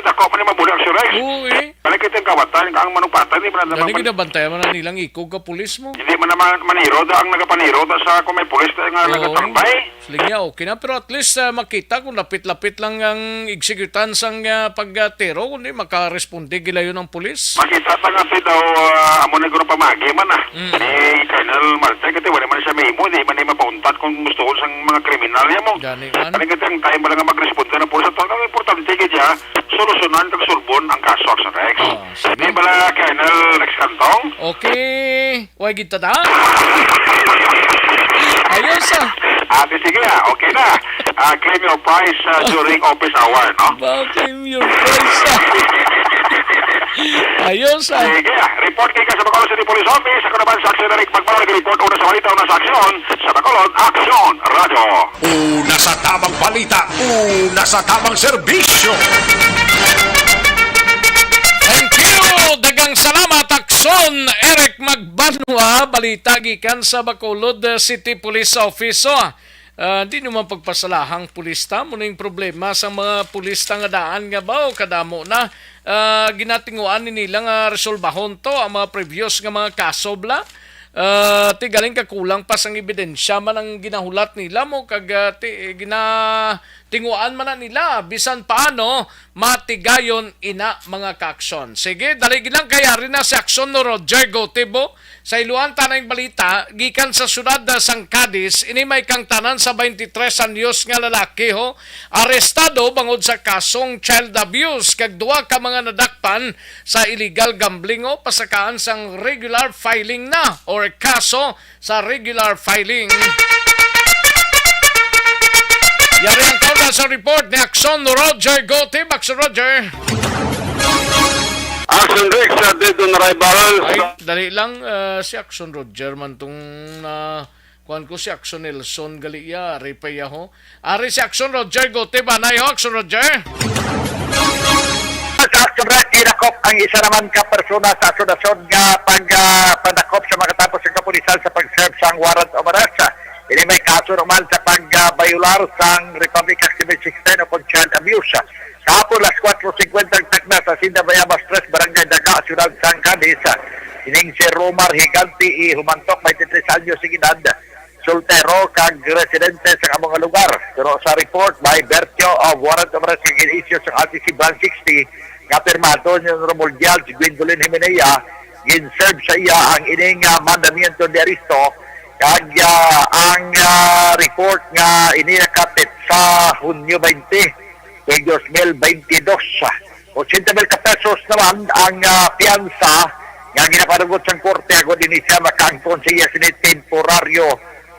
dako man ni mabuli ang Surex. Oo, eh. Balik ito yung kawatan, ang manupatan, di ba na Gani naman ginabantayan man na nilang ikog ka pulis mo. Hindi man naman maniro da ang nagapaniro da sa kung may pulis na nga Oo. Nagatambay. Sige nga, okay na. Pero at least, ah, makita kung lapit-lapit lang ang executan sang, ah, pagtiro, kundi makaresponde gilayon ang pulis. Makita ta nga ti daw, ah, amo na guro pamagi man, ah. Mm. Ni Colonel Martin, kasi wala man siya mahimo, di man niya mapauntat kung gusto ko sang mga kriminal niya mo. Gani man. Ano nga ang time pala nga magresponde ng pulis? At ang importante ka dyan, solusyonan kag sulbon ang kaso, Action Rex. Oh, sige. Di pala, Colonel Rex Cantong? Okay. Way gid ta da? Ayos, ah. Ate, sige, ah. Okay na. Ah, claim your prize, ah, during office hour, no? Ba, claim your prize, ah. Ayos, ah. Sige, ah. Report kay ka sa Bacolod City Police Office. Ako naman, sa Action Eric Magmar, report una sa balita, una sa aksyon, sa Bacolod, Action Radio. Una sa tamang balita, una sa tamang serbisyo. Thank you! Daghang salamat, Akson Eric Magbanwa. Balita gikan sa Bacolod City Police Office. So, ah, di naman pagpasalahang pulis ta. Muna yung problema sa mga pulis ta nga daan nga ba o kadamo na. Ah, ginatinguan ni nila nga resolbahon to ang mga previous nga mga kaso bla. Ah, ti galing ka kulang pa sang ebidensya man ang ginahulat nila mo kag, ah, ti, gina-, tinguhaan man na nila bisan paano matigayon ina mga kaaksyon. Sige, dali lang kay ari na si Aksyon no Roger Gotibo. Sa iluan tanang balita, gikan sa siyudad na sang Cadiz, ini may kangtanan sa twenty-tres anyos nga lalaki ho, arestado bangod sa kasong child abuse kag duha ka mga nadakpan sa illegal gambling o pasakaan sang regular filing na or kaso sa regular filing. Yari ang kauna sa report ni Aksyon Roger Gotib. Aksyon Roger. Action Rex, uh, dead on arrival. Ay, dali lang, uh, si Aksyon Roger man tong na kuan ko, si Aksyon Nelson gali iya, ari pa iya ho. Ari si Aksyon Roger Gotib, anay ho, Aksyon Roger. Sa Action Rex, gidakop ang isa naman ka persona sa sunod-sunod nga pag, ah, pandakop sa makatapos sa kapulisan sa pag-serve sang warrant of arrest. Ini may kaso naman sa pag, ah, bayular sang Republic Act seven six ten o kung child abuse. Kahapon, las kuwatro singkwenta ang takna sa Hacienda Bayabas tres, Barangay Daga, Siyudad sang Cadiz. Ining si Romar Higante, i humantok, twenty-tres anyos ang edad, soltero kag residente sa amo nga lugar. Pero sa report, by virtue of warrant of arrest nga gin-issue sa R T C Branch sixty, nga pirmado ni Honorable Judge Gwendolyn Himenea, gin-serve sa iya ang ining, ah, mandamiento de arresto, kag, ah, ang, ah, report nga ini nakapit sa Hunyo twenty, tuig dos mil beintidos. Ochenta mil ka pesos naman ang, ah, piyansa nga ginapanugot sang korte agod ini siya makaangkon sa iya sini temporaryo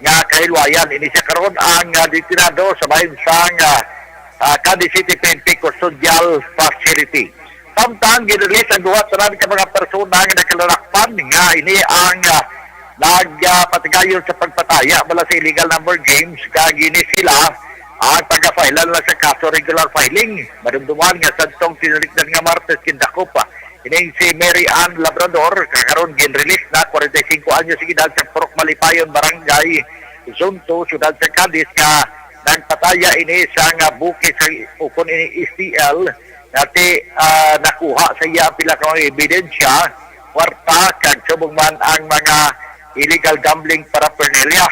nga kahilwayan. Ini siya karon ang, ah, detenado sa bahin sang, ah, ah, Cadiz City P N P Custodial Facility. Samtang gin-release ang duha tanan ka mga persona nga nagkalalakpan nga ini ang, ah, nag, ah, patigayon sa pagpataya bala sa illegal number games, kag ini sila ang pagkafailan lang sa kaso regular filing. Madumduman nga sadtong tinalikdan nga Martes gindakop, ah, ining si Mary Ann Labrador, nga karon gin-release na, kwarenta y singko anyos ang edad, sa Purok Malipayon, Barangay Zonto, Siyudad sa Cadiz, nga nagpataya ini sa nga buki sa ukon ini S T L, nga ti, ah, nakuha sa iya ang pila ka mga ebidensya, kwarta, kag subong man ang mga illegal gambling paraphernalia.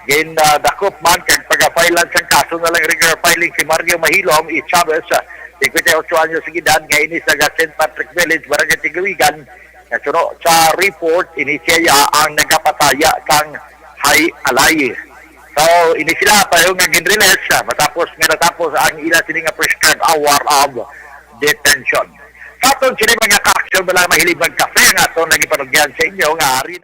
Gin, ah, dakop man kag pagapailan sang kaso na lang regular filing si Mario Mahilom E. Chavez, ah, singkwenta y ocho anyos ang edad, nga ini sa Saint Patrick Village, Barangay Tigawigan, nga suno sa report, ini siya ang nagapataya sang Hay Alay. So, ini sila pareho nga gin-release, ah, matapos nga natapos ang ila sini nga prescribed hour of detention. Sa aton sini mga ka-action, wala mahilig magkape ang aton nagipanugyan sa inyo nga ari.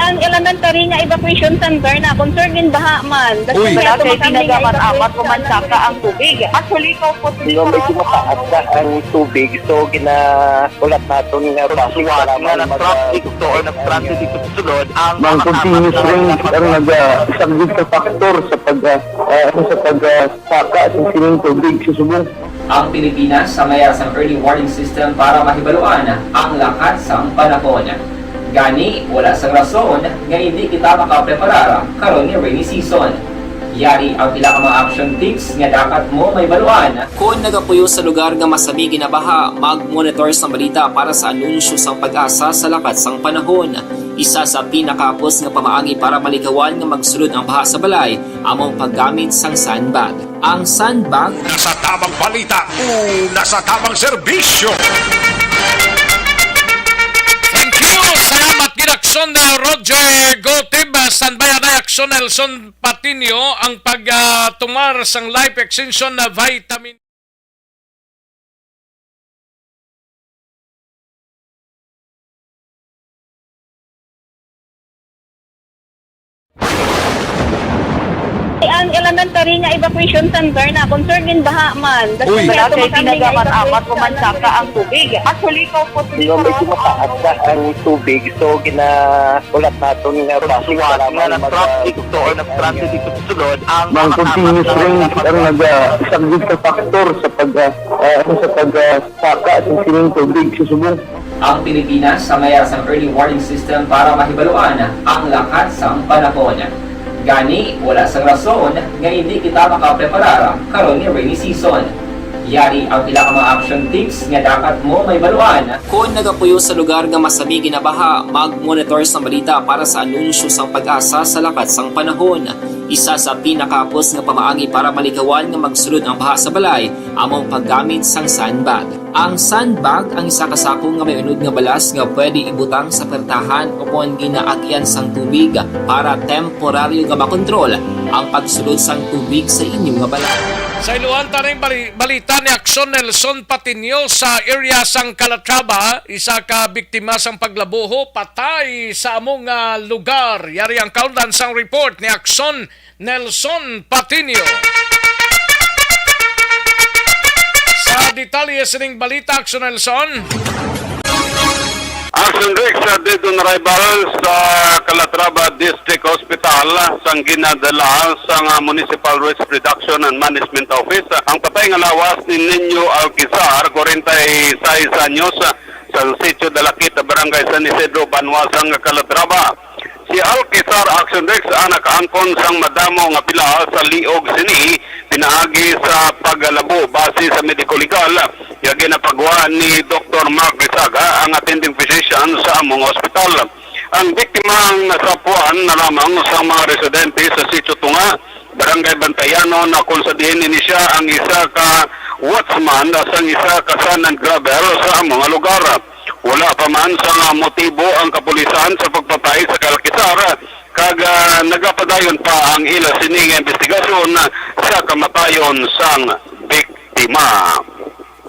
Ang elementary nga evacuation center na concern in baha man. Uy. Wala kay pinagamat-amat o mansaka ang tubig. Actually, kaupos ni Pero medyo mataas na ang tubig, so ginahulat naton nga traffic para nga mag- nag-traffic to or nag-transit dito sa sulod ang Ang continuous rain ang nagasaglit sa factor sa pag, ah, ah, sa pag, ah, saka sa sining tubig sa subong. Ang Pilipinas sa mayara sang early warning system para mahibaluan ang lakat sang panahon. Gani, wala sang rason nga indi kita makapreparar karon nga rainy season. Yari ang pila ka mga action tips nga dapat mo mahibaluan. Kon nagapuyo sa lugar nga masami ginabaha, mag-monitor sang balita para sa anunsyo sang PAGASA sa lakat sang panahon. Isa sa pinakahapos nga pamaagi para malikawan nga magsulod ang baha sa balay amo ang paggamit sang sandbag. Ang sandbag. Una sa tamang balita, una sa tamang serbisyo. Thank you! Salamat gid, Aksyon na Roger Gotib. Standby anay, Aksyon Nelson Patiño, ang pag, ah, tumar sang life extension na vitamin. Ang elementary nga evacuation center na concern gin baha man. Uy. Wala kay pinagamat-amat o mansaka ang tubig. Actually, kaupos ni Pero medyo mataas na ang tubig, so ginahulat naton nga traffic para nga mag- nag-traffic to or nag-transit dito sa sulod ang Ang continuous rain ang nagasaglit sa factor sa pag, ah, ah, sa pag, ah, saka sa sining tubig sa subong. Ang Pilipinas sa mayara sang early warning system para mahibaluan ang lakat sang panahon. Gani, wala sang rason nga indi kita makapreparar karon nga rainy season. Yari ang pila ka mga action tips nga dapat mo mahibaluan. Kon nagapuyo sa lugar nga masami ginabaha, mag-monitor sang balita para sa anunsyo sang PAGASA sa lakat sang panahon. Isa sa pinakahapos nga pamaagi para malikawan nga magsulod ang baha sa balay amo ang paggamit sang sandbag. Ang sandbag ang isa ka sako nga may unod nga balas nga pwede ibutang sa pertahan o kon ginaagian sang tubig para temporaryo nga makontrol ang pagsulod sang tubig sa inyo nga balay. Sa iluhan ta ning bali-, balita ni Action Nelson Patinio sa area sang Calatrava, isa ka biktima sang paglabuho patay sa amo nga lugar. Yari ang kaundan sang report ni Action Nelson Patinio. Sa detalye sining balita, Action Nelson. Action Rex, uh, dead on arrival sa Calatrava District Hospital sang ginadala sang, uh, Municipal Waste Reduction and Management Office, uh, ang patay nga lawas ni Nino Alquizar, forty-six anyos, uh, sa Sitio Dalakit, Barangay San Isidro, Banwa sang Calatrava. Si Alquizar, Action Rex, ang nakaangkon sang madamo nga pila sa liog sini pinaagi sa pagkalabo base sa medico-legal nga ginapagwa ni Doktor Mark Risaga, ang attending physician sa among ospital. Ang biktima ang nasapuan na lamang sa mga residente sa Sitio Tunga, Barangay Bantayanon, na kung sa diin ini siya ang isa ka watchman sang isa ka sand and gravel sa among lugar. Wala pa man sang motibo ang kapulisan sa pagpatay sa kay Alquizar, kag, ah, nagapadayon pa ang ila sini nga investigasyon sa kamatayon sang biktima.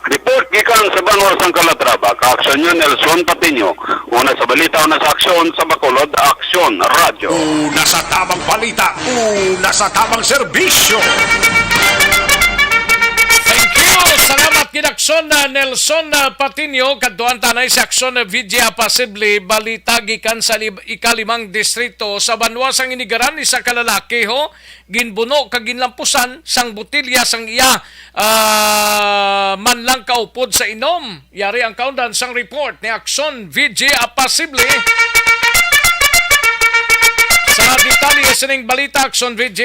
Report gikan sa Banwa sang Calatrava, ka-aksyon niyo, Nelson Patiño. Una sa balita, una sa aksyon, sa Bacolod, Aksyon Radyo. Una sa tamang balita, una sa tamang serbisyo. Thank you. Salamat gid, Aksyon, ah, Nelson, ah, Patiño. Kadtuan ta anay si Aksyon, ah, V J Apasible. Balita gikan sa lib-, ikalimang distrito sa Banwa sang Inigaran, isa ka lalaki, ho, ginbuno kag ginlampusan sang botilya sang iya, ah, man lang kaupod sa inom. Yari ang kaundan sang report ni Aksyon V J Apasible. Sa detalye sining balita, Aksyon V J.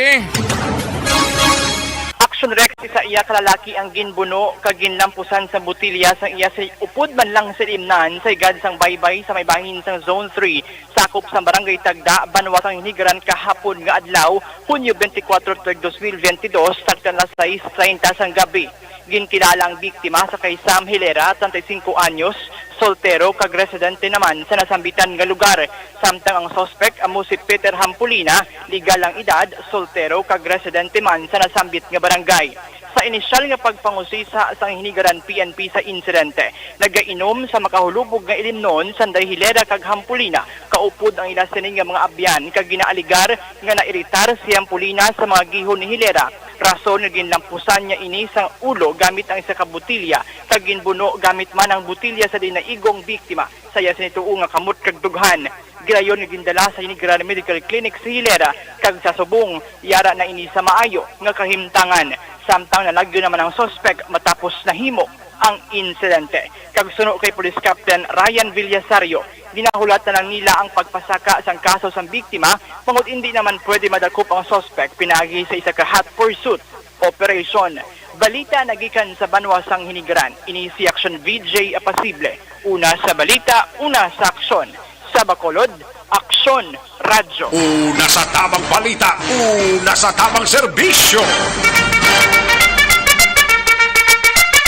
Aksyon Rex, isa iya ka lalaki ang ginbuno kag ginlampusan sa botilya sang iya sa upod man lang sa imnan sa higad sang baybay sa may bahin sang Zone three, sakop sang Barangay Tagda, Banwa sang Inigaran, kahapon nga adlaw, Hunyo twenty-four, tuig dos mil veintidós, tagtang alas sais treinta sang gabi. Ginkilala ang biktima sa kay Sam Hilera, treinta y cinco anyos, soltero kag residente naman sa nasambitan nga lugar, samtang ang suspek amo si Peter Hampolina, legal ang edad, soltero kag residente man sa nasambit nga barangay. Sa inisyal nga pagpangusisa sang Inigaran P N P sa insidente, nagainom sa makahulubog nga ilimnon sanday Hilera kag Hampolina kaupod ang ila sini nga mga abyan, kag ginaaligar nga nairitar si Hampolina sa mga gihon ni Hilera, rason nga ginlampusan niya ini sang ulo gamit ang isa ka botilya kag ginbuno gamit man ang botilya sa diin naigong biktima sa iya sini tuo nga kamot kag dughan. Gilayon nga gindala sa Inigaran Medical Clinic si Hilera kag sa subong, yara na ini sa maayo nga kahimtangan, samtang nalagyo naman ang suspek matapos nahimo ang insidente. Kag suno kay Police Captain Ryan Villasario, ginahulat na lang nila ang pagpasaka sang kaso sang biktima, bangod indi naman pwede madakop ang suspek pinaagi sa isa ka hot pursuit operation. Balita nagikan sa Banwa sang Inigaran, ini si Aksyon V J Apasible. Una sa balita, una sa aksyon. Sa Bacolod, Aksyon Radyo. Una sa tamang balita, una sa tamang serbisyo.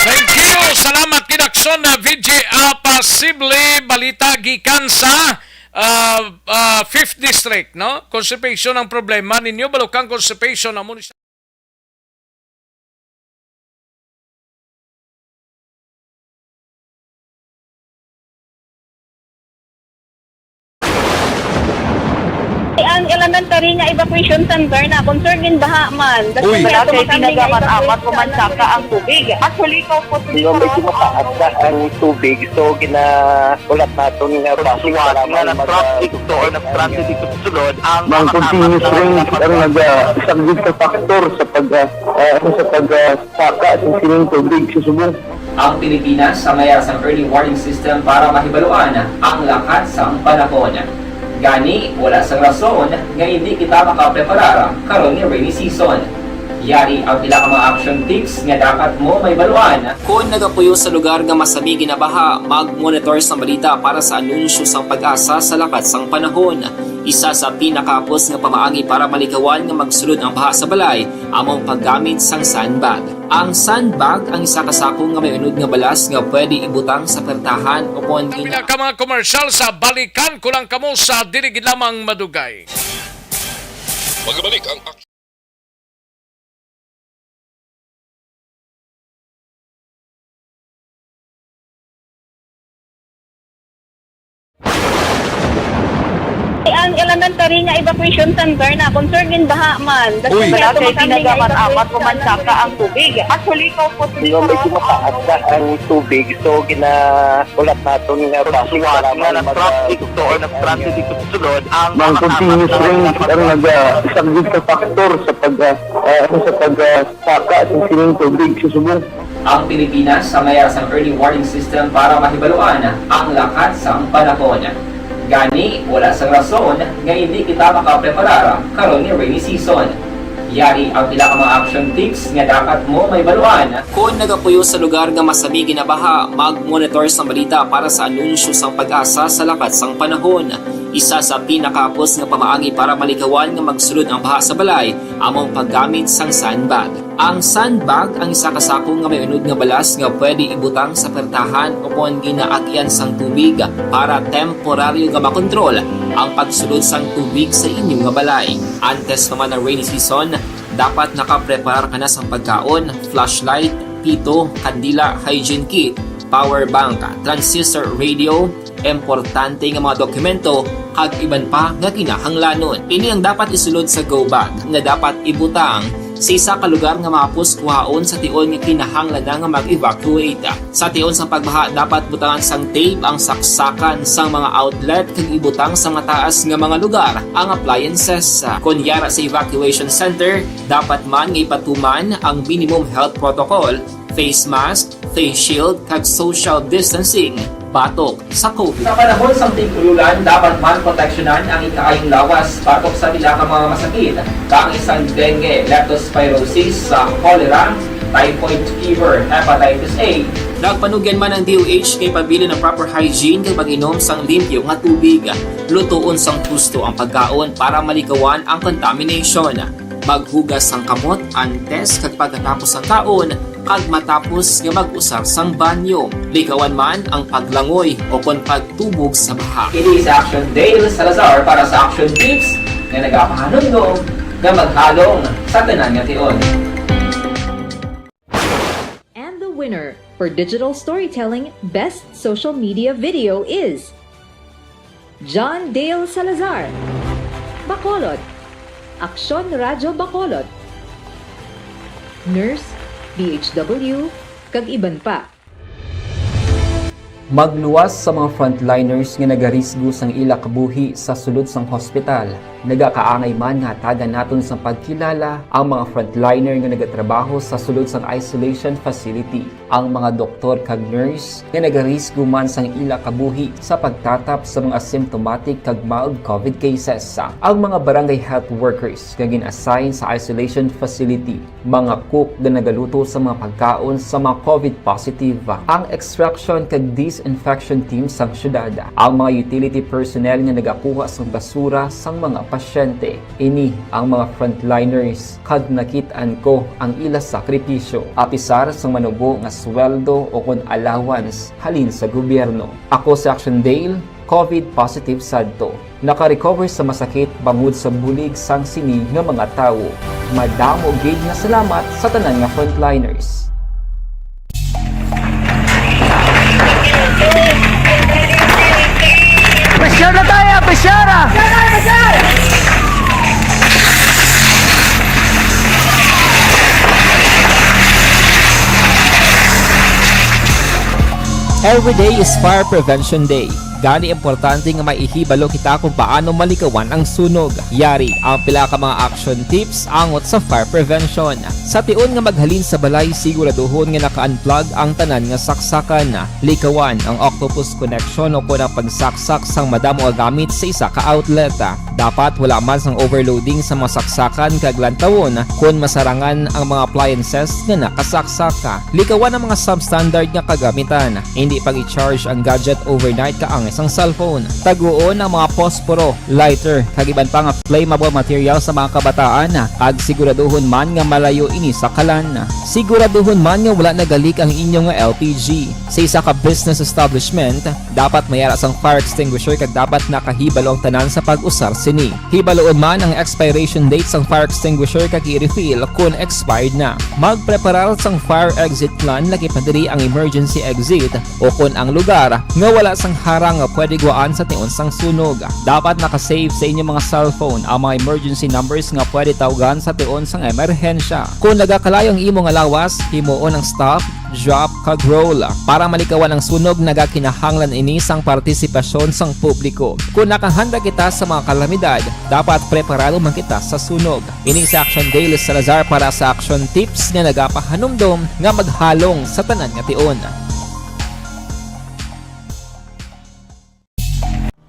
Thank you. Salamat gid, Aksyon, ah, V J Apasible. Balita gikan sa, ah, ah, fifth District, no? Constipation ang problema ninyo, Balukang, constipation ang munisipyo. Ang elementary nga evacuation center na concern in baha man. Uy. Wala kay ginagamat-amat, kumansaka ang tubig. Actually, ikaw po, medyo mataas na ang tubig, so gina- Ulat naton nga base sa lamang nga nag-, nag-, nag-, nag-, nag-, nag-, nag-, continuous rain ang naga-, isa gid ka factor sa pag, ah, ah, sa pag, ah, saka sa sining tubig sa subong. Ang Pilipinas ang may sang early warning system para mahibaluan ang lakat sang panahon. Gani, wala sang rason nga indi kita makapreparar karon nga rainy season. Yari ang pila ka mga action tips nga dapat mo mahibaluan. Kon nagapuyo sa lugar nga masami ginabaha, mag-monitor sang balita para sa anunsyo sang PAGASA sa lakat sang panahon. Isa sa pinakahapos nga pamaagi para malikawan nga magsulod ang baha sa balay amo ang paggamit sang sandbag. Ang sandbag ang isa ka sako nga may unod nga balas nga pwede ibutang sa pertahan o kon Pila gina- ka mga komersyal sa Balikan ko lang kamo sa dili gid lamang madugay. Magbalik ang Ang elementary nga evacuation center na concern in baha man. Uy. Wala kay pinagaman amat pumansaka ang tubig. Actually, ikaw po, medyo mataas na ang tubig. So, gina- Ulat naton nga base nga lamang na mag-, traffic to or nag-transit dito sa sulod ang mga continuous rain ang nag-, ah, isang gid ka factor sa pag, ah, ah, ano, sa pag, ah, saka sa sining tubig sa subong. Ang Pilipinas sa mayara sang early warning system para mahibaluan ang lakat sang panahon. Gani, wala sang rason nga indi kita makapreparar karon nga rainy season. Yari ang pila ka mga action tips nga dapat mo mahibaluan. Kon nagapuyo sa lugar nga masami ginabaha, mag-monitor sang balita para sa anunsyo sang PAGASA sa lakat sang panahon. Isa sa pinakahapos nga pamaagi para malikawan nga magsulod ang baha sa balay amo ang paggamit sang sandbag. Ang sandbag ang isa ka sako nga may unod nga balas nga pwede ibutang sa pertahan o kon ginaagyan sang tubig para temporaryo nga makontrol ang pagsulod sang tubig sa inyo nga balay. Antes pa man ang rainy season, dapat nakapreparar ka na sang pagkaon, flashlight, pito, kandila, hygiene kit, power bank, transistor radio, importante nga mga dokumento, kag iban pa nga kinahanglanon. Ini ang dapat isulod sa go bag nga dapat ibutang sa isa ka lugar nga mahapos kuhaon sa tion nga kinahanglan na nga mag-evacuate. Sa tion sang pagbaha, dapat butangan sang tape ang saksakan sang mga outlet kag ibutang sa mataas nga mga lugar ang appliances. Kon yara sa evacuation center, dapat man nga ipatuman ang minimum health protocol, face mask, face shield, kag social distancing batok sa COVID. Sa panahon sang tig-ulan, dapat man proteksyonan ang ikaayong lawas batok sa pila ka mga masakit, kaangay sang dengue, leptospirosis, sa cholera, typhoid fever, hepatitis A. Nagpanugyan man ang D O H nga ipabilin ang proper hygiene kag pag-inom sang limpyo nga tubig. Lutoon sang husto ang pagkaon para malikawan ang contamination. Maghugas sang kamot antes kag pagkatapos sang kaon, kag matapos nga mag-usar sang banyo. Likawan man ang paglangoy o kon pagtubog sa baha. Ini si Action Dale Salazar para sa Action Tips nga nagapahanumdom nga maghalong sa tanan nga tion. And the winner for Digital Storytelling Best Social Media Video is John Dale Salazar, Bacolod, Aksyon Radyo Bacolod, Nurse, D H W, kag iban pa. Magluwas sa mga frontliners nga nagarisgo sang ila kabuhi sa sulod sang hospital. Nagakaangay man nga hatagan naton sang pagkilala ang mga frontliner nga nagatrabaho sa sulod sang isolation facility. Ang mga doktor kag nurse nga nagarisgo man sang ila kabuhi sa pagtatap sa mga symptomatic kag mild COVID cases. Ang mga barangay health workers nga gin-assign sa isolation facility, mga cook nga nagaluto sa mga pagkaon sa mga COVID positive, ang extraction kag disinfection team sang syudad, ang mga utility personnel nga nagakuha sang basura sang mga pasyente. Ini ang mga frontliners kag nakit-an ko ang ila sakripisyo. Apisar sang manubo nga sweldo o kon allowance halin sa gobyerno. Ako si Action Dale, COVID positive sadto. Naka-recover sa masakit bangod sa bulig sang sini nga mga tawo. Madamo gid nga salamat sa tanan nga frontliners. Pressure na tayo! Pressure! Every day is Fire Prevention Day. Gani, importante nga maihibalo kita kung paano malikawan ang sunog. Yari ang pila ka mga action tips angot sa fire prevention. Sa tion nga maghalin sa balay, siguraduhon nga naka-unplug ang tanan nga saksakan. Likawan ang octopus connection o kon ang pagsaksak sang madamo nga gamit sa isa ka outlet. Dapat wala man sang overloading sa mga saksakan kag lantawon kon masarangan ang mga appliances nga nakasaksak. Likawan ang mga substandard nga kagamitan. Hindi pag-i-charge ang gadget overnight kaangay sang cellphone. Taguon ang mga posporo, lighter, kag iban pa nga flammable material sa mga kabataan, kag siguraduhon man nga malayo ini sa kalan. Siguraduhon man nga wala nagalik ang inyo nga L P G. Sa isa ka business establishment, dapat may ara sang fire extinguisher kag dapat nakahibalo ang tanan sa pag-usar sini. Hibaloon man ang expiration date sang fire extinguisher kag i-refill kon expired na. Magpreparar sang fire exit plan, lakip na diri ang emergency exit o kon ang lugar nga wala sang harang nga pwede guwaan sa tion sang sunog. Dapat naka-save sa inyo mga cellphone ang mga emergency numbers nga pwede tawgan sa tion sang emerhensya. Kon nagakalayo ang imo nga lawas, himuon ang stop, drop, kag roll. Para malikawan ang sunog, nagakinahanglan ini sang partisipasyon sang publiko. Kon nakahanda kita sa mga kalamidad, dapat preparado man kita sa sunog. Ini si Action Dale Salazar para sa Action Tips nga nagapahanumdom nga maghalong sa tanan nga tion.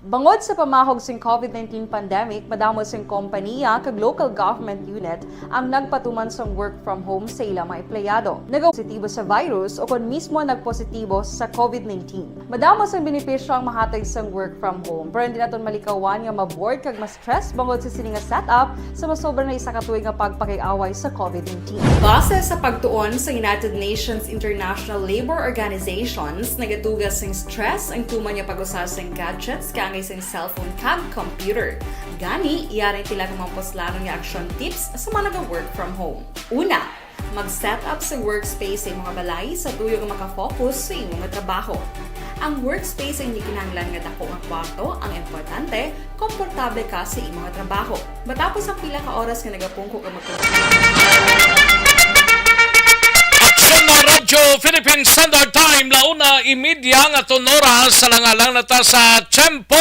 Bangod sa pamahog sing COVID nineteen pandemic, madamo sing kompaniya kag local government unit ang nagpatuman sang work from home sa ila mga empleyado. Nagapositibo sa virus o kon mismo nagpositibo sa COVID nineteen. Madamo sang benepisyo ang mahatag sang work from home, pero hindi naton malikawan nga ma-bored kag ma-stress bangod sa sini nga setup sa masobra na isa ka tuig nga pagpakig-away sa COVID nineteen. Base sa pagtuon sa United Nations International Labour Organizations, nagaduga sing stress ang tuman nga pag-usa sang gadgets kaangay sang cellphone kag computer. Gani, yari ang pila ka mga puslanon nga action tips sa mga naga-work from home. Una, mag-set up sa workspace sa imong balay sa tuyo nga makafocus sa imo nga trabaho. Ang workspace ang hindi kinahanglan nga dako nga kwarto, ang importante, komportable ka sa imo nga trabaho. Matapos ang pila ka oras nga nagapungko ka mag- Aksyon na Radyo Philippine Standard Time, launa imidya nga tunoras sa langalang na ta sa tiyempo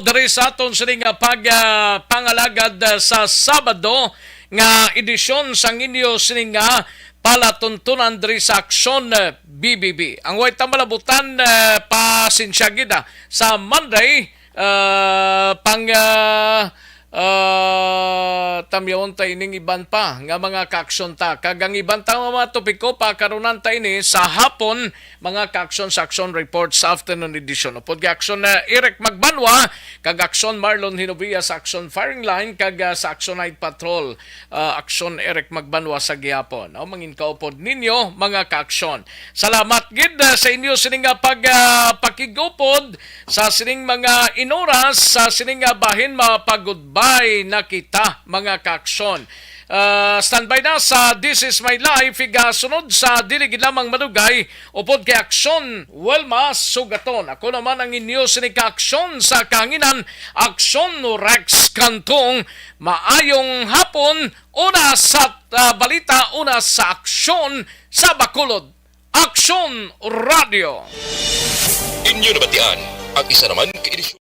diri sa aton sining pag, ah, pangalagad, ah, sa Sabado nga edisyon sang inyo sining nga palatuntunan diri sa Aksyon, eh, B B B. Ang way ta malabutan, eh, pasensya gid, ah, sa Monday, ah, pang, ah, ah, tamyawon ta ining iban pa nga mga kaaksyon ta. Kag ang iban ta nga mga topiko, pakarunan ta ini sa hapon, mga kaaksyon sa Aksyon Report sa afternoon edition. Upod kay Aksyon, ah, Eric Magbanwa, kag Aksyon Marlon Hinovia sa Aksyon Firing Line, kag, ah, sa Aksyon Night Patrol, ah, Aksyon Eric Magbanwa sa gihapon. O, mangin kaupod ninyo, mga kaaksyon. Salamat gid, ah, sa inyo sining nga pag, ah, pakigupod sa sining mga inoras, sa sining nga bahin, mapag-goodbye na kita, mga kaaksyon. Ah, standby na sa This Is My Life, igasunod sa dili gid lamang madugay, upod kay Aksyon Wilma Sugaton. Ako naman ang inyo sining kaaksyon sa kahanginan, Aksyon Rex Cantong. Maayong hapon, una sa, ah, balita, una sa aksyon sa Bacolod. Aksyon Radio. Inyo nabatian ang isa naman ka edisyon.